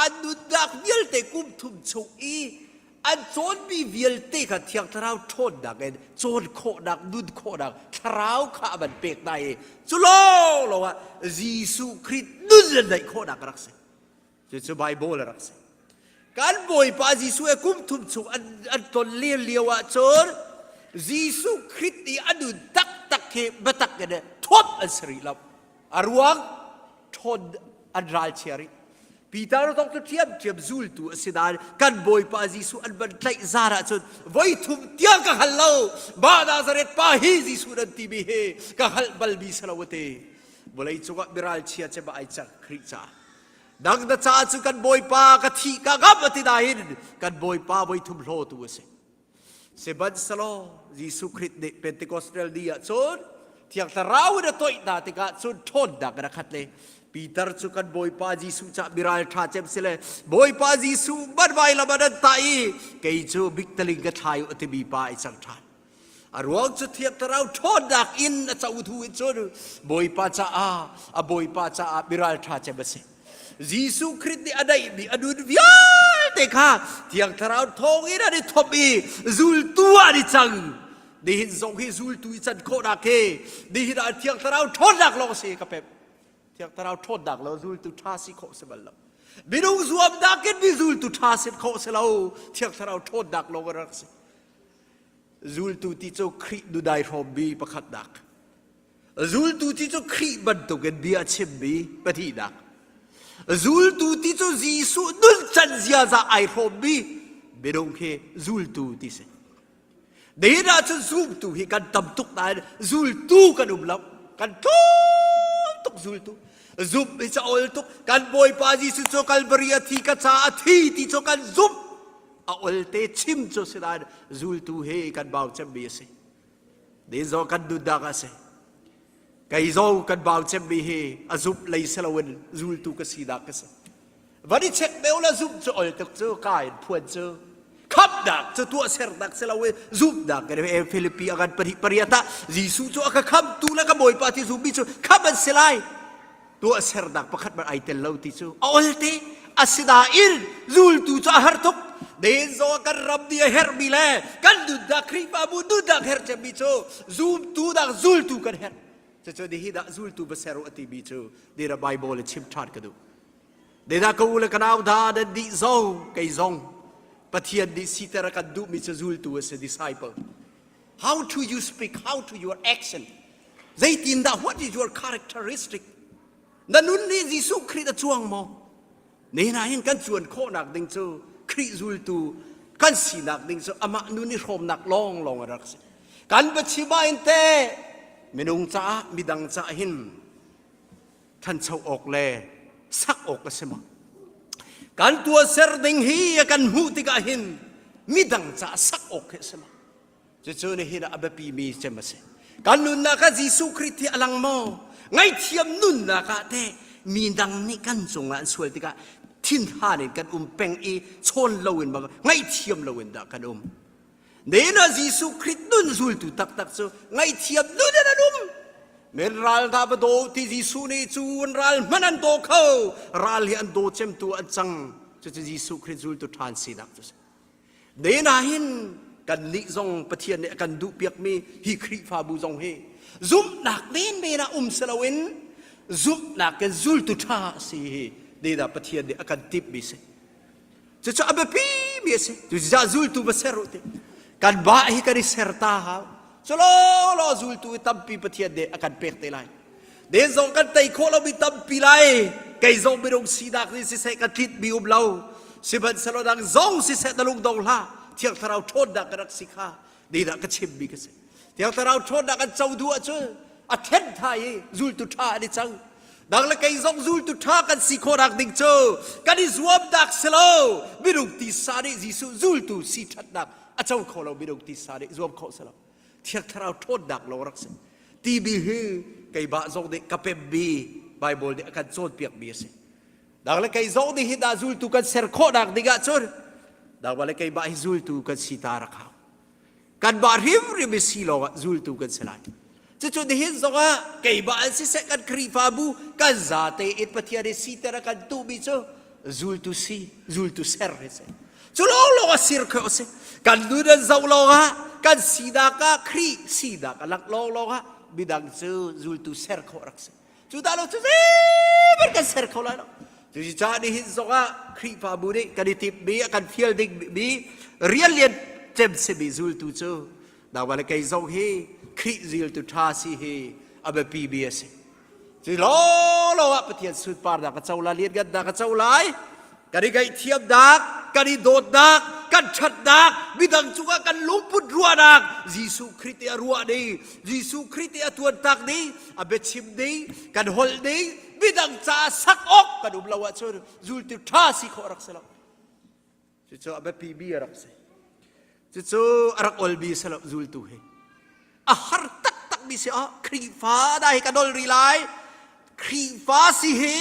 an nunnak vialte kum thum chung i an cawnmi vialte kha Thiang Thlarau ṭhawnnak in cawn khawhnak, nun khawhnak Thlarau kha a van pek hna i cu lawnglawng ah Jesuh Khrih nun an neih khawhnak a rak si. Cucu Bible a rak si. Kan Bawipa Jesuh he kum thum chung an, an ton len lio ah cun Jesuh Khrist i a nun taktak hi biatak in thuamh an si rih lo. A ruang ṭhawn an ralchia rih. Peter zong cu ṭhiamṭhiam zultu a si nain kan Bawipa Jesuh an van tlaih zan ah cun voi thum tiang ka hngal lo. Mah Nazareth pa hi Jesuh nan timi hi ka hngalh balmi si lo a ti. Vawlei cungah miralchia cem ah ai cang Khrih caah. Nang na caah cu kan Bawipa ka thih ka ngam a ti nain kan Bawipa voi thum hlawtu a si. Sihmanhsehlaw Jesuh Khrist nih Pentecostal ni ah cun Thiang Thlarau in a toih hna tikah cun ṭhawnnak in a khat le Peter cu kan Bawipa Jesuh cah miral ṭha cem si le Bawipa Jesuh man vai lam ah nan tah i kei cu biktaling ka thlai u a timi pa ai cang ṭhan. A ruang cu Thiang Thlarau ṭhawnnak in a co thu in cun Bawipa caah a Bawipa caah miral ṭha cem a si. Jesuh Khrist nih a neihmi a nun vialte kha Thiang Thlarau thawngin an i thawp i zultu ah an i cang. Nihin zong hi zultu i can khawhnak hi nihin ah Thiang Thlarau ṭhawnnak lawng si ka pemh. Thiang Thlarau ṭhawnnak lo zultu ṭha si khawh si bal lo. Minung zuamnak in mi zultu ṭha si khawh si lo. Thiang Thlarau ṭhawnnak lawng a rak si. Zultu ti cu Khrih nudai hrawmmi pakhatnak. Zultu ti cu Khrih bantukin bia a chimmi pahnihnak. Zultu ti cu Jesuh nuncan ziaza ai hrawmmi minung khi zultu ti si. Nihin ah cun zumtu hi kan tam tuk nain zultu kan um lo. Kan tlawm tuk zultu. Zumh hi ca ol tuk. Kan Bawipa Jesuh cu Kalvari a thi ka ca a thi ti cu kan zumh. A olte chim cu si nain zultu hi kan bau cemmi a si. Ni zong kan nunnak a si. Kei zong kan bau cemmi hi a zumh lei si loin zultu ka sinak ka si. Van i check deuh la zumh cu ol tuk cu ka in phuan cu khamnak cu tuahsernak si lo i zumhnak in Filipi a kan pahnih pariat ah Jesuh cu a ka khamtu le ka Bawipa ti zummi cu khamh an si lai. Tuahsernak pakhat hmanh ai tel lo ti cu a olte asinain zultu cu a har tuk den zong kan ram nih a herhmi le kan nunnak Khrihfabu nunnak herh cemmi cu zumtu dak zultu kan herh cucu nihin ah zultu va ser u a timi cu nira Bible in chim ṭhan ka duh Deda ka u le ka nau hna nan dih zong kei zong Pathian nih siter a kan duhmi cu zultu a si disciple how to you speak how to your action Zeitindah what is your characteristic? Na nun nih Jesuh Khrih a cuang maw? Nihin ah hin kan cuan khawhnak ding cu Khrih zultu kan sinak ding cu amah nun i hrawmnak lawnglawng a rak si. Kan va chim ah hin teh minung caah midang caah hin ṭhancho awk le sak awk a si maw? Kan tuahser ding hi a kan hmuh tikah hin. Midang caah sak awk khi a si lo. Cucu nihin ah a biapi mi cem a si. Kan nunnak ah Jesuh Khrih thi a lang maw? Ngaihthiam nunnak ah teh mi dang nih kan cungah an sual tikah thinhan in kan um peng i chawn loin bang ngaihthiam loin dah kan um. Nen ah Jesuh Khrih nun zultu taktak cu ngaihthiam nun in an um. Men ral dah va daw ti Jesuh nih cu an ral hmanh an daw kho. Ral hi an daw cemtu an cang. Cucu Jesuh Khrih zultu ṭhan sinak cu si. Den ah hin kannih zong Pathian nih a kan duhpiakmi hi Khrihfabu zong hi zumhnak menmen ah um si loin zumhnak in zultu ṭha a si hi dah Pathian nih a kan timhmi si. Cucu a biapimi a si. Cucaah zultu va ser u ti. Kan bah hi kan i ser ta hau. Cu law zultu i tampi Pathian nih a kan pek te lai. Den zong kan tei khawh lomi tampi lai. Kei zong minung sinak nih siseh ka tlitmi um lo. Sihmanhsehlaw dang zong siseh na lung dong hlah. Thiang Thlarau ṭhawnnak ka rak si kha ni dah ka chimmi ka si. Thiang Thlarau ṭhawnnak an co duh ahcun a then tha i zultu ṭha an i cang. Nang le kei zong zultu ṭha kan si khawhnak ding cu kan i zuamnak si lo. Minung tisa nih Jesuh zultu si ṭhatnak a co kho lo minung tisa nih zuam khawh si lo. Thiang Thlarau ṭhawnnak lawng rak si. Timi hi keimah zong nih ka pemmi Bible nih a kan cawnpiakmi a si. Nang le kei zong nih hi dah zultu kan ser khawhnak ding ahcun nangmah le keimah hi zultu kan si ta rak hau. Kanmah hrimhrim i si lawngah zultu kan si lai. Cucu nihin zongah keimah an siseh kan Khrihfabu kan zate in Pathian i siter a kan duhmi cu zultu si, zultu ser hi si. Cu lawnglawng a sir kho a si. Kan nun an zoh lawngah kan sinak ah Khrih sinak a langh lawnglawng ah midang cu zultu ser khawh rak si. Cu dah lo cu zeihmanh kan ser kho lai lo. Cucaah nihin zongah Khrihfabu nih kan i timhmi a kan fial dingmi rian lian cem simi zultu cu nangmah le kei zong hi Khrih zultu ṭha si hi a biapimi a si. Cu lawnglawng ah Pathian sunparnak a co lai, lianngannak a co lai. Kan i ngaihthiamnak, kan i dawtnak, kan ṭhatnak, midang cungah kan lungput ruahnak, Jesuh Khrih ti a ruah ding, Jesuh Khrih ti a tuantak ding, a biachim ding, kan holh ding, midang caah sak awk kan um lo ahcun zultu ṭha si khawh a rak si lo. Cucu a biapi mi a rak si. Cucu a rak olmi si lo zultu hi. A har taktak mi si ah Khrihfa dah hi ka dol rih lai. Khrihfa si hi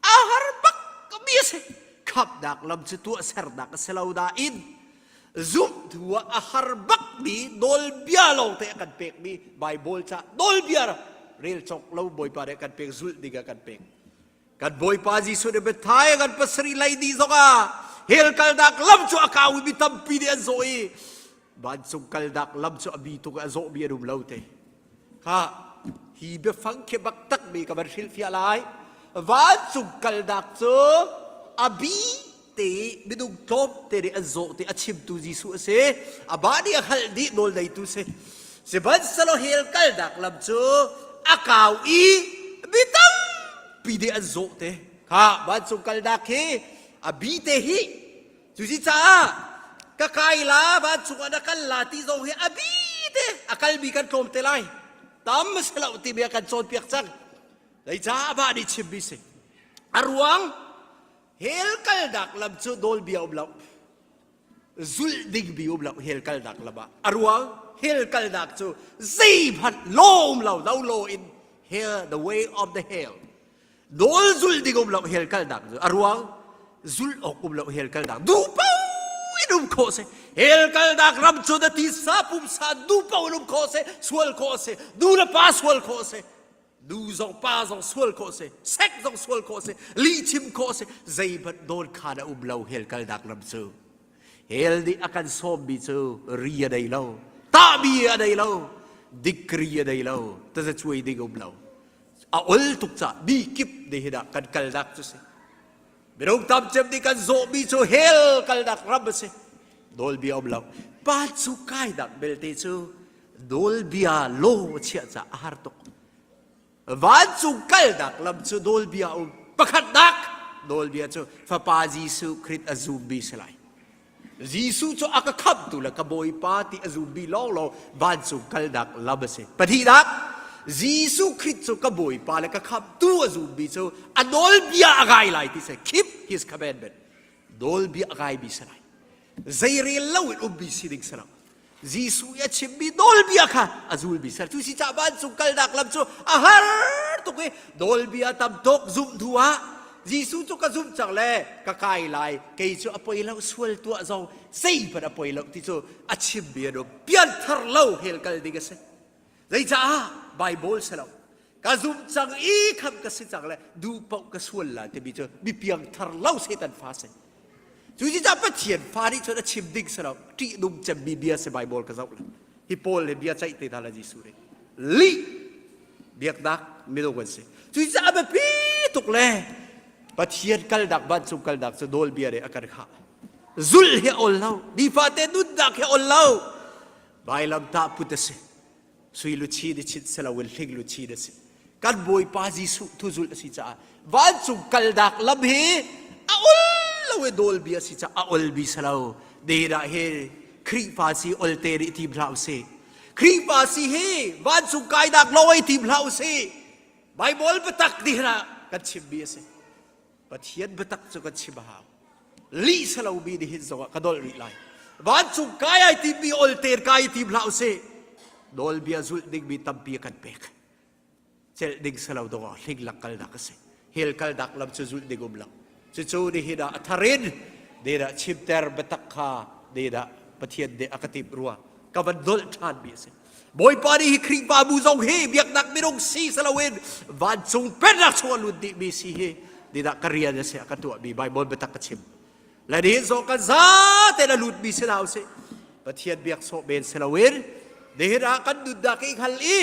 a har bak mi a si. Khamhnak lam cu tuahsernak a si lo nain zumhtu ah a har bak mi nawlbia lawngte a kan pekmi Bible ca nawlbia rel cawk lo Bawipa nih a kan pek zulh ding a kan pek. Kan Bawipa Jesuh nih biathai kan pasarih lei dih zongah hell kalnak lam cu a kau i mi tampi nih an zawh i vancung kalnak lam cu a bi tuk i a zawhmi an um lo te. Kha hi biafang khi bak takmi ka van hrilhfiah lai. Vancung kalnak cu a bi te i minung tlawmte nih an zawh ti a chimtu Jesuh a si. Amah nih a hngalh dih nawl neitu si. Sihmanhsehlaw hell kalnak lam cu a kau i mi tampi nih an zawh te. Kha vancung kalnak hi a bi te hi cuci caah ka kai la vancung ah na kal la ti zong hi a bi te a kalmi kan tlawm te lai. Tam si lo timi a kan cawnpiak cang. Zeicah amah nih chimmi si. A ruang Hell kalnak lam cu nawlbia um lo. Zulh ding bi um lo hell kalnak lam ah. A ruang hell kalnak cu zeihmanh law um lo, no law in hell, the way of the hell. Nawl zulh ding um lo hell kalnak cu. A ruang zulh awk um lo hell kalnak. Duh paoh in um khawh si. Hell kalnak ram cu na tisa pumsa duh paoh in um khawh si. Sual khawh si. Nu le pa sual khawh si. Nu zong pa zong sual khawh si, sek zong sual khawh si, lihchim khawh si, zeihmanh dawn khaan a um lo hell kalnak lam cu. Hell nih a kan sawmmi cu ri a nei lo, tahmi a nei lo, degree a nei lo, tazacuai ding um lo. A ol tuk caah mi kip nih hin ah kan kalnak cu si. Minung tam cem nih kan zawhmi cu hell kalnak ram a si. Nawlbia um lo. Pa cu kainak belte cu nawlbia law chiah ca a har tuk. Vancung kalnak lam cu nawlbia um. Pakhatnak nawlbia cu Fapa Jesuh Khrist a zummi si lai. Jesuh cu a ka khamhtu le ka Bawipa ti a zummi lawnglawng vancung kalnak lam a si. Pahnihnak, Jesuh Khrist cu ka Bawipa le ka khamhtu a zummi cu a nawlbia a ngai lai ti si. Keep his commandment. Nawlbia a ngaimi si lai. Zeirel lo in ummi si ding si lo. Jesuh i a chimmi nawlbia kha a zulmi ser. Cu si caah vancung kalnak lam cu a har tuk i nawlbia tam tuk zumh hnu ah Jesuh cu ka zumh cang le ka kai lai kei cu a poi lo sual tuah zong zeihmanh a poi lo ti cu a chimmi an um. Pianthar lo hell kal ding a si. Zeicaah Bible si lo. Ka zumh cang i khamh ka si cang le duh paoh ka sual la timi cu mi piangthar lo Satan fa si. Cu caah Pathian fa nih cun a chim ding si lo. Ṭihnung cemmi bia si Bible ka zoh le. Hi Paul he bia ceih te hna le Jesuh nih. Lih biaknak minung an si. Cu caah a biapi tuk le Pathian kalnak vancung kalnak cu nawlbia nih a kan khah. Zulh hi a ol lo. Nifate nunnak hi a ol lo. Vailamtah put a si. Sui luchin i chinh si loin hling luchin a si. Kan Bawipa Jesuh thuzulh a si caah vancung kalnak lam hi a ol lo i nawlbia a si caah a olmi si lo. Nihin ah hi Khrihfa si olte nih tim hlah usih. Khrihfa si hi vancung kainak lawng i tim hlah usih. Bible biatak nihin ah kan chimmi a si. Pathian biatak cu kan chim a hau. Lih salomi nihin zongah ka dolh rih lai. Vancung kai ai timmi olter kai tim hlah usih. Nawlbia zulh dingmi tampi a kan pek. Celh ding salo dongah hlinglak kalnak a si. Hell kalnak lam cu zulh ding um lo. Cucu nihin ah a thar in nihin ah chimter biatak kha nihin ah Pathian nih a ka timh rua. Ka van dolh ṭhanmi a si. Bawipa nih hi Khrihfabu zong hi biaknak minung si si loin vancung pennak chung a lut dihmi si hi nidah ka rian a si a ka tuahmi Bible biatak ka chim. Le nihin zong kan zaten a lutmi si hna usih. Pathian biak sawh men si loin nihin ah kan nunnak i hngal i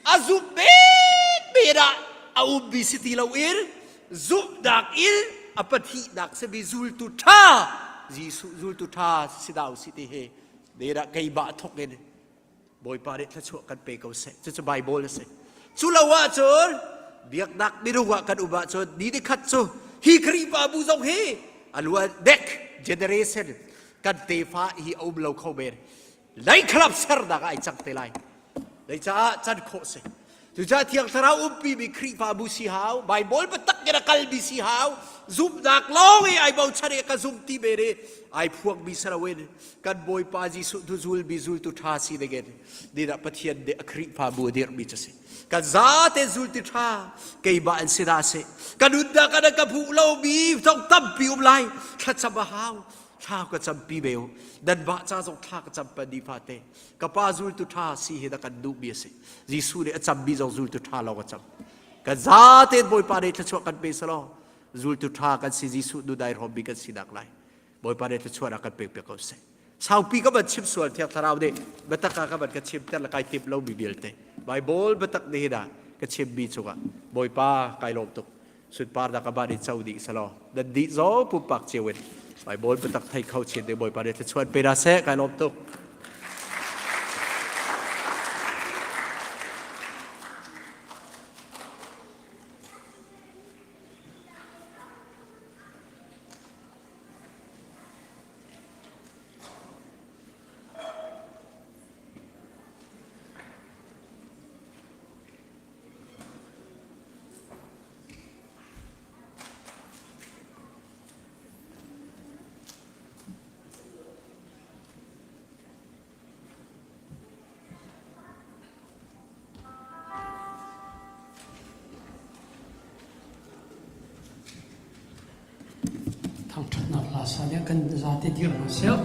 a zumh men men ah a ummi si ti loin zumhnak in a pathihnak simi zultu ṭha Jesuh zultu ṭha si hna usih ti hi nihin ah keimah thawk in Bawipa nih thluachuah kan pe ko seh. Cucu Bible a si. Cu lo ahcun biaknak minung ah kan um ahcun ni nikhat cu hi Khrihfabu zong hi a luan dek generation kan tefa hi a um lo kho men. Leikhlap sernak ah ai cang te lai. Zeicaah can khawh si. Cucaah Thiang Thlarau umpimi Khrihfabu si hau, Bible biatak in a kalmi si hau, zumhnak lawng i ai bochan i ka zum ti men i ai phuangmi si loin kan Bawipa Jesuh tu zulmi zultu ṭha si dingin nidah Pathian nih a Khrihfabu a dirhmi cu si. Kan zate zulti ṭha keimah in si hna seh. Ka nunnak ah na ka hmuh lomi zong tampi um lai. Thlacam a hau. Thla ka campi ve u. Nanmah ca zong thla ka cam pan nifate. Ka pa zultu ṭha si hi na kan duhmi a si. Jesuh nih a cammi zong zultu ṭha lawng a cam. Kan zatein Bawipa nih thluachuah kan pe selaw zultu ṭha kan si Jesuh nu dai hrawmmi kan sinak lai. Bawipa nih thluachuahnak kan pek piak ko seh. Saupi ka van chim sual Thiang Thlarau nih biatak ah ka van ka chimter le kai timh lomi vialte. Bible biatak nih hin ah ka chimmi cungah Bawipa kai lawm tuk. Sunparnak amah nih co dih selaw nan dih zong pumpak cio in Bible biatak thei kho chin ding Bawipa nih thluachuah pe hna seh kai lawm tuk. Thangṭhatnak hla sa ding kan zate dir hna seh.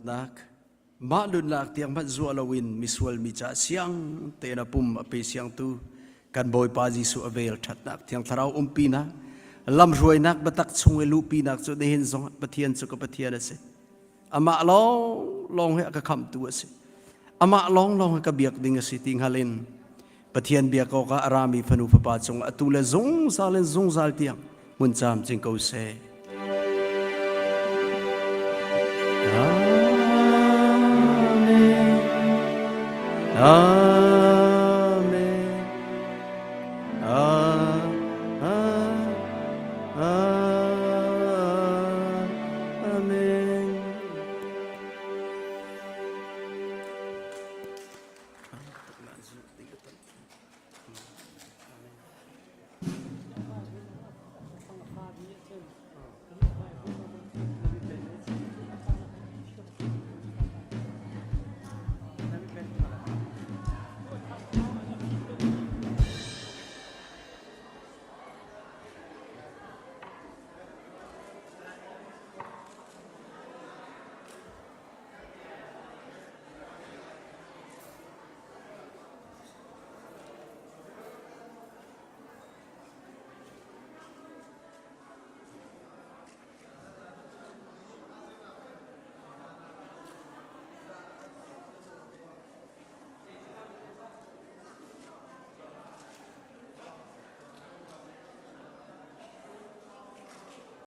Nak mah nunnak tiang hmanh zuah loin misual mi ca siang tein a pum a pe siangtu kan Bawipa Jesuh a vel ṭhatnak Thiang Thlarau umpinak lamhruainak biatak chung i luhpinak cu nihin zong Pathian cu ka Pathian a si. Amah lawng lawng hi a ka khamhtu a si. Amah lawng lawng hi ka biak ding a si ti hngal in Pathian biak awkah a rami fanu fapa cung atu le zungzal in zungzal tiang hmun camcin ko seh. Amen. Amen.